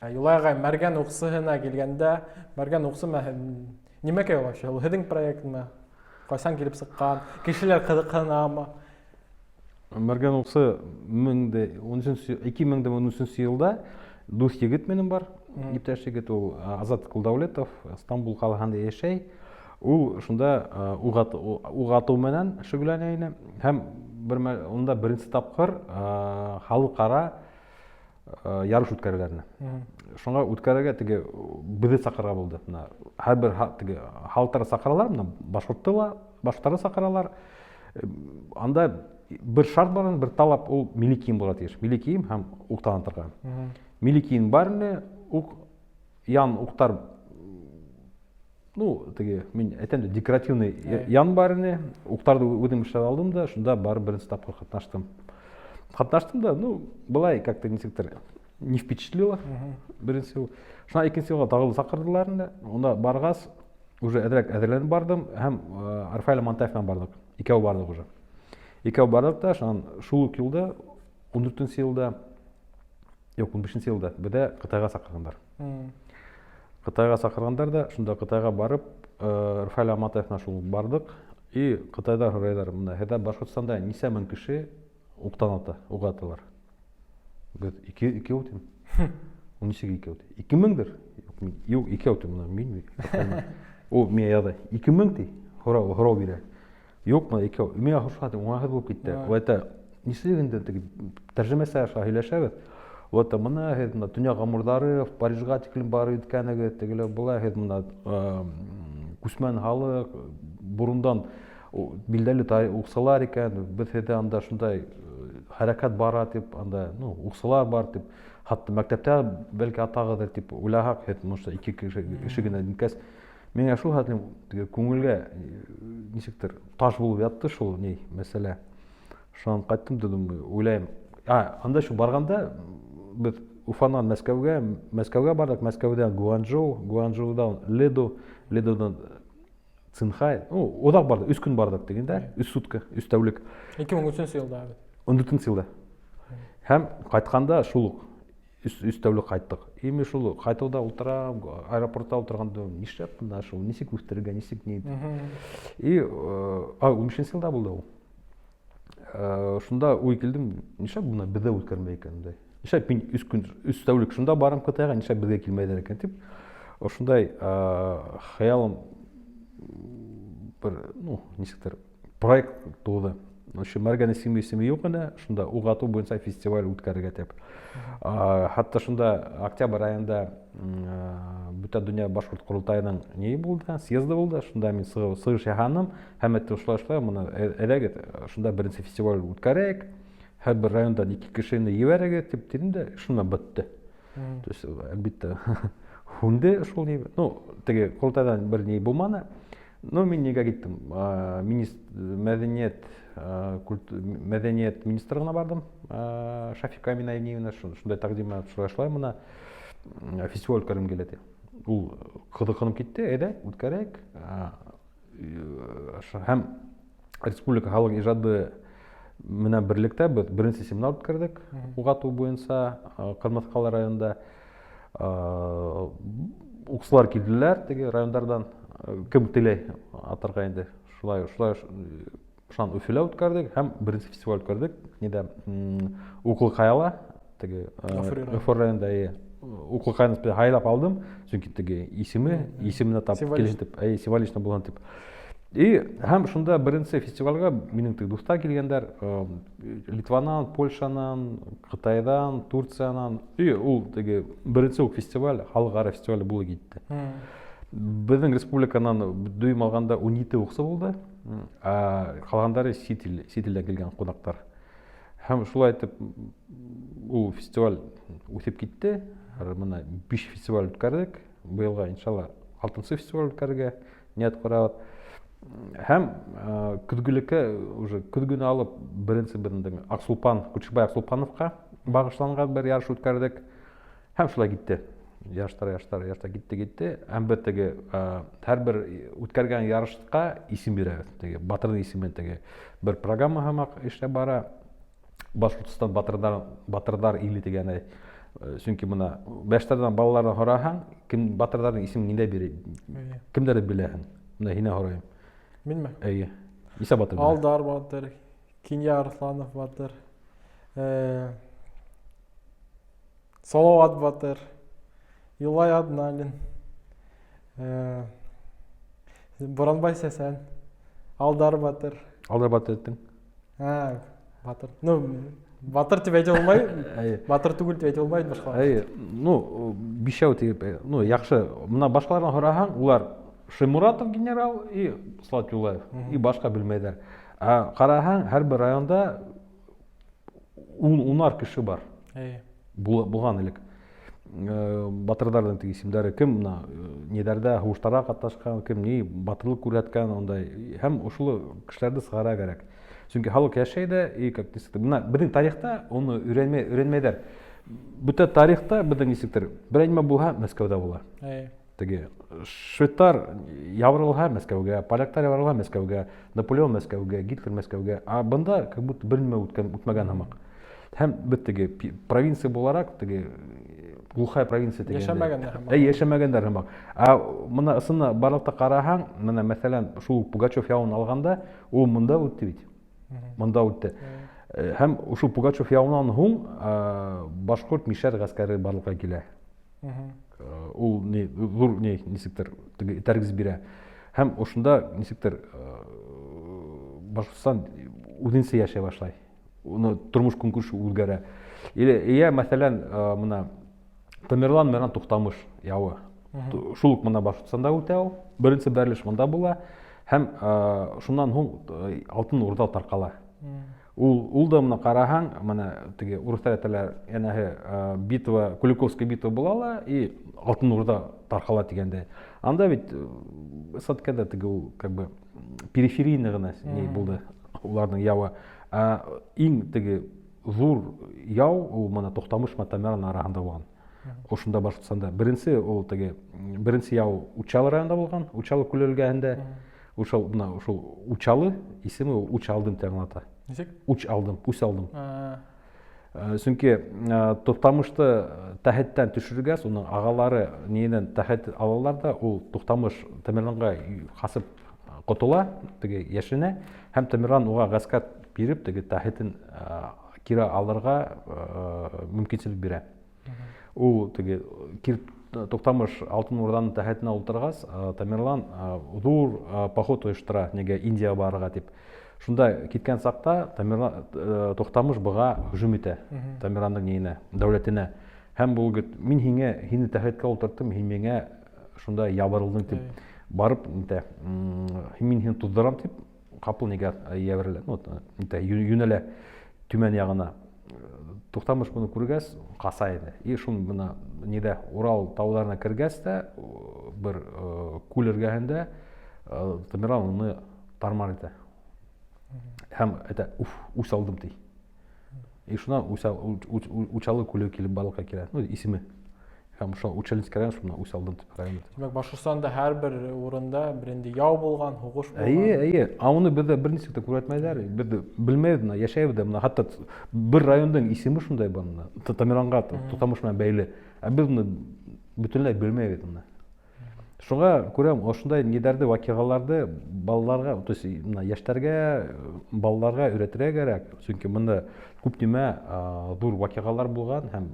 Ә Юлай ағай, Мәргән уҡсыһына килгәндә, Мәргән уҡсы нимәкәй ул вообще? Ул һеҙҙең проектмы? Ҡасан килеп сыҡҡан? Кешеләр ҡыҙыҡһынамы? Мәргән уҡсы 2013 йылда дуҫ егет минең бар, иптәш егет ул Азат Кулдәүлетов, Стамбул ҡалаһында йәшәй. Ул шунда уҡ атыу менән шөгөлләнә ине һәм бер унда беренсе тапҡыр халыҡ-ара ярыш үткәрәләр ине. Шуңа үткәрергә теге беҙҙе саҡырырға булды. Мына һәрбер теге халыҡтарҙы саҡыралар, мына башҡортто ла, башҡорттарҙы саҡыралар. Анда бер шарт бар, бер талап, ул милли кейем булырға тейеш. Милли кейем һәм уҡтан атырға. Милли кейем бар ине, уҡ ян уҡтар, ну, теге, мин әйтәм дә, декоративный ян бар ине. Уҡтарҙы үҙем эшләп алдым да, шунда барып беренсе тапҡыр ҡатнаштым. Ҡатнаштым да, ну, былай как-то нисектер не впечатлило беренсе йыл. Шунан икенсе йылға тағы ла саҡырҙылар инде. Унда барғас, уже әҙерәк әҙерләнеп бардым һәм Рафаэль Амантаев менән барҙыҡ. Икәү барҙыҡ уже. Икәү барҙыҡ та, шунан шул ук йылда, 14 йылда, юҡ, 15 йылда беҙҙе Ҡытайға саҡырғандар. Ҡытайға саҡырғандар ҙа, шунда Ҡытайға барып, Рафаэль Аматаев менән шул барҙыҡ. И Ҡытайҙа һорайҙар, мына һеҙҙә Башҡортостанда нисә мең кеше уҡтан ата, уҡ аталар? Беҙ икәү тим. Ул нисек икәү ти? 2000-дер? Юҡ, икәү ти, мына мин. Ул миңә яҙа, 2000 ти, һорау бирә. Юҡ, мына икәү. Миңә шулай уңайһыҙ булып китте. Ул әйтә, нисек инде теге тәржемәсе аша һөйләшәбеҙ. Ул әйтә, мына һеҙ мына донъя ғамурҙары Парижға тиклем барып еткәнегеҙ, тегеләй былай һеҙ мына күсмән халыҡ, борондан билдәле уҡсылар икән, беҙ һеҙҙә анда шундай хәрәкәт бара тип, анда, ну, уҡсылар бар тип, хатта мәктәптә бәлки атағыҙҙыр тип уйлаһаҡ, һеҙ, может, ике кеше генә ниткәс, миңә шул хәтлем теге күңелгә нисектер таш булып ятты шул ни мәсьәлә. Шунан ҡайттым да думаю, уйлайым. А, анда шул барғанда беҙ Уфанан Мәскәүгә, Мәскәүгә барҙыҡ, Мәскәүҙән Гуанчжоу, Гуанчжоуҙан Леду, Ледудан Цинхай. Ну, оҙаҡ барҙыҡ, 3 көн барҙыҡ тигәндә, 3 сутка, 3 тәүлек. 2003 йылда бит. 14 йылда. Һәм ҡайтҡанда шул уҡ өс тәүлек ҡайттыҡ. И мин шул ҡайтыуҙа ултырам, аэропортта ултырғанда, нишләп бында шул, нисек үҫтерергә, нисек ни. И, 15 йылда булды ул. Шунда уй килдем, нишләп бына беҙҙә үткәрмәй икән ундай. Нишләп мин 3 көн, 3 тәүлек шунда барам Ҡытайға, нишләп беҙгә килмәйҙәр икән тип. Ошондай хыялым бер, ну, нисектер проект тыуҙы. Ошо Мәргән исеме исеме юҡ ине, шунда уҡ атыу буйынса фестиваль үткәрергә тип. Хатта шунда октябрь айында Бөтә дөнья башҡорт ҡоролтайының ни булды, съезды булды. Шунда мин сығыш яһаным һәм әйттем, шулай шулай, моны әйҙәгеҙ, шунда беренсе фестиваль үткәрәйек. Һәр бер райондан ике кешене ебәрегеҙ тип тинем дә, шунда бөттө. То есть, әлбиттә, һүнде шул ни. Ну, теге ҡоролтайҙан бер ни булманы. Ну, мин нигә киттем? Министр мәдәният мәдәният министрлыгына бардым. Шафика Амина шундай тәкъдим шулай шулай мына фестиваль үткәргем килә ти. Ул кызыксынып китте, әйдә, үткәрәйек. Һәм республика халык ижады менән берлектә без беренче семинар үткәрдек ук ату буенча Кырмыҫҡалы районында. Уҡсылар килделәр теге райондарҙан, кем теләй атырға инде. Шулай, шулай шунан Өфөлә үткәрҙек һәм беренсе фестиваль үткәрҙек. Ниҙә Уҡлы Ҡаяла, теге Өфө районында, эйе. Уҡлы Ҡаяны һайлап алдым, сөнки теге исеме, исеменә тап килһен тип, әй, символично булһын тип. И һәм шунда беренсе фестивальгә минең теге дуҫтар килгәндәр, Литванан, Польшанан, Ҡытайҙан, Турциянан. И ул теге беренсе үк фестиваль, халыҡ-ара фестиваль булып китте. Беҙҙең республиканан дөйөм алғанда 17 уҡсы булды, ә ҡалғандары сит ил, сит илдән килгән ҡунаҡтар. Һәм шулай итеп ул фестиваль үҫеп китте. Мына 5 фестиваль үткәрҙек. Быйылға, иншалла, 6-нсы фестиваль үткәрергә ниәт ҡорабыҙ. Һәм көҙгөлеккә уже көҙгөнө алып беренсе беҙҙең Аҡсулпан, Күчекбай Аҡсулпановҡа бағышланған бер ярыш үткәрҙек. Һәм шулай китте. Ярыштар, ярыштар, ярыштар китте, китте. Һәм бер теге һәр бер үткәргән ярышҡа исем бирәбеҙ. Теге батырҙың исемен теге бер программа һымаҡ эшләп бара. Башҡортостан батырҙар, батырҙар иле тигән. Сөнки бына йәштәрҙән, балаларҙан һораһаң, кем батырҙарҙың исемен ниндәй бирә, кемдәрҙе беләһең? Бына һинән һорайым. Минме? Эйе. Нисә батыр белә? Алдар батыр, Кинйә Арыҫланов батыр, Салауат батыр, Юлай Адналин, Буранбай Сәсән, Алдар батыр. Алдар батыр әйттең. Ә, батыр. Ну, батыр тип әйтә алмай. Батыр түгел тип әйтә алмай башҡалар. Әйе, ну, бишәү тип, ну, яҡшы. Бына башҡаларҙан һораһаң, улар Шимуратов генерал и Салават Юлаев и башҡа белмәйҙәр. Ә ҡараһаң, һәр бер районда унар кеше бар. Әйе. Булған элек. Батырҙарҙың теге исемдәре, кем бына ниҙәрҙә һуғыштарға ҡатнашҡан, кем ни батырлыҡ күрһәткән ундай. Һәм ошо кешеләрҙе сығара кәрәк. Сөнки халыҡ йәшәй ҙә, и как бына беҙҙең тарихта уны өйрәнмәйҙәр. Бөтә тарихта беҙҙең нисектер, берәй нимә булһа, Мәскәүҙә була. Теге шведтар ябырылһа Мәскәүгә, поляктар ябырылһа Мәскәүгә, Наполеон Мәскәүгә, Гитлер Мәскәүгә. А бында как будто бер нимә үтмәгән һымаҡ. Һәм беҙ теге провинция булараҡ, теге глухая провинция тигәндәй. Йәшәмәгәндәр һымаҡ. Әй, йәшәмәгәндәр һымаҡ. Ә бына ысынлап барлыҡта ҡараһаң, бына мәҫәлән, шул Пугачев яуын алғанда, ул мында үтте бит. Мында үтте. Һәм ошо Пугачев яуынан һуң башҡорт мишәр ғәскәре барлыҡҡа килә. Ул ни, ҙур ни, нисектер, теге этәргес бирә. Һәм ошонда нисектер Башҡортостан үҙенсә йәшәй башлай. Уны тормош көнкүреше үҙгәрә. Или йә, мәҫәлән, бына Тамерлан менән Туҡтамыш яуы. Шул уҡ бына Башҡортостанда үтә ул. Беренсе бәрелеш бында була. Һәм шунан һуң Алтын Урҙа тарҡала. Ул да бына ҡараһаң, бына теге урыҫтар әйтәләр, йәнәһе, битва, Куликовская битва була ла, и Алтын Урҙа тарҡала тигәндәй. Анда бит саткада теге ул как бы периферийный ғына ни булды уларҙың яуы. Ә иң теге ҙур яу ул бына Туҡтамыш менән Тамерлан араһында булған. Ошонда Башҡортостанда беренсе ул теге беренсе яу Учалы районында булған, Учалы күле эргәһендә. Ошол бына ошол Учалы исеме ул уч алдым тип аңлата. Нисек? Уч алдым, үс алдым. Сөнки Туҡтамышты тәхеттән төшөргәс, уның ағалары ниенән тәхет алалар ҙа, ул Туҡтамыш Тамерланға ҡасып ҡотола, теге йәшенә, һәм Тамерлан уға ғәскәр биреп, теге тәхетен кире алырға мөмкинселек бирә. Ул теге Туҡтамыш Алтын Урҙаның тәхетенә ултырғас, Тамерлан ҙур поход ойоштора, нигә Индияға барырға тип. Шунда киткән саҡта Тамерлан, Туҡтамыш быға һөжүм итә, Тамерландың ниенә, дәүләтенә. Һәм был егет, мин һине тәхеткә ултырттым, һин миңә шунда ябырылдың тип барып, нитә, мин һине туҙҙырам тип, ҡапыл нигә ебәрелә, ну, нитә, йүнәлә Төмән яғына. Туҡтамыш быны күргәс, ҡаса ине. И шун бына ниҙә Урал тауҙарына кергәс тә, бер күл эргәһендә Тамерлан уны тармар итә. Һәм әйтә, уф, үс алдым ти. И шунан Учалы күле килеп барлыҡҡа килә. Ну, исеме. Һәм ошо Учалинский район шунан үс алдым тип район. Тимәк, Башҡортостанда һәр бер урында бер инде яу булған, һуғыш булған. Эйе, эйе. Ә уны беҙҙә бер нисек тә күрһәтмәйҙәр. Беҙ белмәйбеҙ, бына йәшәйбеҙ ҙә, бына хатта бер райондың исеме шундай бар, бына Тамерланға Туҡтамыш менән бәйле. Ә беҙ уны бөтөнләй белмәйбеҙ бына. Шуға күрә ошондай ниҙәрҙе, ваҡиғаларҙы балаларға, то есть бына йәштәргә, балаларға өйрәтергә кәрәк. Сөнки бында күп нимә, ҙур ваҡиғалар булған һәм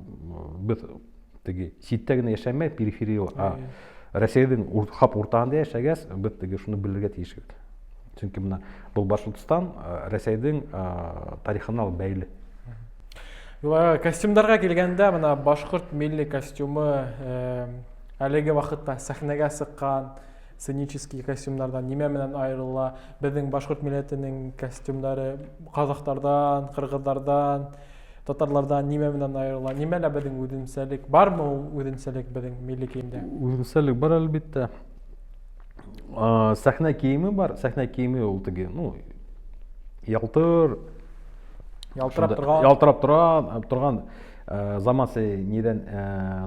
беҙ теге ситтә генә йәшәмәй, периферия, Рәсәйҙең хап уртаһында йәшәгәс, беҙ теге шуны белергә тейешбеҙ. Сөнки бына был Башҡортостан, Рәсәйҙең, тарихына бәйле. Юлай, костюмдарға килгәндә, бына башҡорт милли костюмы, әлеге ваҡытта сәхнәгә сыҡҡан сценический костюмдарҙан нимә менән айырыла? Беҙҙең башҡорт милләтенең костюмдары ҡаҙаҡтарҙан, ҡырғыҙҙарҙан, татарларҙан нимә менән айырыла? Нимәлә беҙҙең үҙенсәлек? Бармы ул үҙенсәлек беҙҙең милли кейемдә? Үҙенсәлек бар, әлбиттә. Сәхнә кейеме бар. Сәхнә кейеме ул теге, ну, ялтыр, Ялтырап шунда торған. Ялтырап торған, заманса нидән,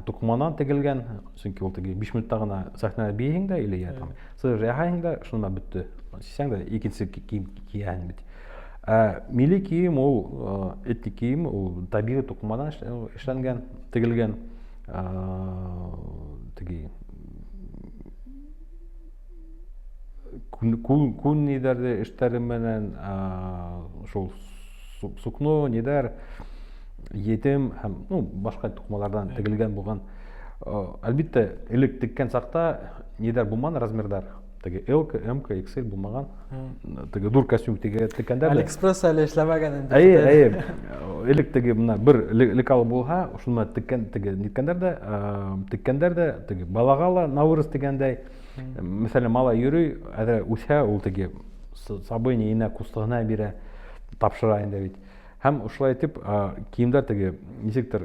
туҡыманан тегелгән, сөнки ул теге 5 минутта ғына сәхнәлә бейеһең дә, или я там сығыш яһайһың да, шунда бөттө. Сисәң дә икенсе кейем кейәһең бит. Ә милли кейем ул этник кейем, ул табиғи туҡыманан эшләнгән, тегелгән, теге күн ниҙәрҙе эштәре менән, шул сукно, ниҙәр, етем һәм, ну, башҡа туҡымаларҙан тегелгән булған. Әлбиттә, элек теккән саҡта ниҙәр булманы, размерҙар. Теге L, M, XL булмаған. Теге ҙур костюм теккәндәр. Алиэкспресс әле эшләмәгән инде. Әйе, әйе. Элек теге мына бер лекал булһа, шуны теккән, теге ниткәндәр дә, теккәндәр дә, теге балаға ла на вырост тигәндәй. Мәҫәлән, малай йөрөй, әҙер үҫә, ул теге сабый ниенә, кустығына бирә, тапшыра инде бит. Һәм ошолай итеп, кейемдәр теге нисектер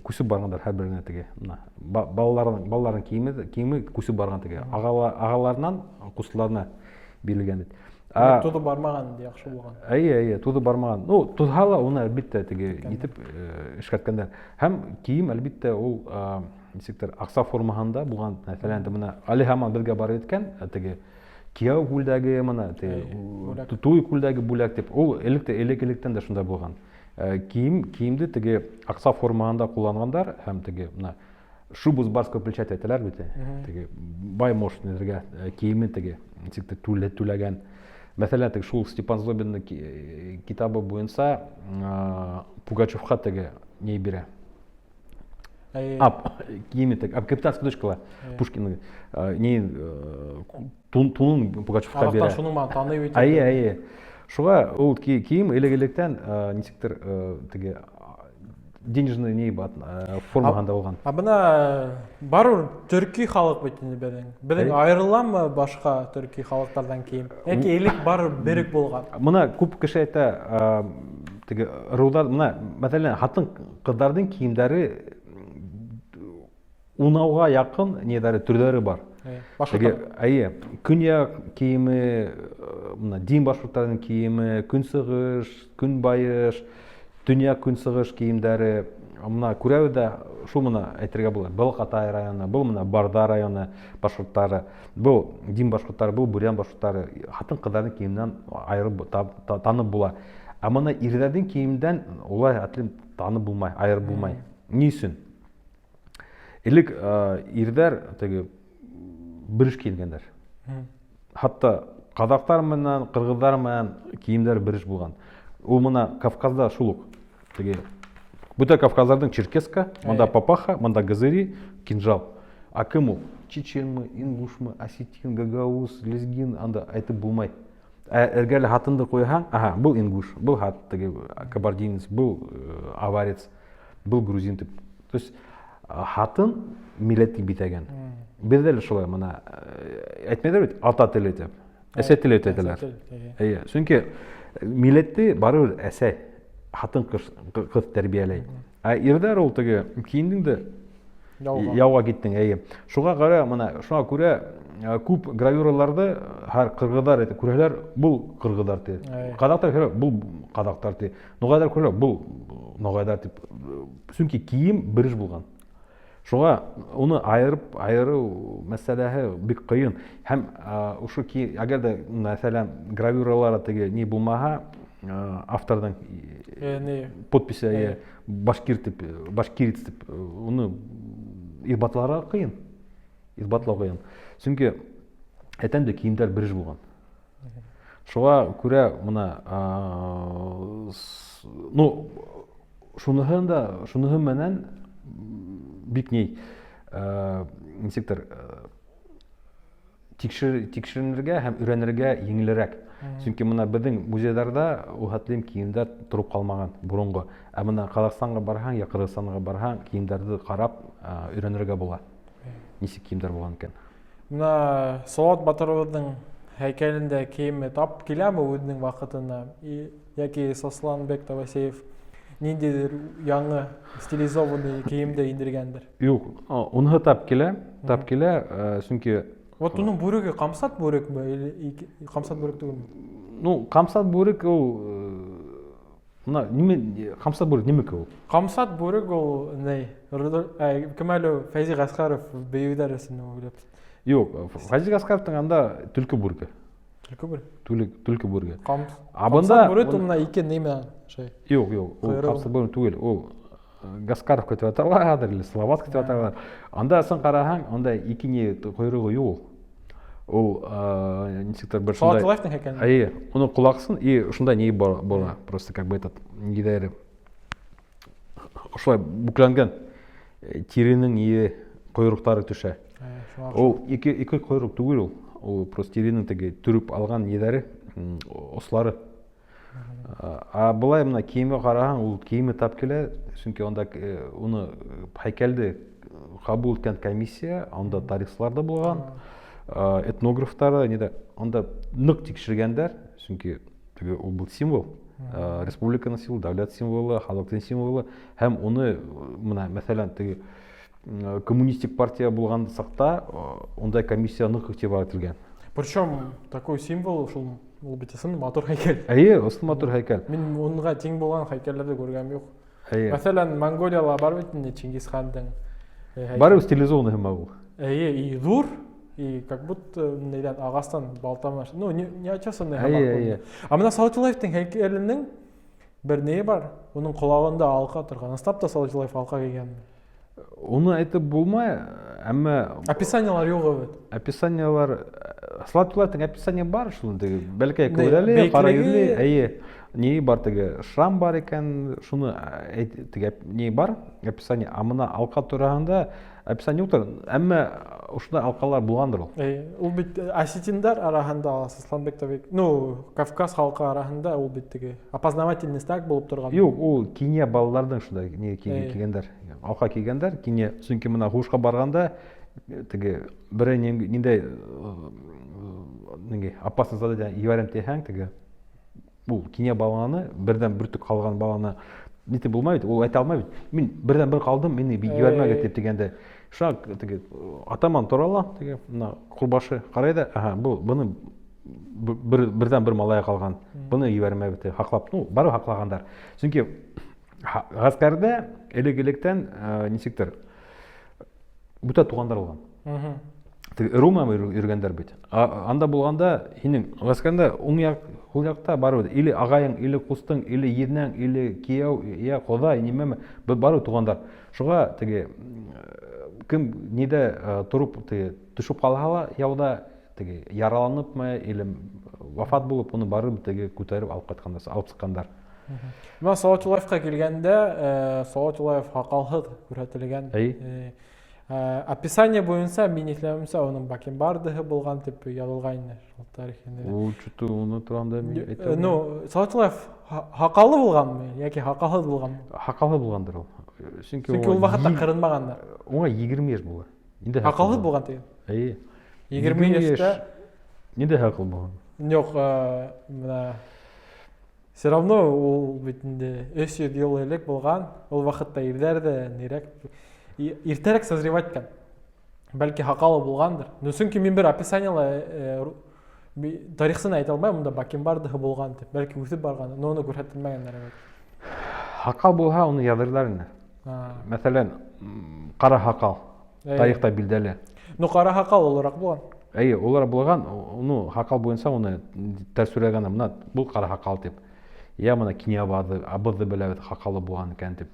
күсеп барғандар һәр беренә теге. Мына балаларның кейеме күсеп барған теге. Ағаларынан ҡустыларына бирелгән бит. Туҙы бармаған инде, яҡшы булған. Әйе, әйе, туҙы бармаған. Ну, туҙһа ла уны әлбиттә теге итеп эшкәрткәндәр. Һәм кейем әлбиттә ул нисектер аҡса формаһында булған. Мәҫәлән, мына әле һаман беҙгә барып еткән теге кейәү күлдәге, мына теге туй күлдәге бүләк тип, ул элек-электән дә шундай булған. Кейемде теге аҡса формаһында ҡулланғандар һәм теге мына шубу с барского плеча тип әйтәләр бит. Теге бай может нергә кейеме теге нисектер түләгән. Мәҫәлән, теге шул Степан Злобинның китабы буйынса Пугачевҡа теге ни бирә. Ап, кейеме теге, ап, капитанская дочка Пушкина, ни, тунын Пугачевҡа бирә. Ағаҡтан шуның менән таный бит. Әйе, әйе. Шуға ул кейем элек-электән нисектер теге денежный ни бат, формаһында булған. Ә бына барыбер төрки халыҡ бит инде беҙҙең. Беҙҙең айырыламы башҡа төрки халыҡтарҙан кейем? Йәки элек барыбер берек булған? Мына күп кеше әйтә, теге ырыуҙар, мына, мәҫәлән, ҡатын-ҡыҙҙарҙың кейемдәре унауға яҡын ниҙәре, төрҙәре бар. Башҡорттар. Теге, әйе, көньяҡ кейеме, мына дин башҡорттарының кейеме, көнсығыш, көнбайыш, төньяҡ көнсығыш кейемдәре. Мына күрәбеҙ ҙә, шул мына әйтергә була, был Ҡатай районы, был мына Барҙа районы башҡорттары, был дин башҡорттары, был бурян башҡорттары. Ҡатын-ҡыҙҙарҙың кейеменән айырып танып була. Ә мына ирҙәрҙең кейемдән улай әтлем танып булмай, айырып булмай. Ни өсөн? Элек ирҙәр теге бер эш кейенгәндәр. Хатта ҡаҙаҡтар менән, ҡырғыҙҙар менән кейемдәр бер эш булған. Ул мына Кавказда шул уҡ. Теге бөтә Кавказдарҙың черкеска, мында папаха, мында газыри, кинжал. А кем ул? Чеченмы, ингушмы, осетин, гагауз, лезгин, анда әйтеп булмай. Әгәр лә хатынды ҡуйһаң, аһа, был ингуш, был хат, теге кабардинец, был аварец, был грузин тип. То есть хатын милләтте битәгән. Беҙҙә лә шулай, мына әйтмәйҙәр бит, ата теле тип, әсә теле тип әйтәләр. Эйе, сөнки милләтте барыбер әсә, хатын ҡыҙ тәрбиәләй. Ә ирҙәр ул теге кейендең дә яуға киттең, эйе. Шуға ҡара, мына шуға күрә күп гравюраларҙы һәр ҡырғыҙҙар әйтә, күрәләр, был ҡырғыҙҙар ти. Ҡаҙаҡтар күрә, был ҡаҙаҡтар ти. Нуғайҙар күрә, был нуғайҙар тип. Сөнки кейем бер эш булған. Шуға уны айырыу мәсьәләһе бик ҡыйын. Һәм ошо әгәр ҙә, мәҫәлән, гравюралары теге ни булмаһа, авторҙың ни? подписи, башкир тип, башкирец тип, уны иҫбатларға ҡыйын. Иҫбатлау ҡыйын. Сөнки әйтәм дә, кейемдәр бер эш булған. Шуға күрә мына, ну, шуныһын да, шуныһы менән бик ни, нисектер, тикшеренергә һәм өйрәнергә еңелерәк. Сөнки мына беҙҙең музейҙарҙа ул хәтлем кейемдәр тороп ҡалмаған боронғо. Ә мына Ҡаҙағстанға барһаң, я Ҡырғыҙстанға барһаң, кейемдәрҙе ҡарап, өйрәнергә була. Нисек кейемдәр булған икән. Мына Салауат батырыбыҙҙың һәйкәлендә кейеме тап киләме үҙенең ваҡытына? Йәки Сосланбек Тавасеев ниндәйҙер яңы стилизованный кейемде индергәндер? Юҡ, уныһы тап килә, тап килә, сөнки Вот уның бүреге ҡамсат бүрекме или ҡамсат бүрек түгелме? Ну, ҡамсат бүрек ул, мына ниме, ҡамсат бүрек нимеке ул? Ҡамсат бүрек ул ни? Кем әле Фәйзи Ғәсҡәров бейеүҙәр өсөн уйлап. Юҡ, Фәйзи Ғәсҡәровтың анда төлкө бүреге. Төлкө бүре. Төлкө бүре. А бында бүре тумына ике неме шай. Юҡ, юҡ, ул ҡамса бүре түгел, ул Гаскаровка тип аталалар, или Салаватка тип аталалар. Анда сын ҡараһаң, анда ике ни ҡойроғо юҡ. Ул нисектер бер шундай. Салават һәйкәле. Әйе, уның ҡолаҡсын и шундай ни була, просто как бы этот нидәре ошолай бүкләнгән тиренең ни ҡойроҡтары төшә. Ул ике ҡойроҡ түгел ул. Ул просто тиренең теге төрөп алған нидәре, ослары. А былай мына кейемгә ҡараһаң, ул кейеме тап килә, сөнки унда уны һәйкәлде ҡабул иткән комиссия, анда тарихсылар да булған, этнографтар да, ни дә, анда ныҡ тикшергәндәр, сөнки теге ул был символ, республиканың символы, дәүләт символы, халыҡтың символы, һәм уны мына, мәҫәлән, теге коммунистик партия булған саҡта ундай комиссия ныҡ иғтибар ителгән. Причем такой символ шул ул бит ысын матур һәйкәл. Әйе, ысын матур һәйкәл. Мин унға тиң булған һәйкәлләрҙе күргәнем юҡ. Әйе. Мәҫәлән, Монголияла бар бит инде Чингисхандың һәйкәле. Барыбер стилизованный һымаҡ ул. Әйе, и ҙур, и как будто нейҙән ағастан балта менән, ну, не очесанный һымаҡ Әйе, күренә. әйе. А мына Салават Юлаевтың һәйкәленең бер нее бар, уның ҡолағында алҡа торған. Ысынлап та Салават Юлаев алҡа кейгәнме? Уны әйтеп булмай, әммә Описаниелар юҡ бит. Описаниелар, Салават Юлаевтың описание бар шул теге, бәләкәй Не, кәүҙәле, ҡара бейеклеге йөҙлө, әйе. Ни бар теге, шрам бар икән, шуны әйт, теге ни бар, описание. А мына алҡа тураһында описание юҡтыр, әммә ошондай алҡалар булғандыр ул. Әйе, ул бит осетиндар араһында, Асланбек та бит, ну, Кавказ халҡы араһында ул бит теге опознавательный знак булып торған. Юҡ, ул кинйә балаларҙың шундай ни Әйе. кейгәндәр, алҡа кейгәндәр, кинйә, сөнки мына һуғышҡа барғанда теге берәй ниндәй, ниндәй опасный задание ебәрәм тиһәң, теге ул кинйә баланы, берҙән бөртөк ҡалған баланы нитеп булмай бит, ул әйтә алмай бит. Мин берҙән бер ҡалдым, мине ебәрмәгеҙ тип тигәндә. Шуға теге атаман тора ла, теге мына ҡулбашы ҡарай ҙа, аһа, был быны берҙән бер малай ҡалған. Быны ебәрмәбеҙ тип һаҡлап, ну, барыбер һаҡлағандар. Сөнки ғәскәрҙә элек-электән нисектер бүтә туғандар булған. Теге ырыу менән йөрөгәндәр бит. Анда булғанда һинең ғәскәрҙә уң яҡ, һул яҡта барыбер или ағайың, или ҡустың, или еҙнәң, или кейәү, йә ҡоҙай, нимәме, барыбер туғандар. Шуға теге кем ниҙә тороп теге төшөп ҡалһа ла яуҙа теге яраланыпмы или вафат булып, уны барыбер теге күтәреп алып ҡайтҡандар, алып сыҡҡандар. Мына Салават Юлаевҡа килгәндә, Салават Юлаев һаҡалһыҙ күрһәтелгән. Әй. Описание буйынса, мин иҫләүемсә, уның бакенбардыһы булған тип яҙылғайны шул тарихында. Ул чё-то уны туранда мин әйтә алмайым. Салават Юлаев һаҡаллы булғанмы йәки һаҡалһыҙ булғанмы? Һаҡалһыҙ булғандыр ул. Сөнки Сөнки ул ваҡытта ҡырынмағандар. Уңа егерме йәш була. Ниндәй һаҡал Һаҡалһыҙ булған? булған тигән. Әйе. Егерме Егерме йәштә йәш. Ниндәй һаҡал булған? Юҡ, мына все равно ул бит инде өс йөҙ йыл элек булған. Ул ваҡытта ирҙәр ҙә нирәк иртәрәк созревать иткән. Бәлки һаҡалы булғандыр. Но сөнки мин бер описаниела тарихсын әйтә алмайым, унда бакенбардыһы булған тип. Бәлки үҫеп барған, но уны күрһәтелмәгәндәр әле. Һаҡал булһа, уны яҙырлар ине. Мәҫәлән, ҡара һаҡал. Тарихта билдәле. Ну, ҡара һаҡал олораҡ булған. Әйе, олораҡ булған, ну, һаҡал буйынса уны тәьҫирләгән, мына был ҡара һаҡал тип. Я мына кинйә абыҙҙы беләбеҙ, һаҡалы булған икән тип.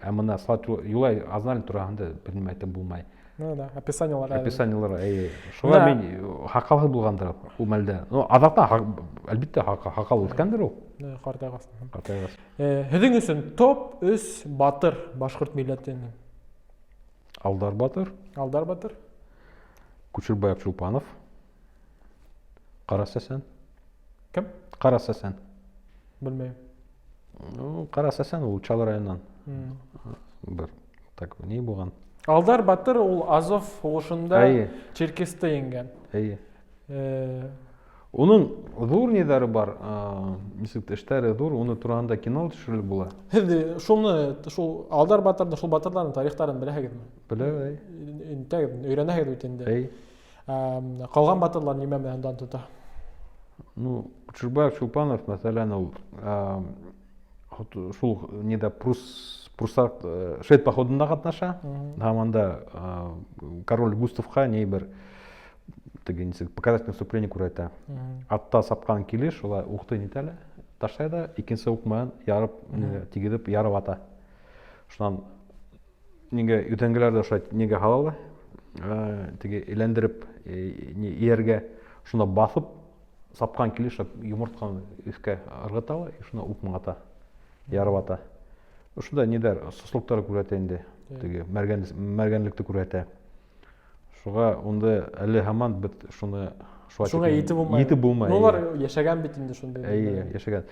Ә мына Салават Юлай Аҙналин тураһында бер нимә әйтеп булмай. Ну да, описаниелар әле. Описаниелар, әйе. Шуға мин һаҡалһыҙ булғандыр ул мәлдә. Ну, аҙаҡта әлбиттә һаҡал үҫкәндер ул. Да, ҡартайғас. Ҡартайғас. Һеҙҙең өсөн топ өс батыр башҡорт милләтенең? Алдар батыр. Алдар батыр. Күчербай Чулпанов. Ҡара Сәсән. Кем? Ҡара Сәсән. Белмәйем. Ну, Ҡара Сәсән ул Чал районынан. Бер так ни булған? Алдар батыр ул Азов һуғышында Әйе. черкесте еңгән. Әйе. Уның ҙур ниҙәре бар, нисек эштәре ҙур, уны тураһында кино төшөрөлөп була. Һеҙ шул Алдар батырҙы, шул батырҙарҙың тарихтарын беләһегеҙме? Беләм, әй. Интәгеҙ, өйрәнәһегеҙ бит инде. Әй. Ҡалған батырлар нимә менән дан тота? Ну, Күчербаев Чулпанов, мәҫәлән, ул, шул ниҙә Прусак швед походында ҡатнаша. Һәм анда, король Густавҡа ни бер Теге нисек показательное выступление күрһәтә. Атта сапҡан килеш шулай уҡты нитә лә, ташлай ҙа, икенсе уҡ менән ярып, тигеҙеп ярып ата. Шунан нигә өҙәңгеләрҙе ошолай нигә һала ла, теге әйләндереп эйәргә, шунда баҫып сапҡан килеш йомортҡаны өҫкә ырғыта ла, шунда уҡ менән ата, ярып ата. Ошондай ниҙәр, осталыҡтар күрһәтә инде, теге мәргән, мәргәнлекте күрһәтә. Шуға унда әле һаман беҙ шуны шулай Шуңа етеп булмай. Етеп булмай. Ну, улар йәшәгән бит инде шундай. Эйе, йәшәгән.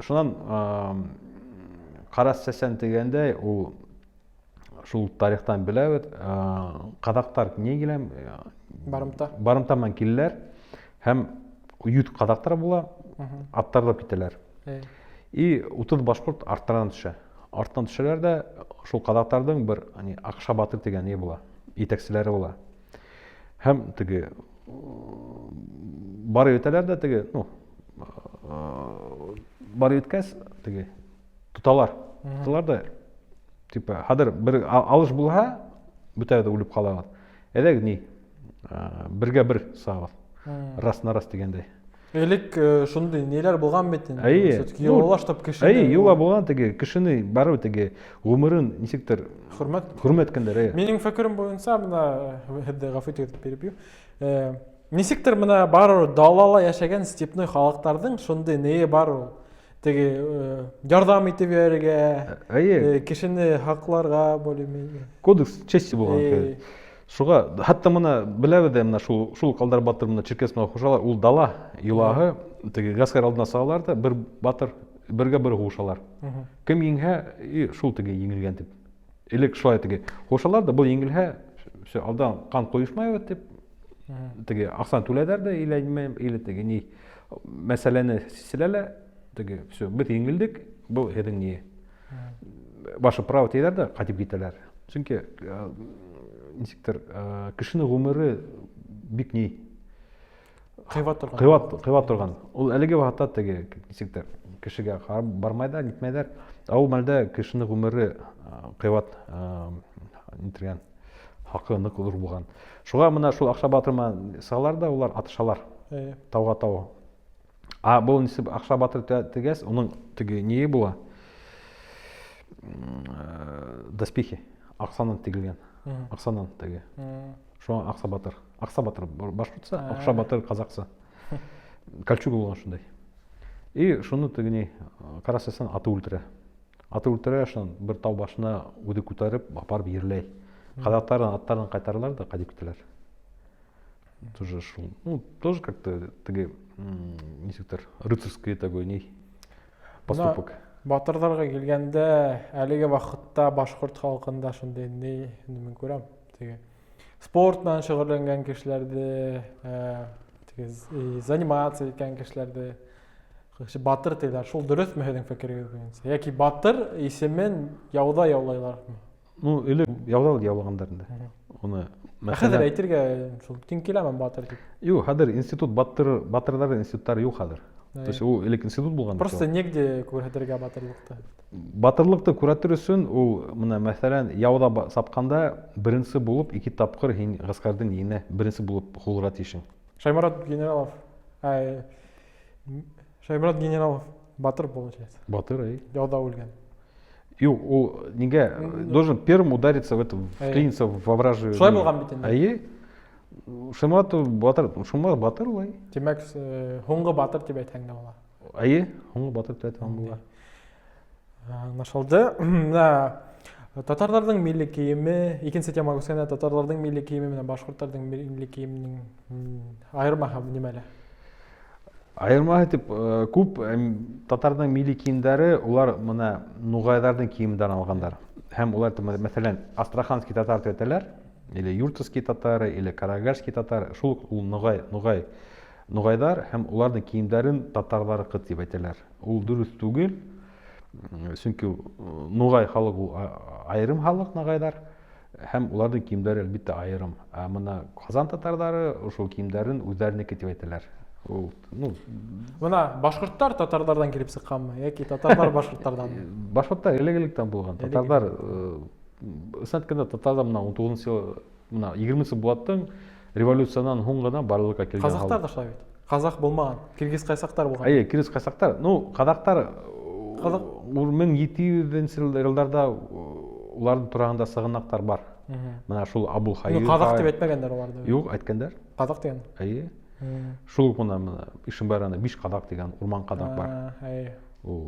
Шунан Ҡара Сәсән тигәндә, ул шул тарихтан беләбеҙ, ҡаҙаҡтар ни килә? Барымта. Барымта менән киләләр һәм 100 ҡаҙаҡтар була, аттарлап китәләр. И 30 башҡорт арттарынан төшә. Арттан төшәләр ҙә, шул ҡаҙаҡтарҙың бер Аҡша батыр тигән ни була, етәкселәре була. Һәм теге барып етәләр ҙә, теге, ну, барып еткәс, теге тоталар. Тоталар ҙа, типа, хәҙер бер алыш булһа, бөтәбеҙ үлеп ҡалабыҙ. Әйҙәгеҙ ни, бергә бер сығабыҙ. Раз на раз тигәндәй. Элек шундай ниләр булған бит инде. Эйе. Все-таки йолала, чтоб кешене. Эйе, йола булған, теге кешене барыбер теге ғүмерен нисектер хөрмәт хөрмәт иткәндәр, эйе. Минең фекерем буйынса, бына һеҙҙе ғәфү итегеҙ, перебью. Нисектер бына барыбер далала йәшәгән степной халыҡтарҙың шундай нее бар ул. Теге ярҙам итеп йөрөргә, Эйе. Кешене һаҡларға более-менее. Кодекс чести булған. Шуға хатта бына беләбеҙ ҙә, бына шул Ҡалдар батыр менән Черкес менән һуғышалар, ул дала йолаһы, теге ғәскәр алдына сығалар ҙа, бер батыр бергә бер һуғышалар. Кем еңһә, и шул теге еңелгән тип. Элек шулай теге һуғышалар ҙа, был еңелһә, все, алдан ҡан ҡойошмайбыҙ тип, теге аҡсаны түләйҙәр ҙә, или нимә, или теге ни мәсьәләне сиселә лә, теге все, беҙ еңелдек, был һеҙҙең ни. Ваше право тиҙәр ҙә, ҡайтып китәләр. Сөнки нисектер кешенең ғүмере бик ни ҡыйбат торған. Ҡыйбат торған. Ул әлеге ваҡытта теге нисектер кешегә ҡарап бармайҙар, нитмәйҙәр. Ә ул мәлдә кешенең ғүмере ҡыйбат, нитергән, хаҡы ныҡ ҙур булған. Шуға бына шул Аҡша батыр менән сығалар ҙа, улар атышалар. Тауға тау. А был нисек Аҡша батыр тигәс, уның теге ние була? Доспехи аҡсанан тегелгән. Аҡсанан теге. Шуға Аҡса батыр. Аҡса батыр башҡортса, Аҡша батыр ҡаҙаҡса. Кольчуга булған шундай. И шуны теге ни, Ҡара Сәсән аты үлтерә. Аты үлтерә, шунан бер тау башына үҙе күтәреп апарып ерләй. Ҡаҙаҡтарҙан аттарын ҡайтаралар ҙа ҡайтып китәләр. Тоже шул, ну, тоже как-то теге, нисектер рыцарский такой ни поступок. Батырҙарға килгәндә, әлеге ваҡытта башҡорт халҡында шундай ни, мин күрәм, теге спорт менән шөғөлләнгән кешеләрҙе, теге заниматься иткән кешеләрҙе батыр тиҙәр. Шул дөрөҫмө һеҙҙең фекерегеҙ буйынса? Йәки батыр исемен яуҙа яулайлармы? Ну, элек яуҙа яулағандар инде. Уны Ә хәҙер әйтергә шул тиң киләме батыр тип? Юҡ, хәҙер институт батыр, батырҙар институттары юҡ хәҙер. То есть ул элек институт булған. Просто негде күрһәтергә батырлыҡты. Батырлыҡты күрһәтер өсөн ул бына мәҫәлән яуҙа сапҡанда беренсе булып ике тапҡыр һин ғәскәрҙең еңенә беренсе булып һуғылырға тейешһең. Шайморат Генералов. Ай, Шайморат Генералов батыр получается. Батыр, эй. Яуҙа үлгән. Юҡ, ул нигә должен первым удариться в это, вклиниться во вражью Шулай линию. булған бит инде. Әйе. Шайморат батыр, Шайморат батыр улай. Тимәк, һуңғы батыр тип әйтһәң дә була. Әйе, һуңғы батыр тип әйтһәң була. Аңлашылды. Менә татарҙарҙың милли кейеме, икенсе темаға күскәндә, татарҙарҙың милли кейеме менән башҡорттарҙың милли кейеменең айырмаһы нимәлә? Айырмаһы тип, күп татарҙың милли кейемдәре, улар бына нуғайҙарҙың кейемдәрен алғандар. Һәм улар, мәҫәлән, астраханский татар тип әйтәләр, или юртовский татары, или карагашский татар, шул уҡ ул нуғайҙар һәм уларҙың кейемдәрен татарҙарыҡы тип әйтәләр. Ул дөрөҫ түгел, сөнки нуғай халыҡ ул айырым халыҡ, нуғайҙар, һәм уларҙың кейемдәре әлбиттә айырым. Ә бына Ҡазан татарҙары ошол кейемдәрен үҙҙәренеке тип әйтәләр. Ул, ну, Бына башҡорттар татарҙарҙан килеп сыҡҡанмы, йәки татарҙар башҡорттарҙанмы? Башҡорттар элек-электән булған. Элек-элек. Татарҙар, ысын әйткәндә, татарҙар бына ун туғыҙынсы, бына егерменсе быуаттың Революциянан һуң ғына барлыҡҡа килгән. Ҡаҙаҡтар ҙа шулай бит. Ҡаҙаҡ булмаған, киргиз ҡайсаҡтар булған. Әйе, киргиз ҡайсаҡтар. Ну, ҡаҙаҡтар Ҡаҙаҡ 1700 йылдарҙа уларҙың тураһында сығанаҡтар бар. Мына шул Абулхайыр. Ну, ҡаҙаҡ тип әйтмәгәндәр уларҙы. Юҡ, әйткәндәр. Ҡаҙаҡ тигән. Әйе. Шул уҡ мына Ишембай районында биш ҡаҙаҡ тигән урман ҡаҙаҡ бар. Әйе. Ул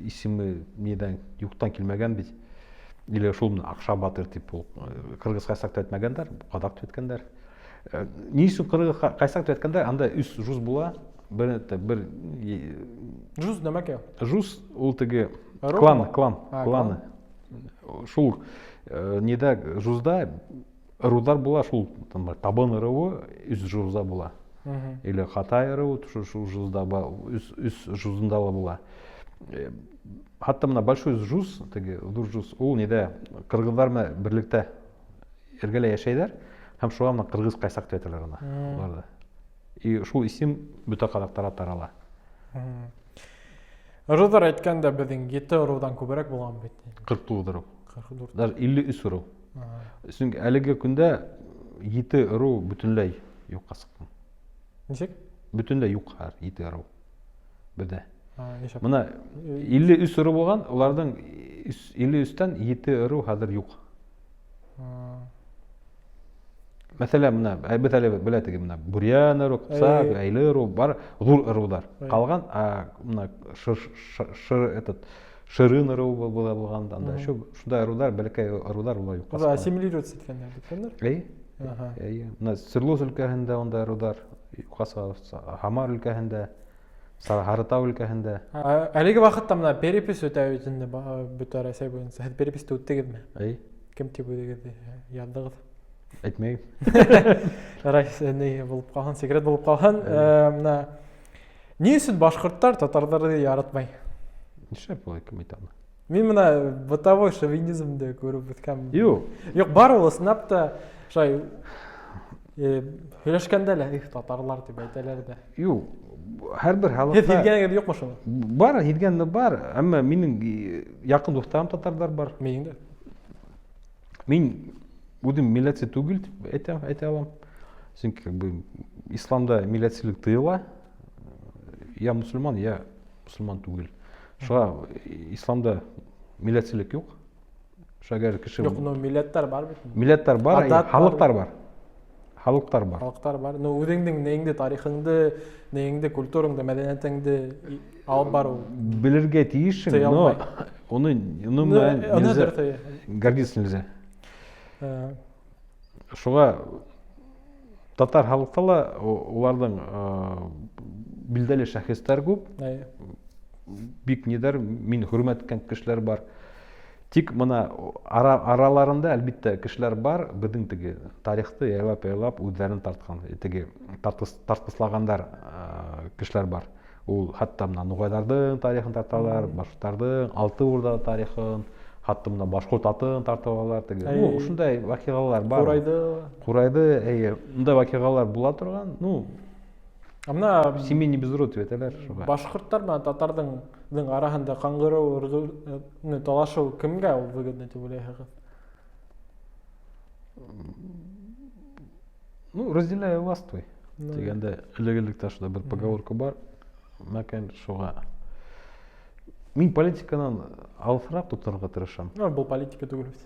исеме ниҙән юҡтан килмәгән бит. Или шул мына Аҡша батыр тип ул ҡырғыҙ ҡайсаҡ тип әйтмәгәндәр, ҡаҙаҡ тип әйткәндәр. Ни өсөн ҡырғыҙ ҡайсаҡ тип әйткәндәр? Анда өс жуз була. Бер, бер, Жуз нәмәкәй? Жуз ул теге Ырыу клан, ма? клан, А, кланы. Шул ниҙә жузда ырыуҙар була, шул там Табын ырыуы өс жузда була. Или Хатай ырыуы шул жузда өс жузында ла була. Хатта мына большой жуз, теге ҙур жуз, ул ниҙә ҡырғыҙҙар менән берлектә эргәлә йәшәйҙәр һәм шуға мына ҡырғыҙ ҡайсаҡ тип әйтәләр ана уларҙы. И шул исем бөтә ҡаҙаҡтарға тарала. Ырыуҙар әйткәндә беҙҙең 7 ырыуҙан күберәк булған бит. Ҡырҡ туғыҙ ырыу. Ҡырҡ дүрт. Даже илле өс ырыу. Сөнки әлеге көндә 7 ырыу бөтөнләй юҡҡа сыҡҡан. Нисек? Бөтөнләй юҡ хәҙер 7 ырыу беҙҙә. Нишләп? Мына илле өс ырыу булған, уларҙың илле өстән 7 ырыу хәҙер юҡ. Мәҫәлән, мына, беҙ әле белә теге, мына, Бурьян ырыу, Ҡыпсаҡ, Әйле ырыу, бар ҙур ырыуҙар. Ҡалған, мына, этот, Шырын ырыу була булған, анда еще шундай ырыуҙар, бәләкәй ырыуҙар улар юҡҡа Улар сыҡҡан. ассимилироваться иткәндәр, бөткәндәр? Әй. Әй. Мына Свердловск өлкәһендә ундай ырыуҙар юҡҡа сыға, Һамар өлкәһендә, Һарытау өлкәһендә. Әлеге ваҡытта мына перепись үтә бит инде, бөтә Рәсәй буйынса. Һеҙ переписьте үттегеҙме? Әй. Кем тип үҙегеҙҙе яҙҙығыҙ? Әйтмәйем. Рәс, ни булып ҡалһын, секрет булып ҡалһын. Әй. Мына ни өсөн башҡорттар татарҙарҙы яратмай? Нишләп улай кем әйтә аны? Мин мына бытовой шовинизмды күреп бөткәнмен. Юҡ. Юҡ, бар ул, ысынлап та шулай, һөйләшкәндә лә, их, татарлар тип әйтәләр ҙә. Юҡ, һәр бер Һеҙ халыҡта һиҙгәнегеҙ юҡмы шуны? Бар, һиҙгәнем бар, әммә минең яҡын дуҫтарым татарҙар бар. Минең дә. Мин үҙем милләтсе түгел тип әйтә алам. Сөнки исламда милләтселек тыйыла. Я мосолман, я мосолман түгел. Шуға исламда милләтселек юҡ. Шуға әгәр кеше Юҡ, ну, милләттәр бар бит. Милләттәр бар, Адат бар. халыҡтар бар. Халыҡтар бар. Халыҡтар бар. Ну, үҙеңдең нейеңде, тарихыңды, нейеңде, культураңды, мәҙәниәтеңде алып барыу. Белергә тейешһең, Тыя но алмай. уны Ну, менән уны нельзя. дөрөҫ, әйе. Гордиться нельзя. Шуға татар халыҡта ла уларҙың билдәле шәхестәр күп. Бик ниҙәр, мин хөрмәт иткән кешеләр бар. Тик мына араларында әлбиттә кешеләр бар, беҙҙең теге тарихты яйлап-яйлап үҙҙәрен тартҡан, теге тартҡыслағандар, кешеләр бар. Ул хатта мына нуғайҙарҙың тарихын тарталар, башҡорттарҙың Алты Урҙа тарихын, хатта мына башҡорт атын тартып алалар, теге. Ну, ошондай ваҡиғалар бар. Ҡурайҙы. Ҡурайҙы, эйе, ундай ваҡиғалар була торған, ну, Ә мына семьи не без урода тип әйтәләр шуға. Башҡорттар менән татарҙың араһында ҡаңғырыу, талашыу кемгә ул выгодно тип уйлайһығыҙ? Ну, разделяй и властвуй. Тигәндә элек-электә шунда бер поговорка бар. Мәкән шуға. Мин политиканан алыҫыраҡ тоторға тырышам. Ну, был политика түгел бит.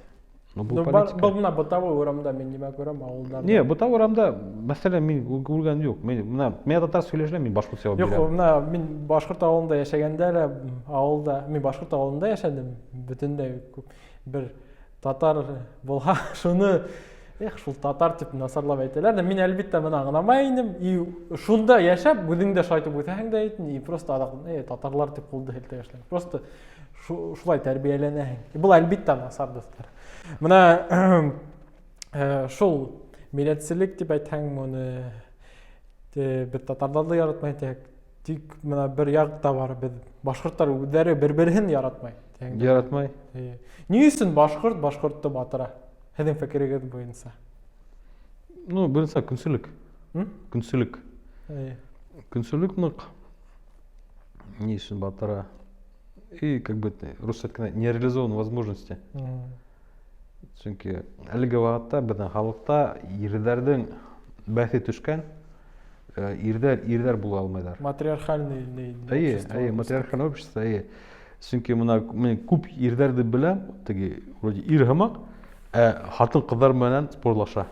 Ну, был Ну, бар, политика. был мына бытовой урамда мин нимә күрәм ауылдарҙа. Не, бытовой урамда, мәҫәлән, мин күргән юҡ. Мин мына, мин татар һөйләшәм, мин башҡорт яуап Юҡ, бирәм. мына мин башҡорт ауылында йәшәгәндә лә, ауылда, мин башҡорт ауылында йәшәнем, бөтөнләй күп бер татар булһа, шуны, эх, шул татар тип насарлап әйтәләр. Мин әлбиттә быны аңламай инем. И шунда йәшәп, үҙең дә шулай итеп үҫәһең дә әйтен, и просто аҙаҡ, татарлар тип ҡулды һелтәй башлайһың. Просто шулай тәрбиәләнәһең. И был әлбиттә насар, дуҫтар. Мына, шул милләтселек тип әйтһәң, уны, беҙ татарҙарҙы яратмай тиһәк, тик мына бер яҡ та бар, беҙ башҡорттар үҙҙәре бер-береһен яратмай тиһәң дә. Яратмай. Ни өсөн башҡорт башҡортто батыра? Һеҙҙең фекерегеҙ буйынса. Ну, беренсе көнсөлөк. М? Көнсөлөк. Көнсөлөк ныҡ. Ни өсөн батыра? И, как бы, русса әйткәндә, нереализованные возможности. Сөнки әлеге ваҡытта беҙҙең халыҡта ирҙәрҙең Бәҫе төшкән, ирҙәр ирҙәр була алмайҙар. Матриархальный Эйе, общество. Эйе, матриархальный общество, эйе. Сөнки мына мин күп ирҙәрҙе беләм, теге вроде ир һымаҡ, ә ҡатын-ҡыҙҙар менән спорлаша.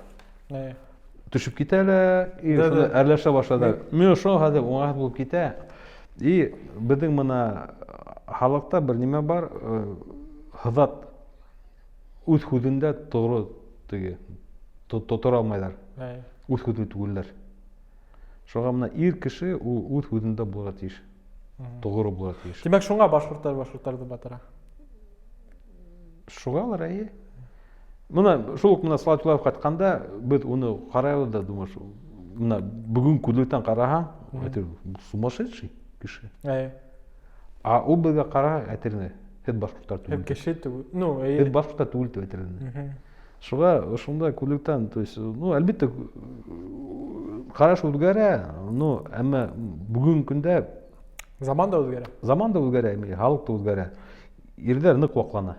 Төшөп китә лә, и шунда әрләшә башлай. Мин ошо хәҙер уңайһыҙ булып китә. И беҙҙең мына халыҡта бер нимә бар, һыҙат үҙ һүҙендә тоғро теге тотора алмайҙар. Үҙ һүҙле түгелләр. Шуға мына ир кеше ул үҙ һүҙендә булырға тейеш. Тоғро булырға тейеш. Тимәк, шуңа башҡорттар башҡорттарҙы батыра. Шуғалыр, эйе. Мына шул уҡ мына Салауат Юлаев ҡайтҡанда беҙ уны ҡарайбыҙ да, думаешь, мына бөгөн күҙлектән ҡараһаң, әйтер, сумасшедший кеше. А ул беҙгә ҡараһа, әйтер ине, һеҙ башҡорттар Һеҙ түгел. кеше түгел. Ну, эйе. Һеҙ башҡорттар түгел тип әйтер ине. Шуға шунда күҙлектән, то есть, ну, әлбиттә, ҡараш үҙгәрә, ну, әммә бөгөнгө көндә Заман да үҙгәрә. Заман да үҙгәрә, халыҡ та үҙгәрә. Ирҙәр ныҡ ваҡлана.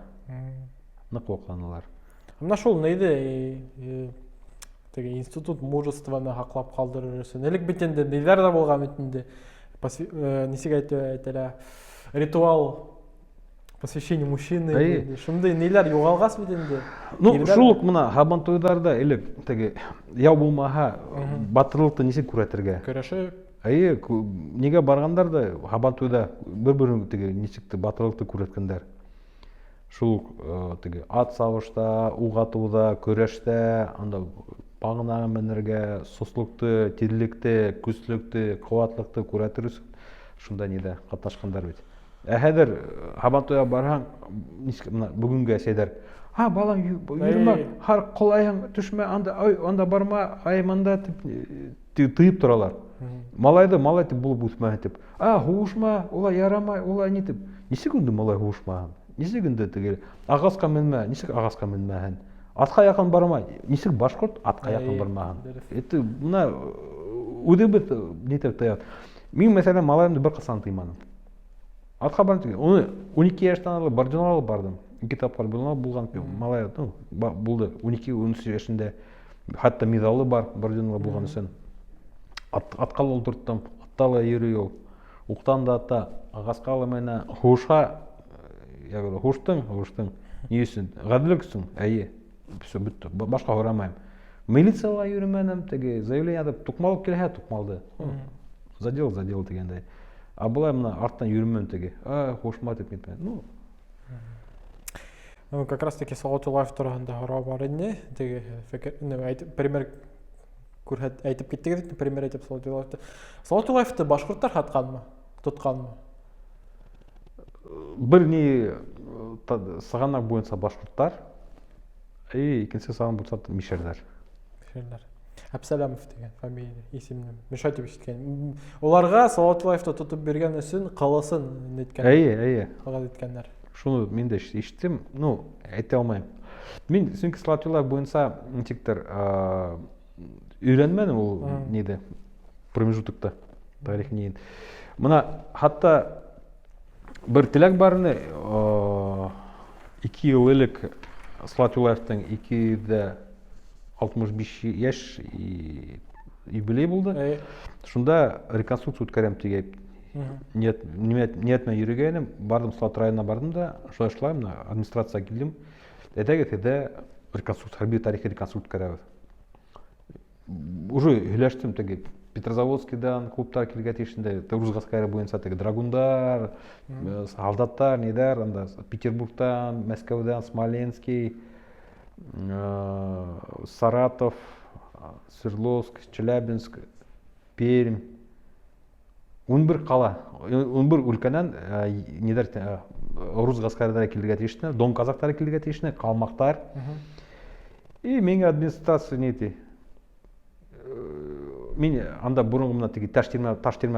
Ныҡ ваҡланалар. Мына шул нейҙе, теге институт мужествоны һаҡлап ҡалдырыр өсөн. Элек бит инде нейҙәр ҙә булған бит инде. Нисек әйтелә? Ритуал посвящение мужчины. Шундай нейҙәр юғалғас бит инде. Ну, Ирҙәр шул уҡ мына һабантуйҙарҙа элек теге яу булмаһа, батырлыҡты нисек күрһәтергә? Көрәшеп. Эйе, нигә барғандар да һабантуйҙа бер-берен теге нисек тә батырлыҡты күрһәткәндәр. Шул уҡ теге ат сабышта, уҡ атыуҙа, көрәштә, анда бағанаға менергә, сослоҡто, тиҙлекте, көслөктө, ҡеүәтлекте күрһәтер өсөн шунда ниҙә ҡатнашҡандар бит. Ә хәҙер һабантуйға барһаң, нисек мына бөгөнгө әсәйҙәр, ха, балам, йөрөмә, хар ҡолайһың, төшмә, анда, ай, анда барма, ай, мында тип, тыйып торалар. Малайҙы малай тип булып үҫмәһен тип. А, һуғышма, улай ярамай, улай ни тип. Нисек инде малай һуғышмаһын? Нисек инде теге ағасҡа менмә, нисек ағасҡа менмәһен? Атҡа яҡын барма, нисек башҡорт атҡа яҡын бармаһын? Это мына үҙебеҙ ни тип тыябыҙ. Мин, мәҫәлән, малайымды бер ҡасан тыйманым. Атҡа барып тигән, уны 12 йәштән алып бордюн алып барҙым. Ике тапҡыр бордюн алып булған малай, ну, булды. Ун ике, ун өс йәшендә. Хатта миҙалы бар бордюн алып булған өсөн. Атҡа ла ултырттым, атта ла йөрөй ул. Уҡтан да ата, ағасҡа ла менә, һуғышҡа, я говорю, һуғыштың, һуғыштың. Ни өсөн? Ғәҙеллек өсөн, эйе. Всё, бөттө. Башҡа һорамайым. Милицияла йөрөмәнем, теге заявление ятып, туҡмалып килһә, туҡмалды. Задел, задел тигәндәй. А былай мына арттан йөрөмәм теге. А, һуғышма тип нитмә. Ну. Ну, как раз таки Салауат Юлаев тураһында һорау бар ине. Теге фекер, ну, әйтеп, пример күрһәт, әйтеп киттегеҙ бит, пример әйтеп Салауат Юлаевты. Салауат Юлаевты башҡорттар һатҡанмы? Тотҡанмы? Бер ни, сығанаҡ буйынса башҡорттар, и икенсе сығанаҡ буйынса мишәрҙәр. Мишәрҙәр. Әпсәләмов тигән фамилия, исемле. Мишәр тип ишеткән. Уларға Салауат Юлаевты тотоп биргән өсөн ҡылысын ниткән. Эйе, эйе. Ҡағыҙ иткәндәр. Шуны мин дә ишеттем, ну, әйтә алмайым. Мин сөнки Салауат Юлаев буйынса нисектер, өйрәнмәнем ул ниҙе, промежутокта, тарих ни. Мына хатта бер теләк бар ине, ике йыл элек Салауат Юлаевтың ике йөҙ ҙә алтмыш биш йәш юбилей булды. Шунда реконструкция үткәрәм тигән ниәт менән йөрөгәйнем, бардым Салауат районына бардым да, шулай шулай мына администрацияға килдем. Әйтәгеҙ, һеҙҙә реконструкция, хәрби тарихи реконструкция үткәрәбеҙ. Уже һөйләштем теге Петрозаводскийҙан клубтар килгән тейешендә, рус ғәскәре буйынса теге драгундар, солдаттар, ниҙәр, анда Петербургтан, Мәскәүҙән, Смоленский, Саратов, Свердловск, Челябинск, Пермь. Ун бер ҡала, ун бер өлкәнән, ниҙәр, рус ғәскәрҙәре килергә тейешне, дон казактары килергә тейешне, ҡалмаҡтар. И миңә администрация ни ти? Мин анда боронғо мына теге таш тирмә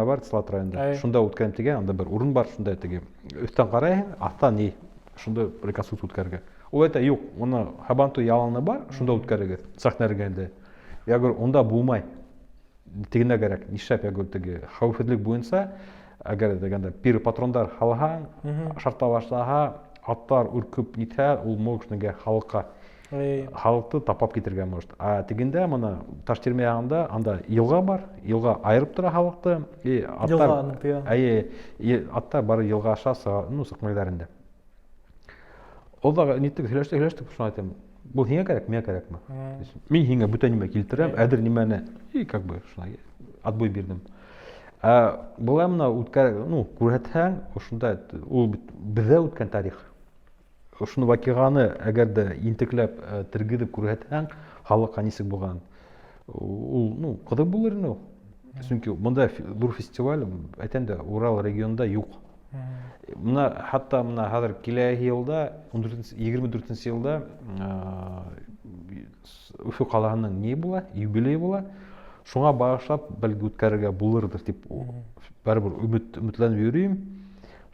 бар Салауат районында. Шунда үткәрәм тигән, анда бер урын бар, шунда теге өҫтән ҡарайһың, аҫтан ни, шунда реконструкция үткәрергә. Ул әйтә, юҡ, уны Һабантуй яланы бар, шунда үткәрегеҙ, сәхнә эргәһендә. Я говорю, унда булмай. Тегендә кәрәк. Нишләп, я говорю, теге хәүефһеҙлек буйынса, әгәр дигәндә пир патрондар һалһаң, шарта башлаһа, аттар үркеп нитһә, ул могшныга халыҡҡа. Халыҡты тапап китергә может. А тегендә мына Таштирмә яғында анда йылға бар, йылға айырып тора халыҡты. И аттар, әйе, аттар бары йылға аша ну, сыҡмайҙар инде. Ул да ниттек, һөйләштек, һөйләштек, шуны әйтәм. Был һиңә кәрәк, миңә кәрәкме? Мин һиңә бүтән нимә килтерәм, әҙер нимәне, и как бы шуна отбой бирҙем. Ә былай мына үткәр, ну, күрһәтһәң, ошонда ул бит беҙҙә үткән тарих. Ошоно ваҡиғаны әгәр ҙә ентекләп тергеҙеп күрһәтһәң, халыҡҡа нисек булған, ул, ну, ҡыҙыҡ булыр ине ул. Сөнки бында ҙур фестиваль, әйтәм дә, Урал регионында юҡ. Мына хатта мына хәҙер киләһе йылда, 24-нсе йылда Өфө ҡалаһының ни була, юбилей була. Шуңа бағышлап бәлки үткәрергә булырҙыр тип барыбер өмөтләнеп йөрөйөм.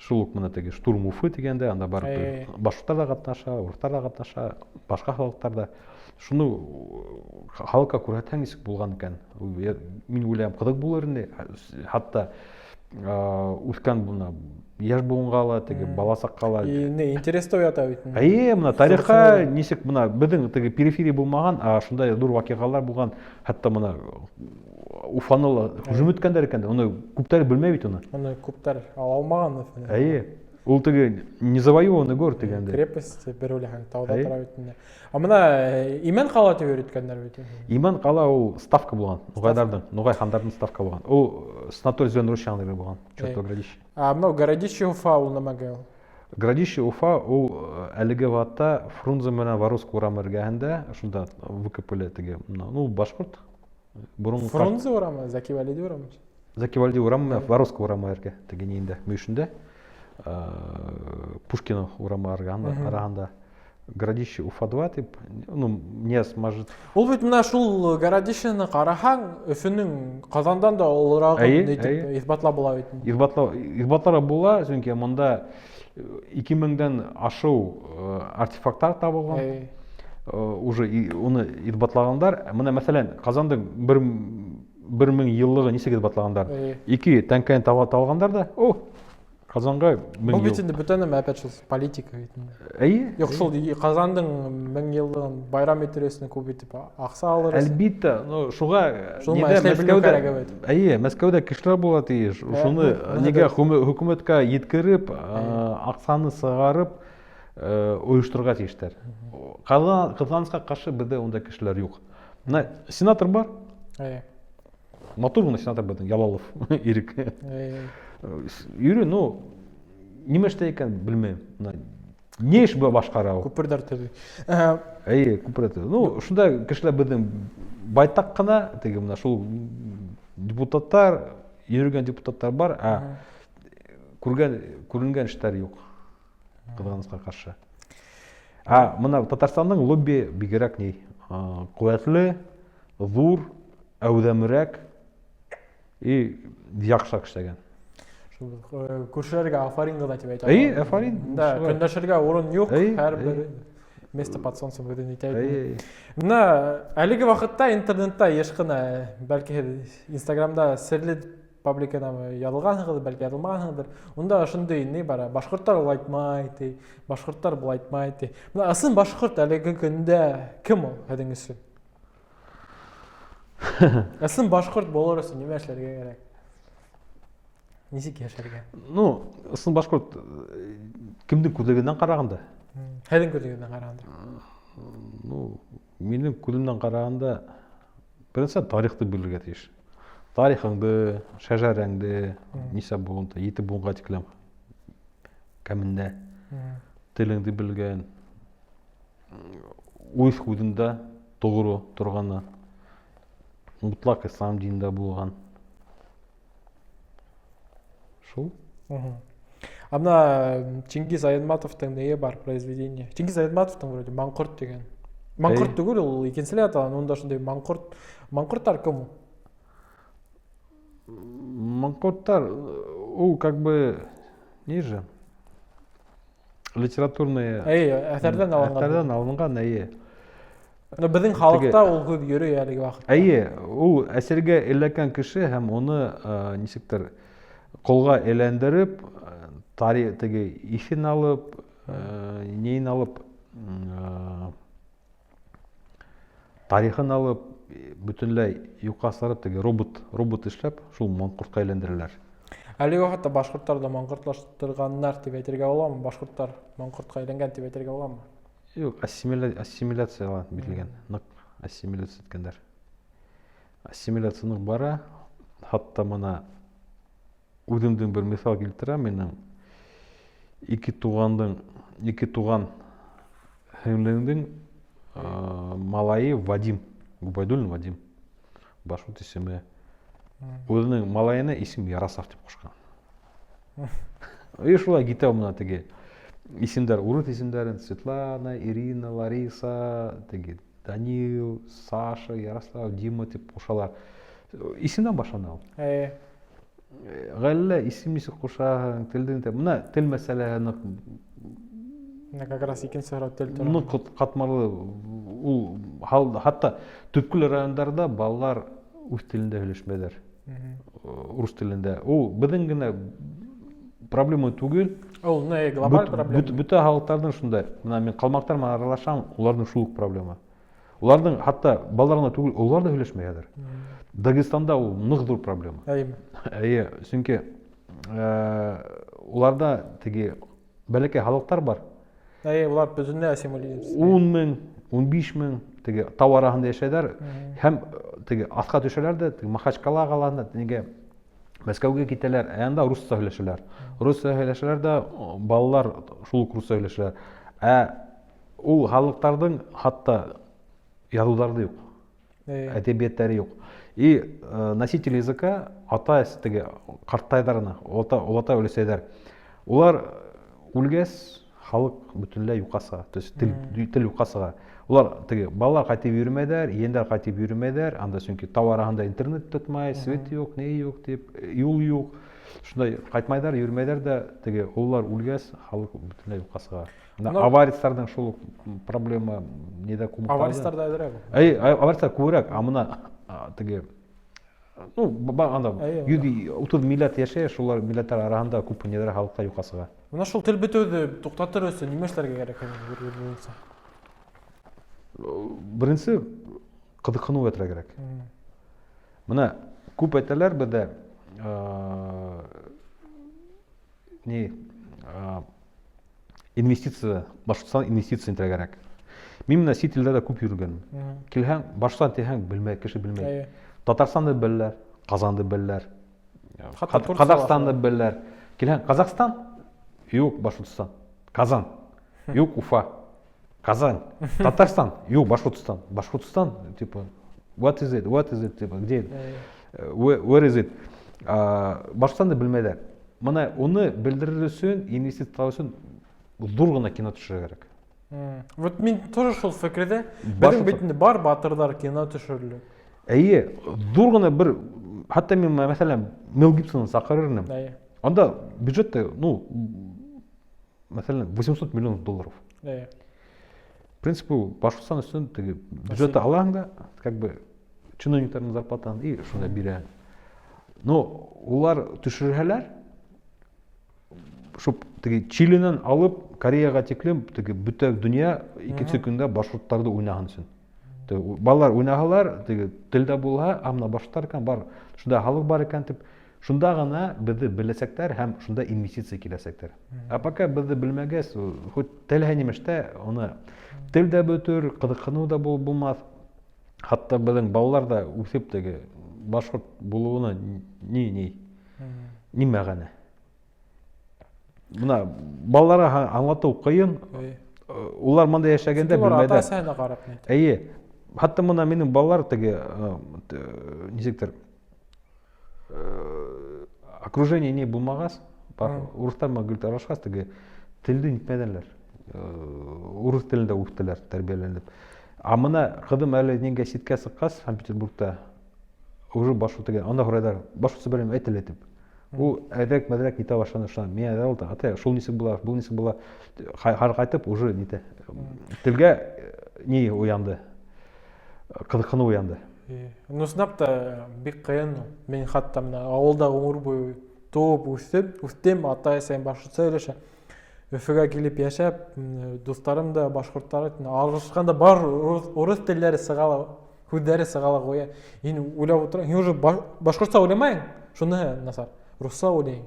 Шул уҡ мына теге «Штурм Уфы» тигәндә анда барып башҡорттар ҙа ҡатнаша, урыҫтар ҙа ҡатнаша, башҡа халыҡтар ҙа. Шуны халыҡҡа күрһәтһәң, нисек булған икән. Мин уйлайым, ҡыҙыҡ булыр ине. Хатта үҫкән бына йәш быуынға ла, теге бала саҡҡа ла. И не, интерес та уята бит. Эйе, мына тарихҡа нисек мына беҙҙең теге периферия булмаған, а шундай ҙур ваҡиғалар булған, хатта мына Уфаны ла һөжүм иткәндәр икән, уны күптәр белмәй бит уны. Уны күптәр ала алмаған. Эйе. Ул теге незавоеванный город тигәндәй. Крепость бер уйлаһаң тауҙа тора бит инде. А мына Имән ҡала тип өйрәткәндәр бит. Имән ҡала ул ставка булған, нуғайҙарҙың, нуғай хандарҙың ставка булған. Ул санаторий Зеленый роща булған, Чертово городище. А мынау Городище Уфа ул нәмәгә ул? Городище Уфа ул әлеге ваҡытта Фрунзе менән Воровск урамы эргәһендә, шунда выкопали теге, ну, башҡорт боронғо Фрунзе урамы, Зәки Вәлиди урамы. Зәки Вәлиди урамы менән Воровск урамы эргә, теге ниендә, мөйөшөндә. Пушкина урамы араһында Городище Уфа 2 тип, ну, Нияз Мажит. Ул бит мына шул городищены ҡараһаң, Өфөнөң Ҡазандан да олорағын әйтеп иҫбатлап була бит. Иҫбатларға була, сөнки монда 2000-дән ашыу артефакттар табылған. Уже уны иҫбатлағандар. Мына, мәҫәлән, Ҡазандың бер мең йыллығы нисек иҫбатлағандар? Ике тәңкәне табалғандар да, о, Ҡазанға мең Был бит йыл. инде бөтә нәмә опять шул политика бит инде. Эйе. Юҡ, шул Ҡазандың 1000 йыллығын байрам итер өсөн күп итеп аҡса алыр өсөн. Әлбиттә, ну, шуға Шул ниҙә эшләй белеү Мәскәүҙә кәрәк бит. Эйе, Мәскәүҙә кешеләр була тейеш. Шуны нигә хөкүмәткә еткереп, аҡсаны сығарып, ойошторорға тейештәр. Ҡыҙғанысҡа ҡаршы беҙҙә ундай кешеләр юҡ. Мына сенатор бар. Матур ғына сенатор беҙҙең, Ялалов Ирек. Йөрөй, ну, нимә эшләй икән, белмәйем. Мына ни эш башҡара ул? Күперҙәр төҙөй. Эйе, күпер төҙөй. Ну, шундай кешеләр беҙҙең байтаҡ ҡына, теге мына шул депутаттар, йөрөгән депутаттар бар, а күренгән эштәр юҡ. Ҡыҙғанысҡа ҡаршы. А мына Татарстандың лобби бигерәк ни? Ҡеүәтле, ҙур, әүҙәмерәк и яҡшыраҡ эшләгән. Шул, күршеләргә афарин ғына тип әйтә Эйе, алам. афарин. Да, Шулай. көндәшергә урын юҡ, һәр бер место под солнцем үҙен әйтә. Мына әлеге ваҡытта интернетта йыш ҡына, бәлки һеҙ Инстаграмда серле пабликына яҙылғанһығыҙ, бәлки яҙылмағанһығыҙҙыр. Унда ошондай ни бар, башҡорттар улайтмай ти, башҡорттар былайтмай ти. Мына ысын башҡорт әлеге көндә кем ул һеҙҙең өсөн? Ысын башҡорт булыр өсөн нимә эшләргә кәрәк? Нисек йәшәргә? Ну, ысын башҡорт кемдең күҙлегенән ҡарағанда? Һеҙҙең күҙлегенән ҡарағанда. Ну, минең күҙемдән ҡарағанда, беренсән тарихты белергә тейеш. Тарихыңды, шәжәрәңде, нисә быуын, ете быуынға тиклем кәмендә. Телеңде белгән, үҙ һүҙендә тоғро торғаны, мотлаҡ ислам динендә булған. Шул. А мына Чингиз Айтматовтың нее бар произведение? Чингиз Айтматовтың вроде Маңҡорт тигән. Маңҡорт түгел, ул икенселәй атала, унда шундай маңҡорт. Маңҡорттар кем ул? Маңҡорттар ул как бы ниже литературные Әй, әҫәрҙән алынған. Әҫәрҙән алынған, әйе. Но беҙҙең халыҡта ул һүҙ йөрөй әлеге ваҡытта. Әйе, ул әсиргә эләккән кеше һәм уны нисектер ҡолға әйләндереп, теге иҫен алып, нейен алып, Тарихын алып, бөтөнләй юҡҡа сығарып, теге робот эшләп, шул маңҡортҡа әйләндерәләр. Әлеге ваҡытта башҡорттарҙы маңҡортлаштырғандар тип әйтергә буламы? Башҡорттар маңҡортҡа әйләнгән тип әйтергә буламы? Юҡ, ассимиляцияға бирелгән, ныҡ ассимиляция иткәндәр. Ассимиляция ныҡ бара. Хатта мына үҙемдең бер миҫал килтерәм, минең ике туған һеңлемдең малайы Вадим, Губайдуллин Вадим, башҡорт исеме. Үҙенең малайына исем Ярослав тип ҡушҡан. И шулай китә мына теге исемдәр, урыҫ исемдәрен Светлана, Ирина, Лариса, теге Данил, Саша, Ярослав, Дима тип ҡушалар. Исемдән башлана ул. Ғаиләлә исем нисек ҡушаһың, телдең дә, мына тел мәсьәләһе ныҡ. Менә как раз икенсе һорау тел тураһында. Ныҡ ҡатмарлы. Ул хатта төпкөл райондарҙа балалар үҙ телендә һөйләшмәйҙәр. Урыҫ телендә. Ул беҙҙең генә проблема түгел. Ул не глобаль проблема. Бөтә халыҡтарҙың шундай. Мына мин ҡалмаҡтар менән аралашам, уларҙың шул уҡ проблема. Уларҙың хатта балалар ғына түгел, улар ҙа һөйләшмәй хәҙер. Дагестанда ул ныҡ ҙур проблема. Әйе. Әйе, сөнки уларҙа теге бәләкәй халыҡтар бар. Әйе, улар бөтөнләй ассимилироваться. Ун мең, ун биш мең теге тау араһында йәшәйҙәр. Һәм теге аҫҡа төшәләр ҙә, теге Махачкала ҡалаһында, нигә Мәскәүгә китәләр, ә анда русса һөйләшәләр. Русса һөйләшәләр ҙә, балалар шул уҡ русса һөйләшәләр. Ә ул халыҡтарҙың хатта яҙыуҙары юҡ. Әҙәбиәттәре юҡ. И носитель языка ата теге ҡарттайҙарына, олатай өләсәйҙәр. Улар үлгәс халыҡ бөтөнләй юҡҡа сыға. То есть тел юҡҡа сыға. Улар теге балалар ҡайтып йөрөмәйҙәр, ейәндәр ҡайтып йөрөмәйҙәр. Анда сөнки тау араһында интернет тотмай, свет юҡ, ни юҡ тип, юл юҡ. Шундай ҡайтмайҙар, йөрөмәйҙәр ҙә, теге ололар үлгәс халыҡ бөтөнләй юҡҡа сыға. Мына аваристарҙың шул уҡ проблема ниҙә күмеп ҡалды. Аваристар ҙа әҙерәк ул. Әй, аваристар күберәк, ә мына, теге, ну, анда йөҙ утыҙ милләт йәшәй, шулар милләттәр араһында күп ниҙәр халыҡта юҡҡа сыға. Мына шул тел бөтөүҙе туҡтатыр өсөн нимә эшләргә кәрәк һеҙҙең буйынса? Беренсе ҡыҙыҡһыныу уятырға кәрәк. Мына күп әйтәләр беҙҙә, ни, инвестиция, Башҡортостан инвестиция итергә кәрәк. Мин мына сит илдәрҙә күп йөрөгәнмен. Килһәң, Башҡортостан тиһәң, белмәй, кеше белмәй. Татарстанды беләләр, Ҡазанды беләләр, Хатта Турция Ҡаҙағстанды башлы. беләләр. Килһәң, Ҡаҙағстан? Юҡ, Башҡортостан. Казан? Юҡ, Уфа. Казань. Татарстан? Юҡ, Башҡортостан. Башҡортостан, типа, what is it? What is it? Типа, где это? Where is it? Башҡортостанды белмәйҙәр. Мына уны белдерер өсөн, инвестиция табыу өсөн ҙур ғына кино төшөрөргә кәрәк. Вот мин тоже шул фекерҙә. Беҙҙең Башҡортостан. бит инде бар батырҙар кино төшөрөлө. Эйе, ҙур ғына бер, хатта мин, мәҫәлән, Мел Гибсонны саҡырыр инем. Анда бюджет, ну, мәҫәлән, 800 миллионов долларов. В принципе, Башҡортостан өсөн теге бюджетты алаһың да, как бы чиновниктарҙың зарплатаһын и шунда бирәһең. Но улар төшөрһәләр, шул теге Чилинан алып Кореяға тиклем теге бөтә донъя икенсе көндә башҡорттарҙы уйнаһын өсөн. Теге балалар уйнаһалар, теге телдә булһа, а мына башҡорттар икән, бар, шунда халыҡ бар икән тип, шунда ғына беҙҙе беләсәктәр һәм шунда инвестиция киләсәктәр. А пока беҙҙе белмәгәс, хоть телһә нимәштә, уны тел дә бөтөр, ҡыҙыҡһыныу ҙа булмаҫ. Хатта беҙҙең балалар ҙа үҫеп теге башҡорт булыуына ни мәғәнә? Бына балаларға аңлатыу ҡыйын. Улар мында йәшәгәндә Сөнки улар белмәйҙәр. ата-әсәһенә ҡарап ни. Эйе. Хатта мына минең балалар теге нисектер, окружение не булмағас, бар, урыҫтар менән гел аралашҡас, теге телде нитмәҙеләр. Урыҫ телендә үҫтеләр, тәрбиәләнеп. А мына ҡыҙым әле ниңә ситкә сыҡҡас, Санкт-Петербургта уже башы теге, анда һорайҙар, башҡортса беләм, әйт әле тип. Ул әҙерәк-мәҙерәк нитә башланы, шунан миңә әҙер алды, атай, шул нисек була, был нисек була. Хәл ҡайтып уже нитә. Телгә ни уянды? Ҡыҙыҡһыныу уянды. Ну, сынап та бик ҡыйын. Мин хатта мына ауылда ғүмер буйы тыуып үҫеп, үҫтем, атай-әсәйем башҡортса һөйләшә. Өфөгә килеп йәшәп, дуҫтарым да башҡорттар, аралашҡанда бар урыҫ телдәре сыға ла, һүҙҙәре сыға ла ҡуя. Һин уйлап ултыраһың, һин уже башҡортса уйламайһың, шуныһы насар. Русса уйлайһың.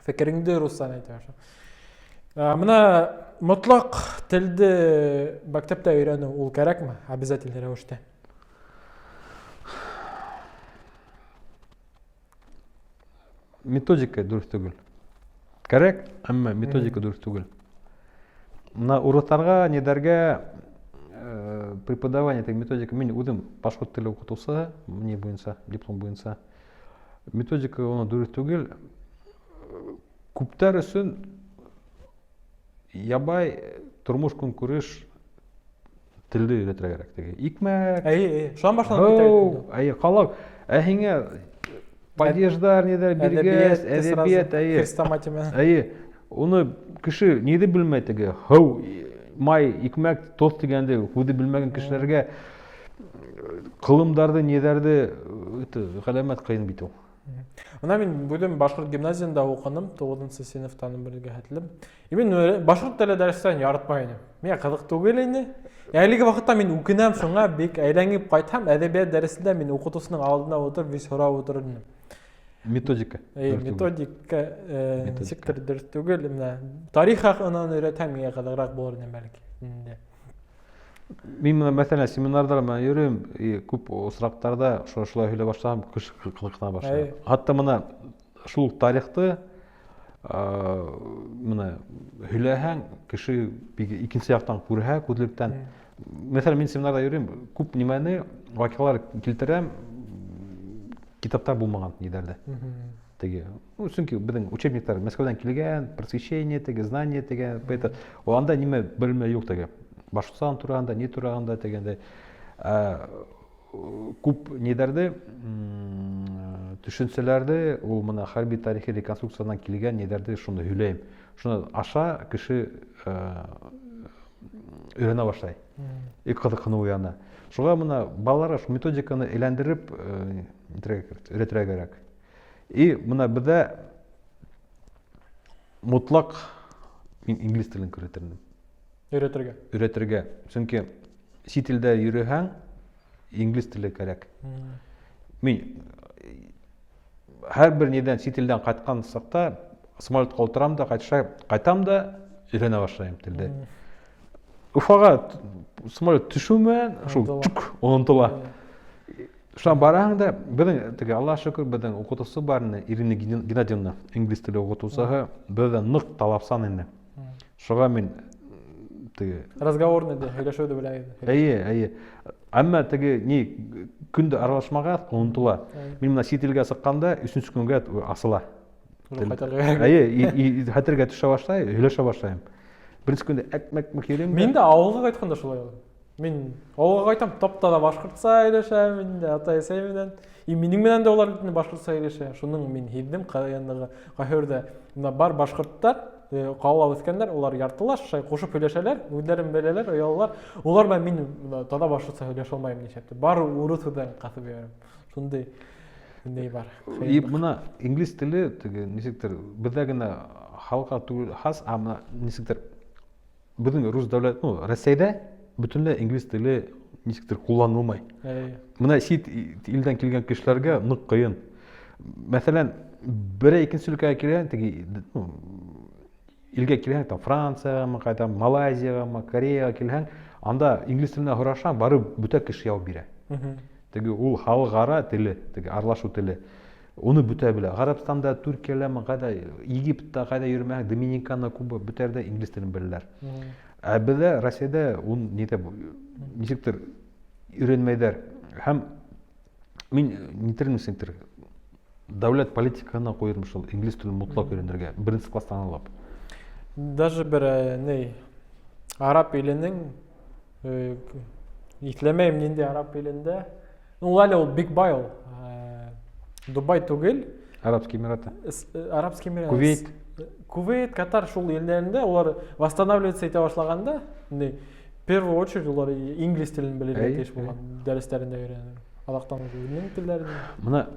Фекереңде русса әйтә. Мына мотлаҡ телде мәктәптә өйрәнеү ул кәрәкме? Обязательный рәүештә. Методика дөрөҫ түгел. Кәрәк, әммә методика дөрөҫ түгел. Мына урыҫтарға, нидәргә преподавание теге методика, мин үҙем башҡорт теле уҡытыусыһы, ни буйынса, диплом буйынса. Методика уны дөрөҫ түгел. Күптәр өсөн ябай тормош көнкүреш телде өйрәтергә кәрәк теге. Икмәк. Әйе, әйе. Шунан башланып китә бит. Әйе, ҡалак. Ә һиңә падеждар нидәр биргәс, әҙәбиәт, әйе. Хрестоматия менән. Әйе. Уны кеше ниҙе белмәй теге. Һыу, май, икмәк, тоҙ тигәнде һүҙе белмәгән кешеләргә ҡылымдарҙы, ниҙәрҙе это ғәләмәт ҡыйын бит ул. Мына мин үҙем башҡорт гимназияһында уҡыным, 9-нсы синыфтан бергә хәтлем. И мин башҡорт теле дәрестәрен яратмай инем. Миңә ҡыҙыҡ түгел ине. Әлеге ваҡытта мин үкенәм шуңа, бик әйләнеп ҡайтһам, әҙәбиәт дәресендә мин уҡытыусының алдына ултырып, весь һорап ултырыр инем. Методика. Әйе, методика нисектер дөрөҫ түгел. Менә тарих хаҡынан өйрәтһәм, миңә ҡыҙығыраҡ булыр ине бәлки. Инде. Мин менә, мәҫәлән, семинарҙар менән йөрөйөм, и күп осраҡтарҙа шулай һөйләй башлаһам, кеше ҡыҙыҡһына башлай. Хатта мына шул уҡ тарихты, мына һөйләһәң, кеше бик икенсе яҡтан күрһә, күҙлектән. Мәҫәлән, мин семинарҙа йөрөйөм, күп нимәне, ваҡиғалар килтерәм, китаптар булмаған ниҙәрҙә. Теге, ну, сөнки беҙҙең учебниктар Мәскәүҙән килгән, просвещение теге, знание теге, поэтому анда нимә белеме юҡ теге. Башҡортостан тураһында, ни тураһында тигәндәй. Күп ниҙәрҙе, төшөнсәләрҙе, ул мына хәрби тарихи реконструкциянан килгән ниҙәрҙе шуны һөйләйем. Шуны аша кеше өйрәнә башлай. И ҡыҙыҡһыныу уяна. Шуға мына балаларға шул методиканы әйләндереп, өйрәтергә кәрәк. И мына беҙҙә мотлаҡ мин инглиз телен өйрәтер инем. Өйрәтергә. Өйрәтергә. Сөнки сит илдә йөрөһәң, инглиз теле кәрәк. Мин һәр бер нидән сит илдән ҡайтҡан саҡта самолетҡа ултырам да, ҡайтам да өйрәнә башлайым телде. Уфаға самолет төшөү менән шул чук онотола. Шунан бараһың да, беҙҙең теге, Аллаһ шөкөр, беҙҙең уҡытыусы бар ине, Ирина Геннадьевна, инглиз теле уҡытыусыһы, беҙҙә ныҡ талапсан ине. Шуға мин теге разговорный да, һөйләшеүҙе белә ине. Эйе, эйе. Әммә теге ни көндә аралашмағас онотола. Мин мына сит илгә сыҡҡанда өсөнсө көнгә асыла. Уже ҡайтырға кәрәк. Эйе, и хәтергә төшә башлай, һөйләшә башлайым. Беренсе көндә әк-мәк-мәк йөрөйөм дә. Мин дә ауылға ҡайтҡанда шулай булды. Мин ауылға ҡайтам, тап-таҙа башҡортса һөйләшәм инде, атай-әсәй менән. И минең менән дә улар бит инде башҡортса һөйләшә. Шуның мин һиҙҙем ҡыйынлығы. Ҡайһы бына бар башҡорттар, ҡалала үҫкәндәр, улар яртылаш шулай ҡушып һөйләшәләр, үҙҙәрен беләләр, оялалар. Улар менән мин бына таҙа башҡортса һөйләшә алмайым нишләптер. Бар урыҫ һүҙҙәрен ҡаҫып ебәрәм. Шундай ни бар. И бына инглиз теле теге нисектер беҙҙә генә халыҡҡа түгел хас, ә бына нисектер беҙҙең рус дәүләт, ну, Рәсәйҙә бөтөнләй инглиз теле нисектер ҡулланылмай. Бына сит илдән килгән кешеләргә ныҡ ҡыйын. Мәҫәлән, берәй икенсе өлкәгә килгән, теге, ну, илгә килһәң, там Францияғамы, ҡайҙа, Малайзияғамы, Кореяға килһәң, анда инглиз теленә һорашһаң, барып бөтә кеше яуап бирә. Теге ул халыҡ-ара теле, теге аралашыу теле. Уны бөтә белә. Ғәрәбстанда, Төркиәләме, ҡайҙа, Египетта ҡайҙа йөрөмәһәң, Доминикана, Куба, бөтә ерҙә инглиз телен беләләр. Ә беҙҙә Рәсәйҙә ун ниҙә нисектер өйрәнмәйҙәр. Һәм мин нитермен нисектер дәүләт политикаһына ҡуйырмын шул инглиз телен мотлаҡ өйрәнергә, беренсе класстан алып. Даже бер ни араб иленең, иҫләмәйем ниндәй араб илендә. Ну, ул әле ул бик бай ул. Дубай түгел. Арабский Эмираты. Арабский Эмираты. Кувейт. Кувейт, Катар шул илдәрендә улар восстанавливаться итә башлағанда, ни, в первую очередь улар инглиз телен белергә тейеш булған дәрестәрендә өйрәнә. Аҙаҡтан үҙенең телдәрен. Мына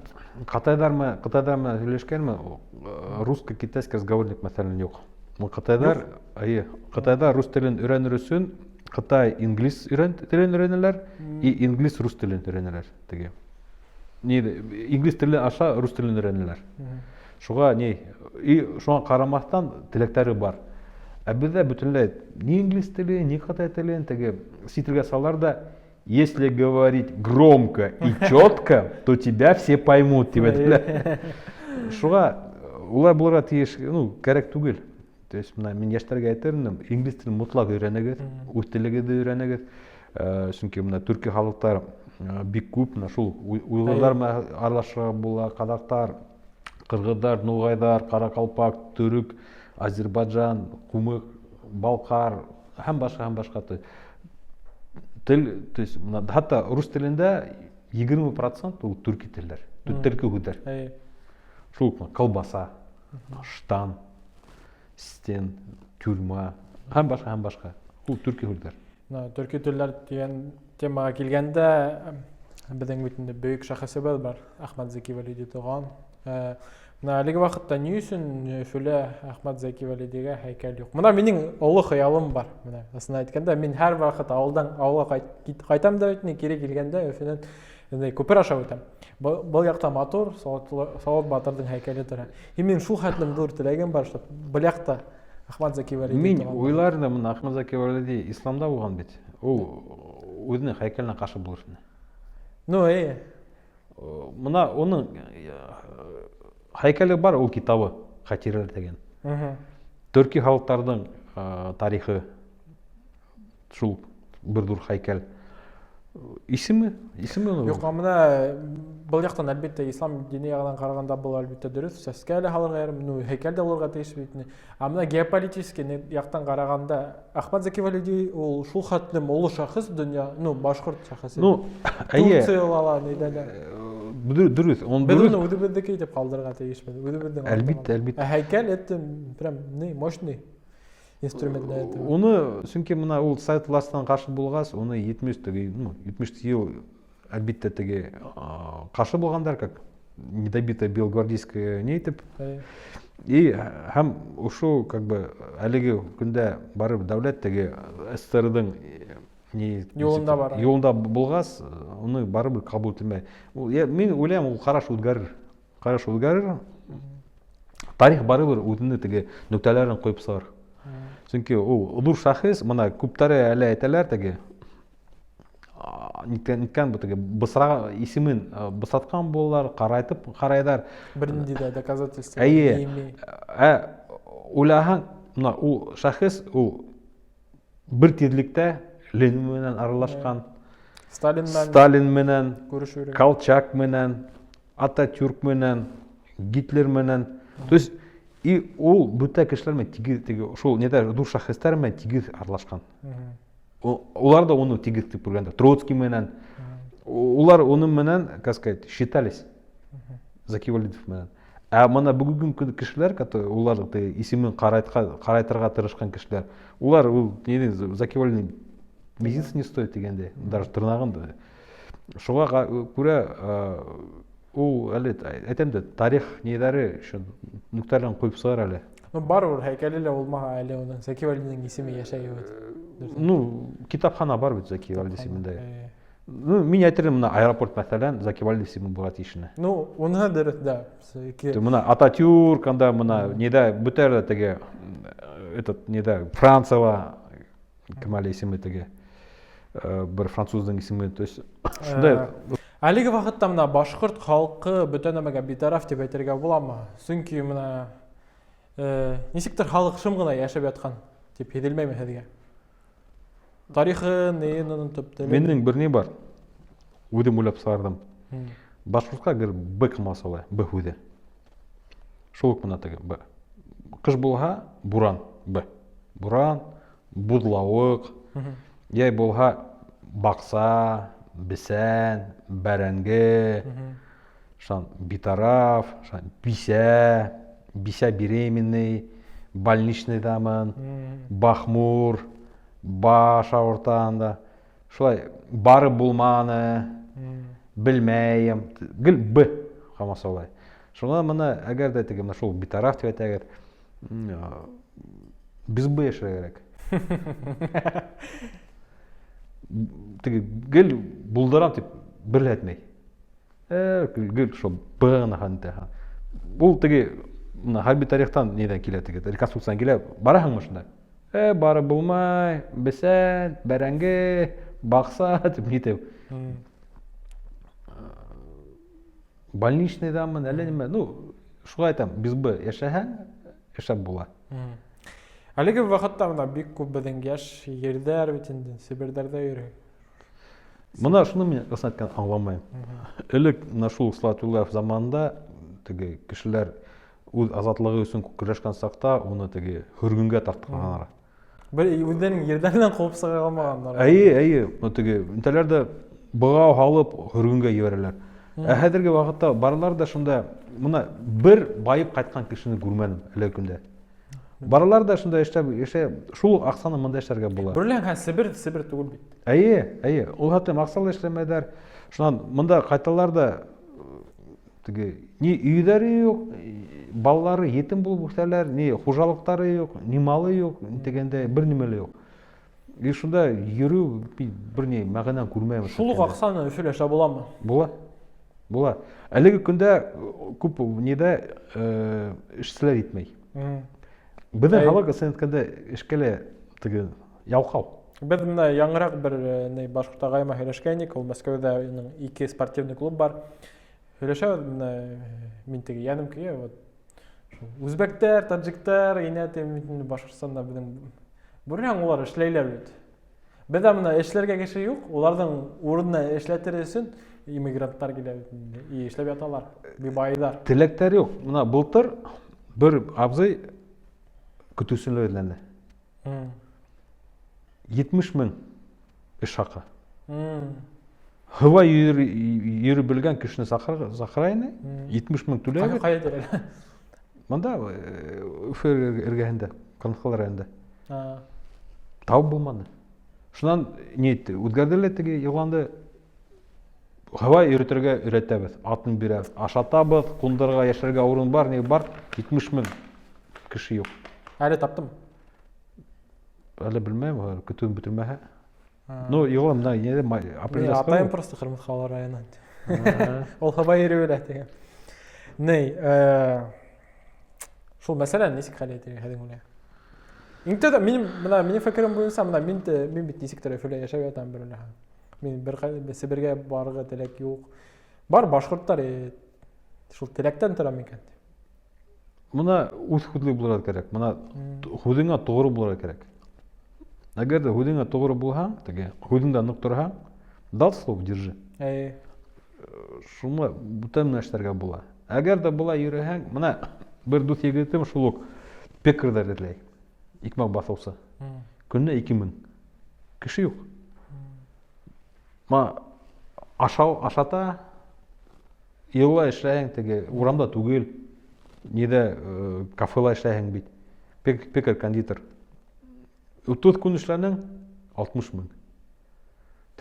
Ҡытайҙармы, Ҡытайҙармы һөйләшкәнме, русско-китайский разговорник мәҫәлән юҡ. Ҡытайҙар, эйе, ҡытайҙар рус телен өйрәнер өсөн ҡытай инглиз телен өйрәнәләр и инглиз рус телен өйрәнәләр теге. Ни инглиз теле аша рус телен өйрәнәләр. Шуға ни и шуңа ҡарамаҫтан теләктәре бар. Ә беҙҙә бөтөнләй ни инглиз теле, ни ҡытай телен теге сит телгә салалар да, если говорить громко и четко, то тебя все поймут, тип әйтәләр. Шуға улай булырға тейеш, ну, кәрәк түгел. То есть мына мин йәштәргә әйтер инем, инглиз телен мотлаҡ өйрәнегеҙ, үҙ телегеҙҙе өйрәнегеҙ. Сөнки мына төрки халыҡтар бик күп, мына шул уйғырҙар менән аралашырға була, ҡаҙаҡтар, ҡырғыҙҙар, нуғайҙар, ҡаракалпаҡ, төрөк, азербайджан, ҡумыҡ, балҡар һәм башҡа, һәм башҡа. Тел, то есть мына хатта рус телендә 20% ул төрки телдәр, төрки һүҙҙәр. Шул уҡ колбаса, штан, стен, тюрьма һәм башҡа, һәм башҡа. Ул төрки һүҙҙәр. Мына төрки телдәр тигән темаға килгәндә, беҙҙең бит инде бөйөк шәхесебеҙ бар, Әхмәт Зәки Вәлиди туған. Мына әлеге ваҡытта ни өсөн Өфөлә Әхмәт Зәки Вәлидигә һәйкәл юҡ? Мына минең оло хыялым бар. Мына ысын әйткәндә, мин һәр ваҡыт ауылдан ауылға ҡайтам да бит, кире килгәндә Өфөнән инде күпер аша үтәм. Был яҡта матур Салауат батырҙың һәйкәле тора. И мин шул хәтлем ҙур теләгем бар, чтоб был яҡта Әхмәт Зәки Вәлиди Мин туған. уйлар инем, мына Әхмәт Зәки Вәлиди исламда булған бит. Ул үҙенең һәйкәленә ҡаршы булыр ине. Ну, эйе. Мына уның һәйкәле бар, ул китабы Хатирәләр тигән. Төрки халыҡтарҙың тарихы шул бер ҙур һәйкәл. Исеме? Исеме уның? Юҡ, мына был яҡтан әлбиттә ислам дине яғынан ҡарағанда был әлбиттә дөрөҫ, сәскә лә һалырға ярым, ну, һәйкәл дә булырға тейеш бит. Ә мына геополитический яҡтан ҡарағанда Әхмәт Зәки Вәлиди ул шул хәтлем оло шәхес донъя, ну, башҡорт шәхесе. Ну, әйе. Турцияла ла, нейҙә лә. Дөрөҫ, он Беҙ дөрөҫ. уны үҙебеҙҙеке итеп ҡалдырырға тейешбеҙ, үҙебеҙҙең Әлбиттә, артынан. әлбиттә. Ә һәйкәл это прям не мощный инструмент для этого. Уны, сөнки мына ул совет властынан ҡаршы булғас, уны 70 теге, ну, 70 йыл әлбиттә теге, ҡаршы булғандар, как недобитая белогвардейская не итеп. И һәм ошо как бы әлеге көндә барып дәүләт теге СССРҙың не Юлында бара. Юлында булғас, уны барыбер ҡабул ителмәй. Ул, я, мин уйлайым, ул ҡараш үҙгәрер. Ҡараш үҙгәрер. Тарих барыбер үҙенең теге нөктәләрен ҡуйып сығар. Сөнки ул ҙур шәхес, мына күптәре әле әйтәләр теге, ниткән бу теге бысра исемен, бысратҡан булалар, ҡарайтып ҡарайҙар. Бер ниндәй ҙә доказательство Әйе. не имеет. Ә уйлаһаң, мына ул шәхес, ул бер тиҙлектә Ленин менән аралашҡан, Сталин менән Сталин менән, күрешеү. Колчак менән, Ататюрк менән, Гитлер менән. То есть и ул бөтә кешеләр менән тигеҙ, теге шул ниҙә ҙур шәхестәр менән тигеҙ аралашҡан. Улар да уны тигеҙ тип күргәндәр. Троцкий менән. Улар уның менән, как сказать, считались. Заки Валидов менән. Ә мына бөгөнгө көндә кешеләр, которые улар теге исемен ҡарайтырға тырышҡан кешеләр, улар ул ниҙе Заки Валидов мизинца не стоит тигәндәй, даже тырнағын да. Шуға күрә, ул әле әйтәм дә, тарих ниҙәре ошо нөктәләрен ҡуйып сығар әле. Ну, барыбер һәйкәле лә булмаһа әле уның Зәки Вәлидинең исеме йәшәй бит. Ну, китапхана бар бит Зәки Вәлиди исемендә. Э. Ну, мин әйтер идем, мына аэропорт мәҫәлән Зәки Вәлиди исеме булырға тейеш ине. Ну, уныһы дөрөҫ, да. Ике. Мына Ататюрк анда, мына ниҙә бөтә лә теге, этот ниҙә Францева кем әле исеме теге, бер француздың исеме, то есть шундай. Әлеге ваҡытта мына башҡорт халҡы бөтә нәмәгә битараф тип әйтергә буламы? Сөнки мына, нисектер халыҡ шым ғына йәшәп ятҡан тип һиҙелмәйме һеҙгә? Тарихын, нейен онотоп, телен. Минең бер ни бар. Үҙем уйлап сығарҙым. Башҡортҡа гел Б ҡымасаулай, Б һүҙе. Шул уҡ мына теге Б. Ҡыш булһа, буран, Б. Буран, буҙлауыҡ, йәй булһа, баҡса, бесән, бәрәңге, шан битараф, шан бисә, бисә беременный, больничныйҙамын, бахмур, баш ауырта анда. Шулай барып булманы, белмәйем, гел Б ҡамасаулай. Шуңа мына әгәр ҙә теге мына шул битараф тип әйтәгеҙ, Без Б йәшәргә кәрәк. Теге гел булдырам дип бер лә әйтмәй. Э, гел шул Б гына хәнтә. Ул теге менә хәрби тарихтан нидән килә теге реконструкциядән килә. Бараһыңмы шунда? Э, барып булмай, бесән, бәрәңге, бакса дип нитеп. Больничныйдамын, әллә нимә. Ну, шулай әйтәм, без Б яшәһәң, яшәп була. Әлеге вакытта менә бик күп безнең яшь егетләр бит инде Себердәрдә йөри. Менә шуны мин ысын әйткән аңламыйм. Элек менә шул Салават Юлаев заманында теге кешеләр үз азатлыгы өчен көрәшкән чакта уны теге һөргенгә тартканнар. Бер үзләренең ерләреннән куып чыга алмаганнар. Әйе, әйе, ну теге нитәләр дә богау һалып һөргенгә җибәрәләр. Ә хәзерге вакытта баралар да шунда менә бер баеп кайткан кешене күрмәдем әлеге көндә. Баралар да шунда эшләп, яшә, шул ук акчаны монда эшләргә була. Берлән һәм Себер, Себер түгел бит. Әйе, әйе, ул хәтта максатлы эшләмәделәр. Шуннан монда кайталар да теге ни өйләре юк, балалары етим булып үсәләр, ни хуҗалыклары юк, ни малы юк, дигәндә бер нимә лә юк. И шунда йөрү бер ни мәгънә күрмәйм. Шул ук акчаны Өфөлә эшләп буламы? Була. Була. Әлеге көндә күп нидә эшчеләр итмәй. Безнең халык ысын әйткәндә эшкә лә теге ялкау. Без менә яңырак бер ни башкорт агаема һөйләшкәйнек, ул Мәскәүдә аның ике спортивный клуб бар. Һөйләшәбез менә мин теге янем көе вот шул үзбәктәр, таджиктар, инә тим Башкортстанда безнең бүрәң улар эшләйләр бит. Бездә менә эшләргә кеше юк, уларның урынына эшләтер өчен иммигрантлар килә бит инде. И эшләп яталар, бибайлар. Теләктәр юк. Менә былтыр бер абзый көтүчеләр эзләнде. 70 мең эш хакы. Һава йөреп белгән кешене сакыра инде. 70 мең түләй. Кая дирәләр? Монда Өфө эргәһендә, Канхал районында. Табып булмады. Шуннан ни әйтте? Үзгәрделәр теге игъланды. Һава йөртергә өйрәтәбез, атын бирәбез, ашатабыз, кундырырга, яшәргә урын бар, ни бар, 70 мең кеше юк. Әле таптым. Әле белмәйм, көтүен бетермәһә. Ну, игълан менә нидә апрельдә. Атайым просто Кырмыскалы районыннан. Ул һава йөри белә дигән. Ней, шул мәсьәләне ничек хәл итәргә хәзер уйлыйм. Иң тәүдә минем менә минем фикерем буенча менә мин мин бит ничектер Өфөлә яшәп ятам бер үлә. Мин бер Себергә барырга теләк юк. Бар башкортлар шул теләктән тора микән? Мына үз һүҙле булырға кәрәк. Мына һүҙеңә тоғро булырға кәрәк. Әгәр ҙә һүҙеңә тоғро булһаң, теге һүҙеңдә ныҡ торһаң, дал слово держи. Әйе. Шуны бүтән менә эшләргә була. Әгәр дә болай йөрөһәң, мына бер дуҫ егетем шул ук пекарьҙар эҙләй. Икмәк баҫыусы. Көнөнә 2000. Кеше юк. Ма ашау ашата, Елла эшләһәң теге урамда түгел, нидә э, кафела эшләһәң бит. Пек, пекарь кондитер. 30 көн эшләнең 60 мең.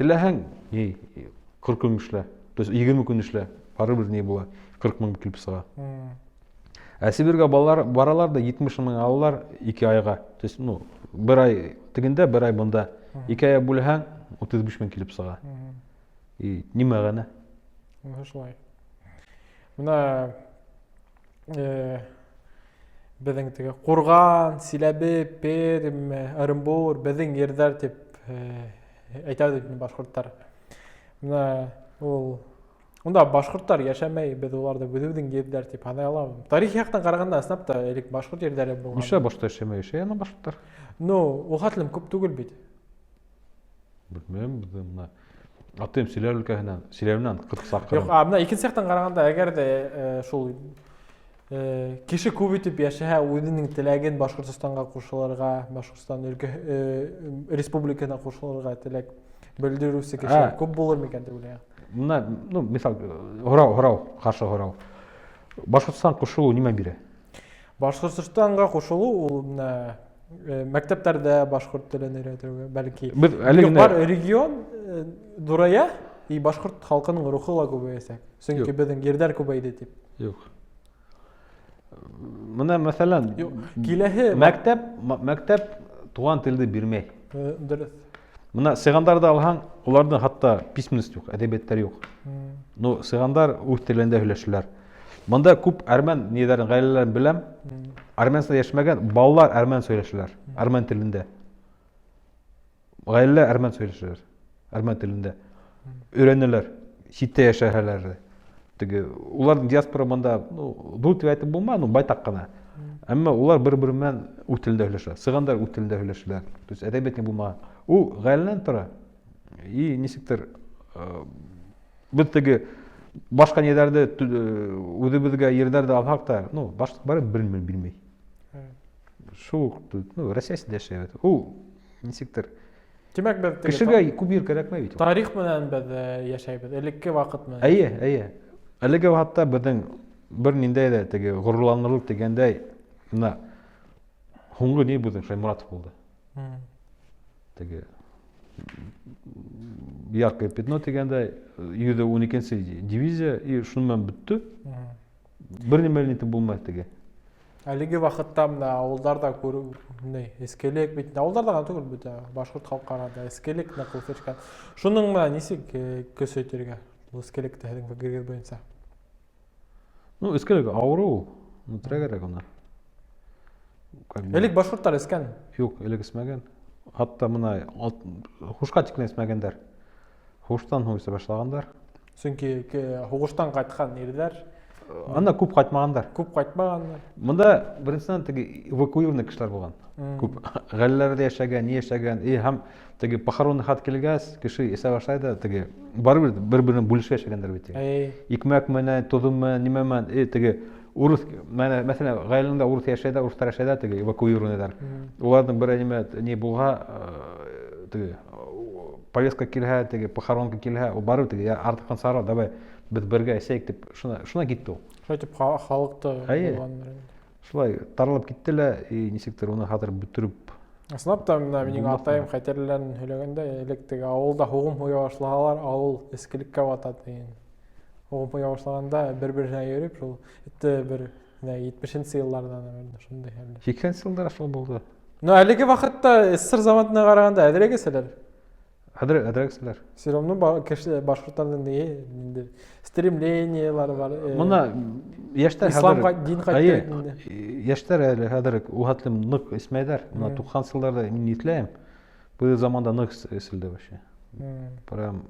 Теләһәң, ни 40 көн эшлә. То есть 20 көн эшлә. Барыбер ни була? 40 мең килеп чыга. Ә Сибиргә балалар баралар да 70 мең алалар 2 айга. То есть, ну, бер ай тегендә, бер ай монда. 2 айга бүлһәң 35 мең килеп чыга. И ни мәгънә? Менә шулай. Менә э, безнең теге Курган, Силәбе, Пермь, Оренбур безнең ерҙәр дип э, әйтә бит башҡорттар. Менә ул Унда башҡорттар йәшәмәй, беҙ уларҙы үҙебеҙҙең ерҙәр тип һанай алабыҙ. Тарих яҡтан ҡарағанда, ысынлап та, элек башҡорт ерҙәре булған. Нишләп башҡорттар йәшәмәй? Йәшәй ана башҡорттар. Ну, ул хәтлем күп түгел бит. Белмәйем, беҙҙең менә атайым Силәр өлкәһенән, Силәбенән 40 саҡрым. Юҡ, а менә икенсе яҡтан ҡарағанда, әгәр ҙә э, шул э, кеше күп итеп йәшәһә, үҙенең теләген Башҡортостанға ҡушылырға, Башҡортостан өлкә э, республикаһына ҡушылырға теләк белдереүсе кеше күп булыр микән дип уйлайым. Менә, ну, мисал, һорау, һорау, ҡаршы һорау. Башҡортостан ҡушылыу нимә бирә? Башҡортостанға ҡушылыу ул менә Э, мәктәптәрҙә башҡорт телен өйрәтеүгә бәлки. Беҙ әле генә бар регион э, ҙурая и башҡорт халҡының рухы ла күбәйәсәк. Сөнки беҙҙең ерҙәр күбәйҙе тип. Юҡ. Менә мәсәлән, киләһе мәктәп туган телде бирмәй. Дөрес. Менә цыгандарҙы алһаң, уларҙың хатта письменность юҡ, әҙәбиәттәр юҡ. Ну, цыгандар үҙ телендә һөйләшәләр. Бында күп әрмән ниҙәрен, ғаиләләрен беләм. Әрмәнсә йәшәмәгән балалар әрмән һөйләшәләр, әрмән телендә. Ғаиләләр әрмән һөйләшәләр, әрмән телендә. Өйрәнәләр, ситтә йәшәһәләр ҙә. Теге уларҙың диаспора бында, ну, ҙур тип әйтеп булмай, ну, байтаҡ ҡына. Әммә улар бер-бере менән үҙ телендә һөйләшә. Цыгандар үҙ телендә һөйләшәләр. То есть әҙәбиәт ни булмаған. Ул ғаиләнән тора. И нисектер беҙ теге башҡа ниҙәрҙе үҙебеҙгә ерҙәрҙе алһаҡ та, ну, башҡа барыбер бер бирмәй. Шул, ну, Россия эсендә йәшәйбеҙ. Ул нисектер Тимәк, беҙ кешегә күп ер кәрәкмәй бит. Тарих менән беҙ йәшәйбеҙ, элекке ваҡыт менән. Эйе, эйе. Әлеге ваҡытта беҙҙең бер ниндәй ҙә теге ғорурланырлыҡ тигәндәй, мына һуңғы ни беҙҙең Шаймуратов булды. Теге яркое пятно тигәндәй, 112-нсе дивизия, и шуның менән бөттө. Бер нимә лә итеп булмай теге. Әлеге ваҡытта мына ауылдарҙа күреү, ни, эскелек бит, ауылдарҙа ғына түгел, бөтә башҡорт халыҡтарында эскелек ныҡ үҫешкән. Шуның менән нисек көсәйтергә ул эскелекте һеҙҙең фекерегеҙ буйынса? Ну, эскелек ауырыу ул, бөтөрә кәрәк уны. Элек башҡорттар эскән? Юҡ, элек эсмәгән. Хатта мына һуғышҡа тиклем эсмәгәндәр. Һуғыштан һуң эсә башлағандар. Сөнки һуғыштан ҡайтҡан ирҙәр Анда күп ҡайтмағандар. Күп ҡайтмағандар. Мында беренсенән теге эвакуированный кешеләр булған. Күп ғаиләләрҙә йәшәгән, ни йәшәгән. И һәм теге похоронный хат килгәс, кеше эсә башлай да, теге барыбер бер-берен бүлешеп йәшәгәндәр бит. Икмәк менән, тоҙо менән, нимә менән, и теге урыҫ, мәҫәлән, ғаиләңдә урыҫ йәшәй ҙә, урыҫтар йәшәй ҙә, теге эвакуированныйҙар. Уларҙың берәй нимә ни булһа, теге повестка килһә, теге похоронка килһә, ул барыбер теге артыҡ сығара, давай беҙ бергә эсәйек тип, шуна китте ул. Шулай тип халыҡты булғандар инде. Шулай таралып китте лә, и нисектер уны хәҙер бөтөрөп. Ысынлап та, мына минең атайым хәтерләрен һөйләгәндә, элек теге ауылда һуғым һуя башлаһалар, ауыл эскелеккә бата тигән. Һуғым һуя башлағанда бер-береһенә йөрөп, шул итте бер 70-нсе йылларҙа, наверное, шундай хәлдә. 80-нсе йылдар шул булды. Но әлеге ваҡытта СССР заманына ҡарағанда әҙерәк эсәләр. Әҙерәк эсәләр. Все равно кеше башҡорттарҙың ни, ниндәй стремлениелары бар. Мына йәштәр исламға дин ҡайтты инде. Йәштәр әле хәҙер ул хәтлем ныҡ эсмәйҙәр. Мына 90-нсы йылдарҙа мин иҫләйем. Был заманда ныҡ эселде вообще. Прям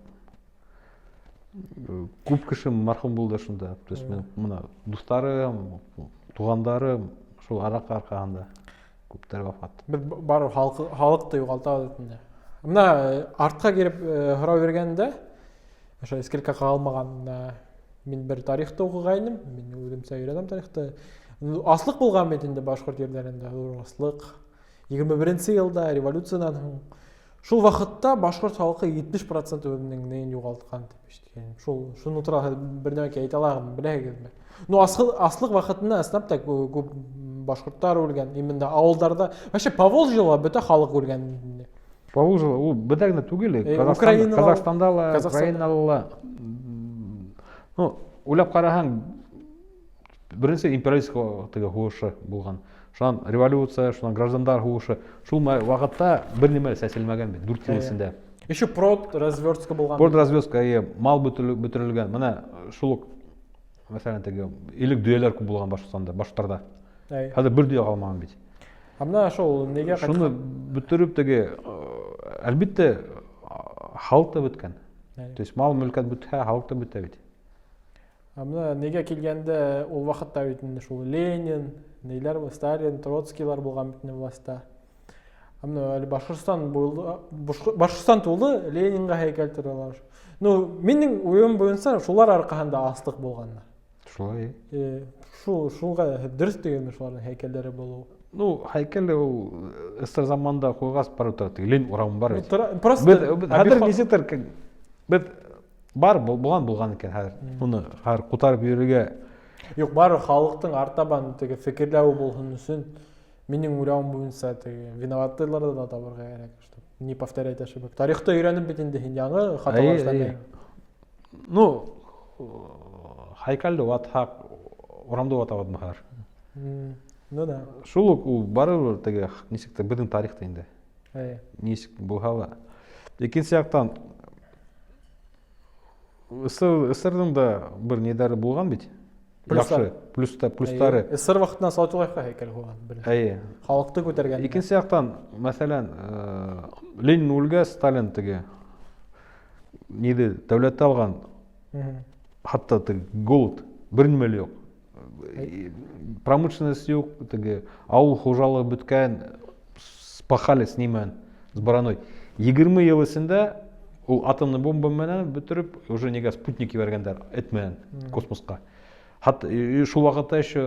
күп кеше мархум булды шунда. То есть мин мына дуҫтарым, туғандарым шул араҡы арҡаһында күптәр вафат. Беҙ барыбер халыҡты юғалтабыҙ инде. Мына артҡа килеп һорау биргәндә, ошо эскелеккә ҡағылмаған, мин бер тарихты уҡығайным, мин үҙемсә өйрәнәм тарихты. Аслыҡ булған бит инде башҡорт ерҙәрендә, ҙур аслыҡ. 21-нсе йылда революциянан һуң шул ваҡытта башҡорт халҡы 70% үҙенең нейен юғалтҡан тип ишеткән. Шуны тураһында бер нәмә әйтә алаһығыҙмы, беләһегеҙме? Ну, аслыҡ ваҡытында ысынлап та күп башҡорттар үлгән, именно ауылдарҙа. Вообще Поволжьела бөтә халыҡ үлгән. Поволжьела, ул бөтә генә түгел, Украинала, Казахстанда ла, Казахстанда. Украинала ла. Ну, уйлап ҡараһаң, беренсе империалист теге һуғышы булған. Шунан революция, шунан граждандар һуғышы. Шул ваҡытта бер нимә лә сәселмәгән бит, дүрт йыл эсендә. Еще прод разверстка булған. Прод разверстка, эйе, мал бөтөрөлгән. Мына шул уҡ, мәҫәлән, теге элек дөйәләр күп булған Башҡортостанда, башҡорттарҙа. Хәҙер бер дөйә ҡалмаған бит. Ә мына шул нигә Шуны ҡайтҡан? бөтөрөп теге, әлбиттә, халыҡ та бөткән. То есть мал мөлкәт бөтһә, халыҡ та бөтә бит. Ә мына нигә килгәндә, ул ваҡытта бит инде шул Ленин, ниләр был, Сталин, Троцкийлар булған бит инде власта. Ә мына әле Башҡортостан булды, Башҡортостан тулы Ленинға һәйкәл торалар. Ну, минең уйым буйынса шулар арҡаһында аслыҡ булғандар. Шулай. Шуға дөрөҫ тигәнме шуларҙың һәйкәлдәре булыуы? Ну, һәйкәл ул СССР заманында ҡуйғас барып тора, теге Ленин урамы бар Ну, бит. тора, просто Беҙ хәҙер обиход. нисектер, как, беҙ бар булған булған икән хәҙер. Уны хәҙер ҡутарып йөрөргә. Юҡ, бары халыҡтың артабан теге фекерләүе булһын өсөн минең уйлауым буйынса теге виноваттыларҙы да табырға кәрәк, чтоб не повторять ошибок. Тарихты өйрәнеп бит инде һин яңы хаталар эшләмәйһең. Ну, һәйкәлде ватһаҡ, урамды ватабыҙмы хәҙер? Ну да. Шул ук ул барыбер теге ничек тә беҙҙең тарихта инде. Әйе. Нисек булһа ла. Икенсе яҡтан СССРҙың да бер нидәре булған бит. Плюстары. Яҡшы, плюста, плюстары. СССР ваҡытынан Салауат һәйкәл ҡуйған. Әйе. Халыҡты күтәргән. Икенсе яҡтан, мәҫәлән, Ленин үлгәс, Сталин теге ниҙе дәүләтте алған, хатта теге голод, бер нимә лә юҡ. Промышленность юҡ, теге ауыл хужалығы бөткән, спахали с нимән, с бараной. 20 йыл эсендә ул атомный бомба менән бөтөрөп, уже нигә спутник ебәргәндәр эт менән космосҡа. Хатта шул ваҡытта еще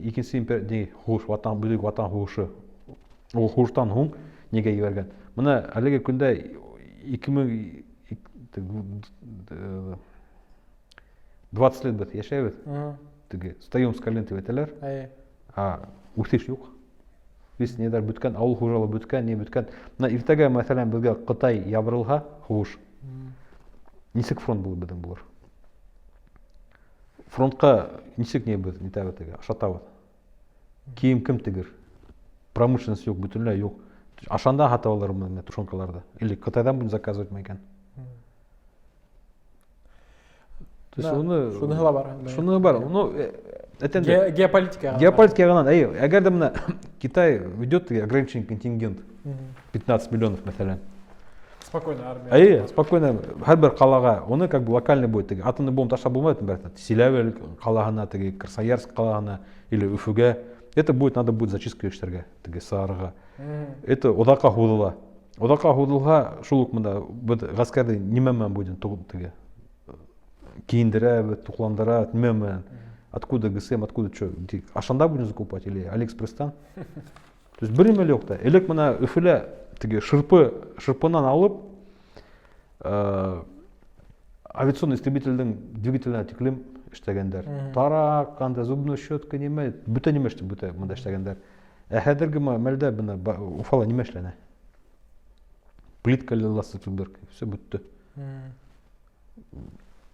икенсе импер, не, һуғыш, ватан, Бөйөк Ватан һуғышы. Ул һуғыштан һуң нигә ебәргән. Бына әлеге көндә ике мең 20 лет беҙ йәшәйбеҙ. Теге встаем с колен тип әйтәләр. А үҫеш юҡ. Весь ниҙәр бөткән, ауыл хужалығы бөткән, ни бөткән. Бына иртәгә, мәҫәлән, беҙгә Ҡытай ябырылһа, һуғыш. Нисек фронт булыр беҙҙең булыр? Фронтҡа нисек ни беҙ, нитәбеҙ теге, ашатабыҙ? Кейем кем тегер? Промышленность юҡ, бөтөнләй юҡ. Ашандан һатып алырмы менә тушенкаларҙы? Или Ҡытайҙан будем заказывать мы икән? То есть Да, уны шуныһы ла бар. Шуныһы бар. Ну, это инде Геополитика яғынан. Геополитика яғынан, әйе, әгәр ҙә бына Китай ведет ограниченный контингент, 15 миллионов, мәҫәлән. Спокойно армия. Әйе, спокойно, һәр бер ҡалаға, уны как бы локальный будет, теге атомный бомба ташлап булмай, например, Селявель ҡалаһына, теге Красноярск ҡалаһына или Өфөгә. Это будет, надо будет зачистка эшләргә, теге Сарыға. Это оҙаҡҡа һуҙыла. Оҙаҡҡа һуҙылһа, шул уҡ бында беҙ ғәскәрҙе нимә менән будем теге кейендерәбеҙ, туҡландыра, нимә менән? Откуда ГСМ, откуда чё? Ашанда будем закупать или Алиэкспресстан? То есть бер нимә юҡ та. Элек бына Өфөлә теге шырпынан алып, авиационный истребителдең двигателенә тиклем эшләгәндәр. Тараҡ, анда зубная щетка, нимә, бөтә нимә эшләп, бөтә бында эшләгәндәр. Ә хәҙерге мәлдә бына Уфала нимә эшләнә? Плитка лиласы түберке, все бөттө.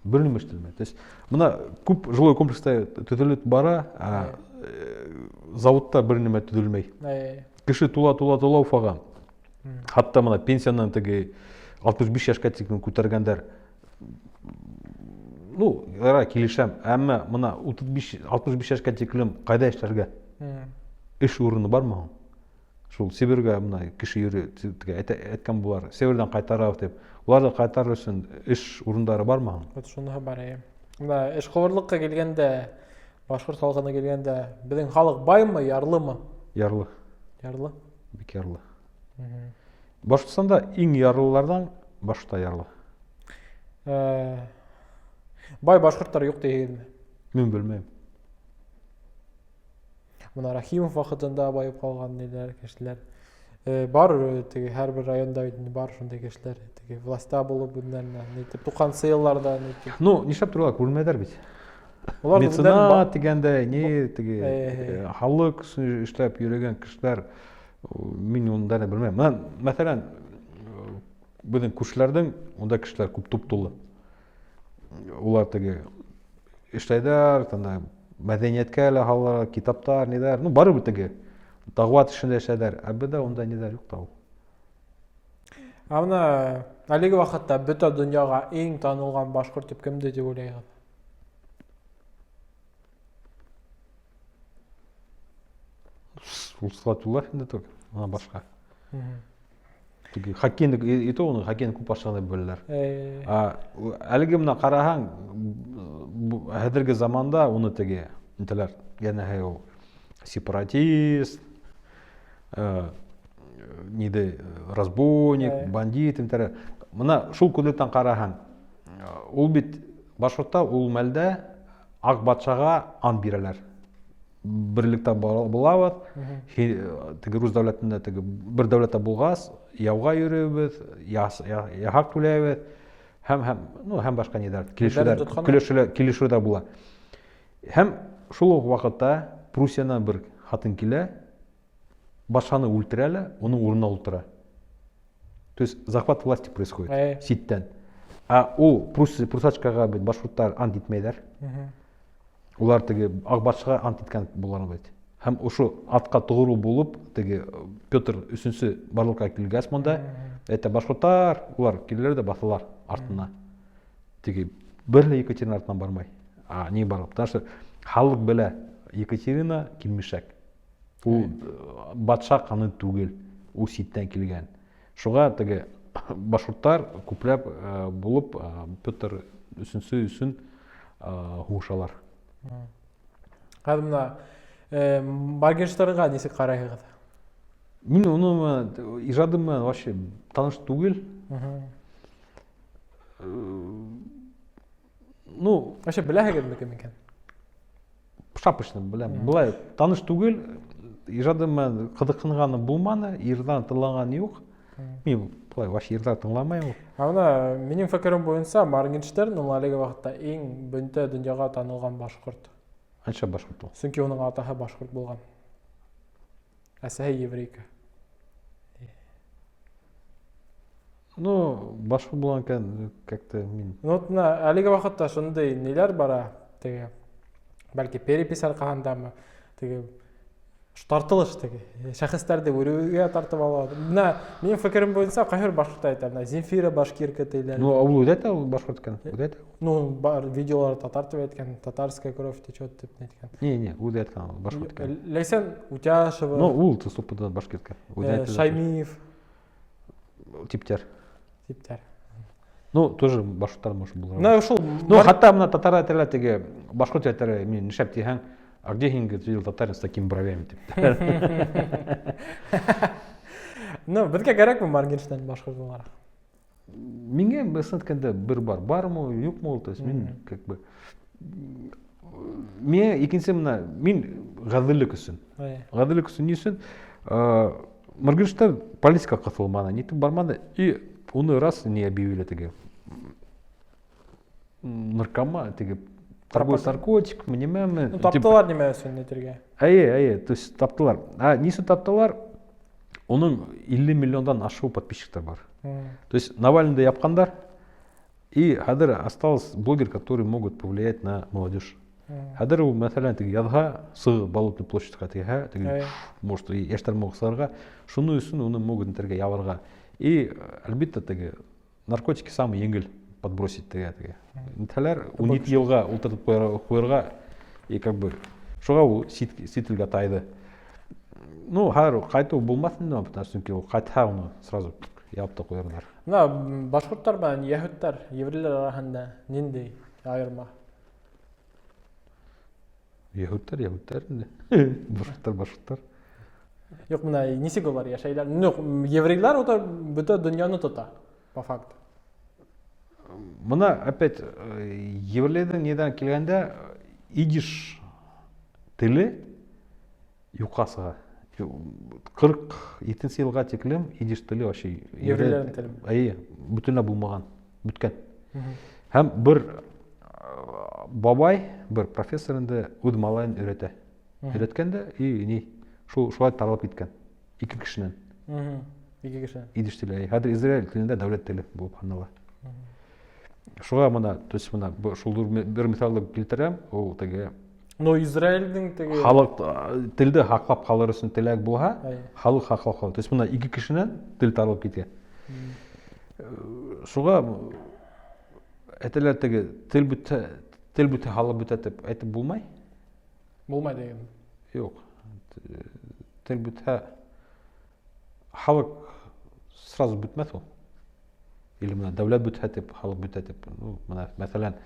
Бер нимә эшләнмәй. То есть бына күп жилой комплекста төҙөлөп бара, а заводта бер нимә төҙөлмәй. Кеше тула, тула, тула Уфаға. Хатта бына пенсиянан теге 65 йәшкә тиклем күтәргәндәр. Ну, ярай, килешәм, әммә бына 65 йәшкә тиклем ҡайҙа эшләргә? Эш урыны бармы һуң? Шул Сибиргә бына кеше йөрөй, теге әйткән булар, Северҙән ҡайтарабыҙ тип. Уларҙы ҡайтарыр өсөн эш урындары бармы һуң? Вот шуныһы бар, әйе. Бына эшҡыуарлыҡҡа килгәндә, башҡорт халҡына килгәндә, беҙҙең халыҡ баймы, ярлымы? Ярлы. Ярлы? Бик ярлы. Башҡортостанда иң ярлыларҙан башта ярлы. Бай башҡорттар юҡ тигәнме? Мин белмәйем. Бына Рахимов ваҡытында байып ҡалған ниләр, кешеләр. Бар, теге һәр бер районда бит инде бар шундай кешеләр, теге власта булып үҙҙәренә, ни тип, туҡһансы йылларҙа, ни тип. Ну, нишләп торалар, күренмәйҙәр бит. Улар Меценат үҙҙәрен ба- тигәндә, ни теге, халыҡ өсөн эшләп йөрөгән кешеләр, мин уны да белмәйем. Бына, мәҫәлән, беҙҙең күршеләрҙең унда кешеләр күп туп-тулы. Улар теге эшләйҙәр, танда мәҙәниәткә лә һалалар, китаптар, ниҙәр, ну, барыбер теге дәғүәт эшендә эшләйҙәр. Ә беҙҙә унда ниҙәр юҡ та ул. Ә бына әлеге ваҡытта бөтә донъяға иң танылған башҡорт тип кемде тип уйлайһығыҙ? Ул Салават Юлаев инде түгел, ана башҡа. Теге хоккейны, и то уны хоккейны күп ашаған тип беләләр. А, әлеге бына ҡараһаң, хәҙерге заманда уны теге нитәләр, йәнәһе ул сепаратист, ниде, разбойник, бандит, нитәләр. Бына шул күҙлектән ҡараһаң, ул бит башҡортта ул мәлдә аҡ батшаға ан бирәләр. Берлектә булабыҙ. Теге рус дәүләтендә теге бер дәүләттә булғас, яуға йөрөйбөҙ, яһаҡ түләйбеҙ, һәм башҡа ниҙәр, Телдәрен тотҡандар. килешеүҙәр була. Һәм шул уҡ ваҡытта Пруссиянан бер хатын килә, батшаны үлтерә лә, уның урынына ултыра. То есть захват власти происходит ситтән. А ул прусачкаға бит башҡорттар ант итмәйҙәр. Улар теге ак батшага ант иткән булалар бит. Һәм ошо атка тугры булып, теге Петр Өченче барлыкка килгәч монда, әйтә башкортлар, улар киләләр дә басалар артына. Теге бер лә Екатерина артыннан бармай. А ни барып? Потому что халык белә, Екатерина килмешәк. Ул батша каны түгел, ул читтән килгән. Шуңа теге башкортлар күпләп булып Петр Өченче өчен һугышалар. Хәзер менә Моргенштернга ничек карайһыгыз? Мин уны ижады менән вообще таныш түгел. Ну, вообще беләһегезме кем икән? Шапочно беләм. Былай таныш түгел, ижады менән кызыксынганы булманы, ирдан тыңлаган юк. Мин былай вообще ирдар тыңламайм. Ә менә минем фикерем буенча Моргенштерн ул әлеге вакытта иң бөтә дөньяга танылган башкорт. Анча башкорт ул. Чөнки уның атаһы башкорт булган. Әсәһе еврейка. Ну, башкорт булган икән, как-то мин. Ну, вот менә әлеге вакытта шундый ниләр бара, теге, бәлки перепись аркасындамы, теге тартылыш теге, шәхесләрне үрүгә тартып ала. Менә минем фикерем буенча кайбер башкорт әйтә, менә Земфира башкирка диләр. Ну, ул үзе әйтә, ул башкорт икән, үзе әйтә. Ну, бар видеолар татар дип әйткән, татарская кровь течет дип әйткән. Не, не, үзе әйткән ул башкорт икән. Ләйсән Утяшева. Ну, ул стопудово башкирка. Үзе әйтә. Шаймиев. Типтер. Типтер. Ну, тоже башкортлар может булыр. Ну, шул. Ну, хәтта менә татар әйтәләр теге, башкорт әйтәләр, мин нишләп диһәң, а где һин говорит, видел татарин с такими бровями дип. Ну, безгә кәрәкме Моргенштерн башкорт буларак? Миңа бысын әйткәндә бер бар, бармы, юкмы ул, то есть мин как бы миңа икенче менә мин гаделлек өчен. Гаделлек өчен ни өчен? Моргенштерн политика кысылманы, нитеп бармады, и уны раз не объявили теге наркоман, теге торговец наркотиками, нимәме. Ну, таптылар нимә өчен әйтергә. Әйе, әйе, то есть таптылар. А ни өчен таптылар? Уның 50 миллиондан ашыу подписчиктар бар. То есть Навальныйды япкандар, и хәзер осталось блогер, которые могут повлиять на молодежь. Хәзер ул, мәсәлән, теге язга сыгы Болотный площадька теге, теге, может, яшьтәр могут сыгарга, шуны өчен уны могут нитәргә, ябарга. И, әлбәттә, теге наркотики самый еңгел подбросить теге, теге. Нитәләр, 17 елга утыртып куярга, и как бы, шуга ул сит илгә тайды. Ну, хәзер кайту булмас инде, потому что чөнки ул кайтса, уны сразу ябып та куярлар. Менә башкортлар белән яһүдләр, еврейлар арасында нинди аерма? Яһүдләр, яһүдләр инде. Башкортлар, башкортлар. Юк, менә ничек алар яшәйләр? Ну, еврейлар ул бөтә дөньяны тота, по факту. Мына опять еврейлерден недән килгәндә идиш теле юкка сыга. 47 елга тиклем идиш теле вообще еврейлердин теле. Әйе, бөтенләй булмаган, беткән. Һәм бер бабай, бер профессор инде үз малаен өйрәтә. Өйрәткән дә и ни шул шулай таралып киткән. Ике кешеннән. Ике кеше. Идиш теле. Хәзер Израиль телендә дәүләт теле булып санала. Шуңа менә, то есть менә шул бер мисалны китерәм, ул теге Но Израильдең теге халык телде һаклап калыр өчен теләк булһа, халык һаклап кала. То есть менә ике кешеннән тел таралып китә. Шуңа әйтәләр теге тел бетә, тел бетә, халык бетә дип әйтеп булмай. Булмай дигән. Юк. Тел бетә, халык сразу бетмәс ул. Или менә дәүләт бетә дип, халык бетә дип. Ну, менә мәсәлән,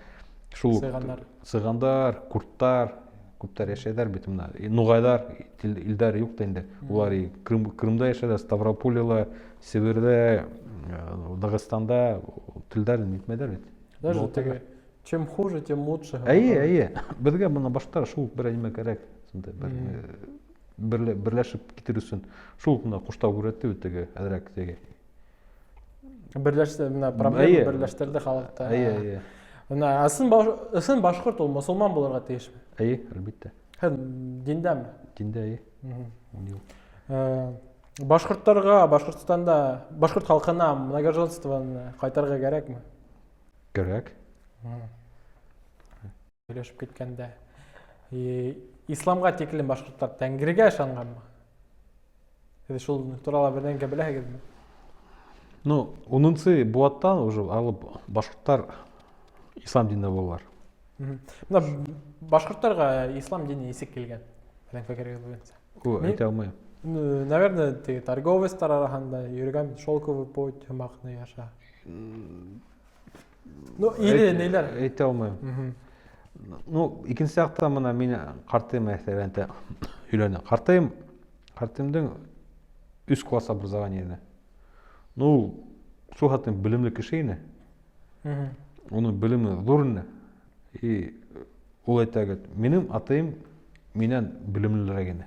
шул Цыганнар. Цыгандар, курдтар, күптәр яшәйләр бит менә. И нугайлар, илдәр юк та инде. Улар и Крым, Крымда яшәйләр, Ставропольеда, Себердә, Дагыстанда телдәрен нитмәйләр бит. Даже теге чем хуже, тем лучше. Әйе, әйе. Безгә моны башта шул бер әйме кәрәк. Шундай бер берләшеп китер өчен. Шул менә Куштау күрәтте бит теге, әзрәк теге. Берләште, менә проблема берләштерде халыкта. Әйе, әйе. Менә ысын ысын башкорт ул мосылман булырга тиешме? Әйе, әлбәттә. Һәм диндәме? Диндә, әйе. Башкортларга, Башкортстанда, башкорт халкына многоженствоны кайтарырга кәрәкме? Кәрәк. Сөйләшеп киткәндә. Исламға тиклем башҡорттар тәңрегә ышанғанмы? Һеҙ шул турала берҙәңкә беләһегеҙме? Ну, 10-нсы быуаттан уже алып башҡорттар ислам динендә булалар. Бына башҡорттарға ислам дине нисек килгән? Һеҙҙең фекерегеҙ буйынса. Әйтә алмайым. Ну, наверное, теге торговецтар араһында йөрөгән шелковый путь һымаҡ ни аша. Ну, или ниләр? Әйтә алмайым. Ну, икенсе яҡтан бына мин ҡартайым мәҫәлән һөйләне. Ҡартайымдың 3 класс образование ине. Ну, шул хәтлем белемле кеше ине. Уның белеме ҙур ине. И ул әйтә, говорит, минең атайым минән белемлерәк ине.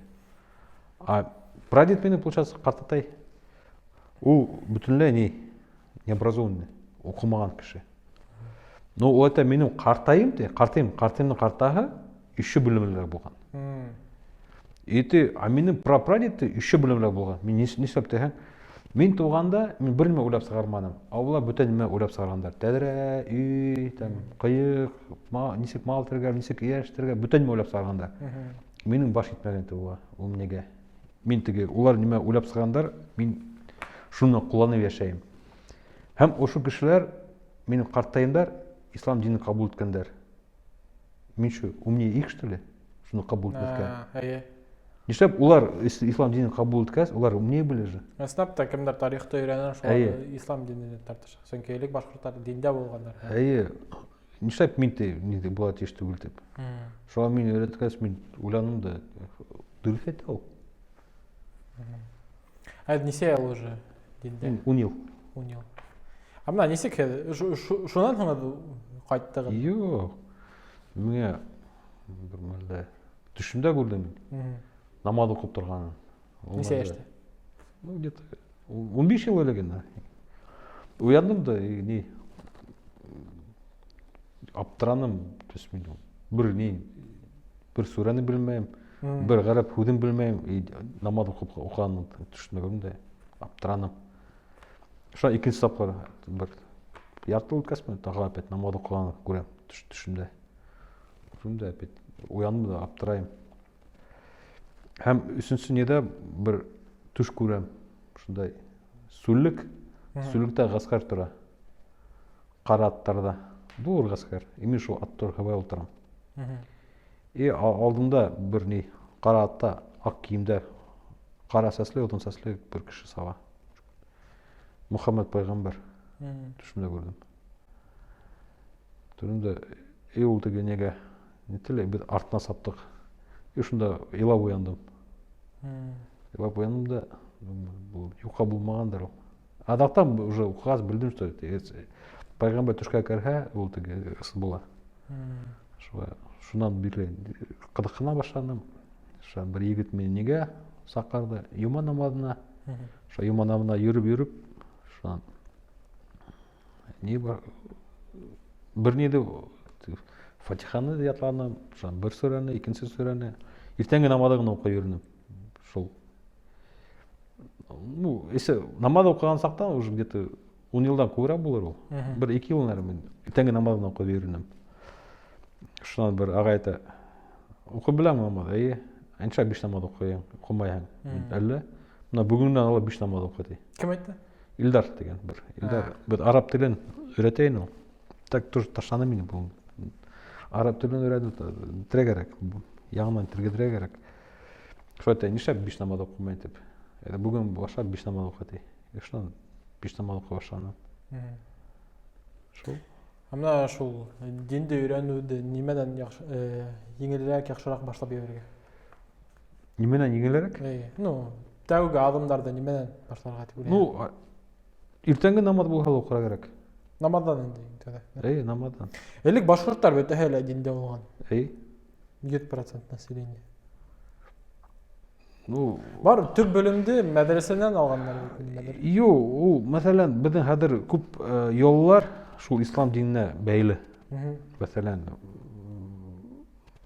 А прадед минең, получается, ҡартатай. Ул бөтөнләй необразованный, уҡымаған кеше. Но ул әйтә, минең ҡартайым ти, ҡартайым, ҡартайымдың ҡартаһы еще белемлерәк булған. И ты, а минең прапрадед еще белемлерәк булған. Мин нишләп тиһәң, мин туғанда мин бер нимә уйлап сығарманым. А улар бөтә нимә уйлап сығарғандар. Тәҙрә, өй, там, ҡыйыҡ, нисек мал тергә, нисек йәштерергә, бөтә нимә уйлап сығарғандар. Минең баш етмәгән ти уға, ул нигә. Мин теге, улар нимә уйлап сығарғандар, мин шуны ҡулланып йәшәйем. Һәм ошо кешеләр, минең ҡартайымдар, ислам динен ҡабул иткәндәр. Мин что, умнее их, что ли? Шуны ҡабул итмәҫкә. Эйе. Нишләп улар ислам динен ҡабул иткәс, улар умнее были же. Ысынлап та кемдер тарихты өйрәнә, шулар ислам диненә тартыша. Сөнки элек башҡорттар диндә булғандар. Эйе. Нишләп мин те, ни дә була тейеш түгел тип. Шуға мин өйрәткәс, мин уйланым да, дөрөҫ әйтә ул. Ә нисә йыл уже диндә? Мин 10 йыл. 10 йыл. Ә бына нисек һеҙ, шунан һуң һеҙ ҡайттығыҙ? Юҡ. Миңә бер мәлдә төшөмдә күрҙем мин. Намаҙ уҡып торғанын. Ул Нисә мәлдә. йәштә? Ну, где-то 15 йыл элек инде. Уяндым да, и ни, аптыраным, то есть мин бер ни, бер сүрәне белмәйем, бер ғәрәп һүҙен белмәйем, и намаҙ уҡып уҡығанын төшөмдә күрҙем дә, аптыраным. Шунан икенсе тапҡыр бер ярты йыл үткәс, мин тағы опять намаҙ уҡығанын күрәм төшөмдә. Күрҙем дә, опять уяндым да аптырайым. Һәм өсөнсө ниҙә бер төш күрәм. Шундай сүллек, сүллектә ғәскәр тора. Ҡара аттарҙа. Ҙур ғәскәр. И мин шул ат һыбай ултырам. И алдымда бер ни, ҡара атта, аҡ кейемдә, ҡара сәсле, оҙон сәсле бер кеше саба. Мөхәммәт пайғамбар. Төшөмдә күрҙем. Төрөм дә, и ул теге нигә, ни теле, беҙ артына саптыҡ. И шунда илап уяндым. Илап уяндым да, был юҡҡа булмағандыр ул. Аҙаҡтан уже уҡығас белдем, что пайғамбар төшкә керһә, ул теге ысын була. Шуға, шунан бирле ҡыҙыҡһына башланым. Шунан бер егет мине нигә саҡырҙы? Йома намаҙына. Шул йома намаҙына йөрөп-йөрөп, шунан ни бар, бер ниҙе Фатиханы ятланым, шунан бер сүрәне, икенсе сүрәне. Иртәнге намаҙы ғына уҡый йөрөнөм. Шул. Ну, если намаҙ уҡыған саҡта уже где-то 10 йылдан күберәк булыр ул. Бер 2 йыл, наверное, мин иртәнге намаҙ ғына уҡып йөрөнөм. Шунан бер ағай әйтә, уҡып беләм намаҙ, эйе. Нишләп 5 намаҙ уҡыйың, уҡымайһың? Әллә? Бына бөгөндән алып 5 намаҙ уҡы ти. Кем әйтте? Илдар тигән бер. Илдар бер араб телен өйрәтә ине ул. Так тоже ташланы мине был. Араб телен өйрәнү бөтөрә кәрәк. Яңынан тергеҙергә кәрәк. Шул әйтә, нишләп 5 намаҙ уҡымай тип. Әйтә, бөгөн башлап 5 намаҙ уҡы ти. Шунан 5 намаҙ уҡый башланым. Шул. Ә бына шул динде өйрәнеүҙе нимәнән еңелерәк, яҡшыраҡ башлап ебәрергә? Нимәнән еңелерәк? Эйе. Ну, тәүге аҙымдарҙы нимәнән башларға тип уйлайһың? Ну, иртәнге намаҙ булһа ла уҡырға кәрәк. Намаҙҙан инде иң тәүҙә. Эйе, намаҙҙан. Элек башҡорттар бөтәһе лә диндә булған. Эйе. 100% население. Ну, бар төп белемде мәҙрәсәнән алғандар бит инде. Юҡ, ул, мәҫәлән, беҙҙең хәҙер күп йолалар шул ислам диненә бәйле. Мәҫәлән,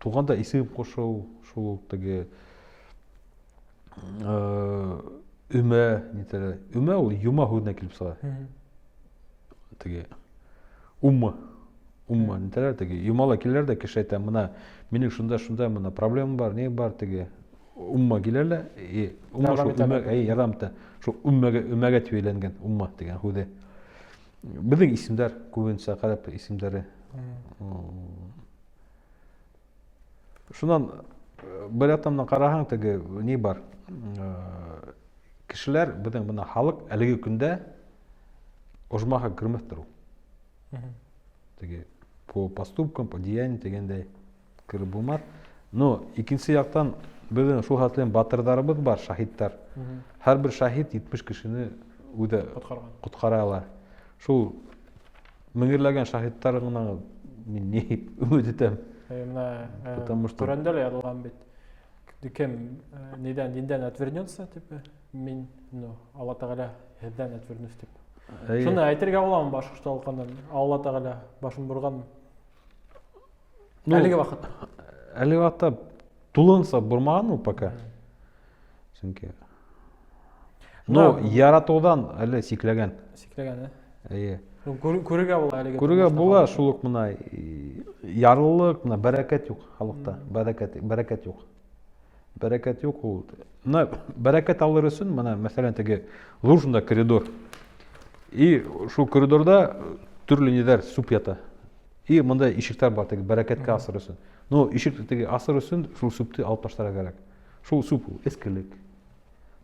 туғанда исем ҡушыу, шул теге өмә, ни теле. Өмә ул йома һүҙенән килеп сыға. Теге умма. Умма нитәләр теге йомала киләләр дә кеше әйтә, мына минең шунда шунда мына проблема бар, ни бар теге. Умма килә лә, и умма шул өмә, әй, ярдәм итә. Шул өммәгә, өмәгә дип әйләнгән умма дигән һүҙе. Беҙҙең исемдәр күбенсә гарәп исемдәре. Шунан бер яктан караһаң, теге ни бар? Кешеләр беҙҙең бына халыҡ әлеге көндә ожмаха кермәҫтер ул. Теге по поступкам, по деяниям тигәндәй кереп булмаҫ. Но икенсе яктан беҙҙең шул хәтлем батырҙарыбыҙ бар, шаһиттар. Һәр бер шаһит 70 кешене үҙе ҡотҡара ала. Шул меңерләгән шаһиттар ғына мин ни өмөт итәм. Менә потому что Ҡөрьәндә лә яҙылған бит. Кем нидән диндән отвернется, типа, мин, ну, Алла Тәғәлә һеҙҙән отвернусь тип. Шуны әйтергә буламы башҡорт халҡынан? Алла Тәғәлә башын борған. Ну, әлеге ваҡытта. Әлеге ваҡытта тулыһынса бормаған ул пока. Сөнки Но яратыуҙан әле сикләгән. Сикләгән, ә? Эйе. Күрергә була әлеге. Күрергә була, шул уҡ мына ярлылыҡ, мына бәрәкәт юҡ халыҡта. Бәрәкәт, бәрәкәт юҡ. Бәрәкәт юҡ ул. Мына бәрәкәт алыр өсөн, мына мәҫәлән, теге ҙур шунда коридор. И шул коридорҙа төрлө ниҙәр сүп ята. И мында ишектәр бар теге бәрәкәткә асыр өсөн. Но ишек теге асыр өсөн шул сүпте алып ташларға кәрәк. Шул сүп ул эскелек,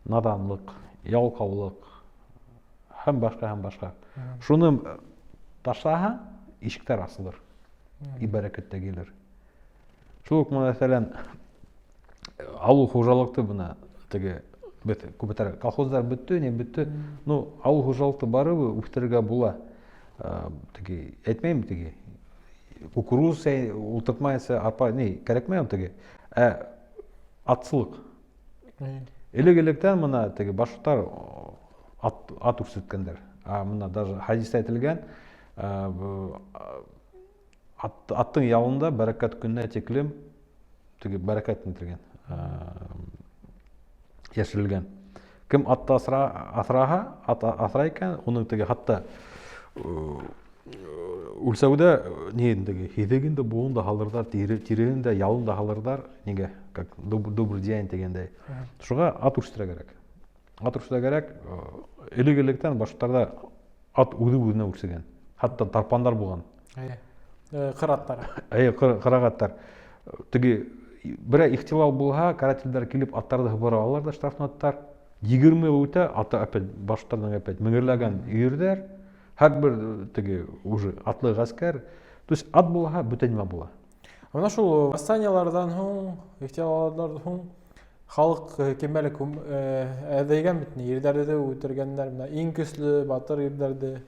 наданлыҡ, ялҡаулыҡ һәм башҡа, һәм башҡа. Шуны ташлаһа, ишектәр асылыр. И бәрәкәт тә килер. Шул уҡ, мәҫәлән, ауыл хужалыҡты бына теге бит күптәр колхоздар бөттө, не бөттө. Ну, ауыл хужалыҡты барыбер үҫтерергә була. Теге әйтмәйем, теге кукуруз ултыртмайынса арпа ни кәрәкмәй ул теге. Ә атсылыҡ. Элек-электән мына теге башҡорттар ат үрсеткәндәр. А мына даже хәдистә әйтелгән, аттың ялында бәрәкәт көненә тиклем теге бәрәкәт нителгән, йәшерелгән. Кем атты аҫраһа, ат аҫрай икән, уның теге хатта үлсәүҙә ни теге һиҙеген дә, буын да һалырҙар, тиреһен дә, ялын да һалырҙар, нигә, как добрый день тигәндәй. Шуға ат үрсетергә кәрәк. Ат үрсетергә кәрәк. Элек-электән башҡорттарҙа ат үҙе үҙенә үрсегән. Хатта тарпандар булған. Эйе. Ҡыр аттары. Эйе, ҡыраҡ аттар. Теге берәй ихтилал булһа, карательдәр килеп аттарҙы һыбырып алалар ҙа штрафнаттар. 20 йыл үтә, аты опять башҡорттарҙың опять меңерләгән өйөрҙәр. Һәр бер теге уже атлы ғәскәр. То есть ат булһа, бөтә нимә була. Бына шул восстанияларҙан һуң, ихтилалдарҙан һуң халыҡ кем әле әҙәйгән бит, ирҙәрҙе үтергәндәр, бына иң көслө батыр ирҙәрҙе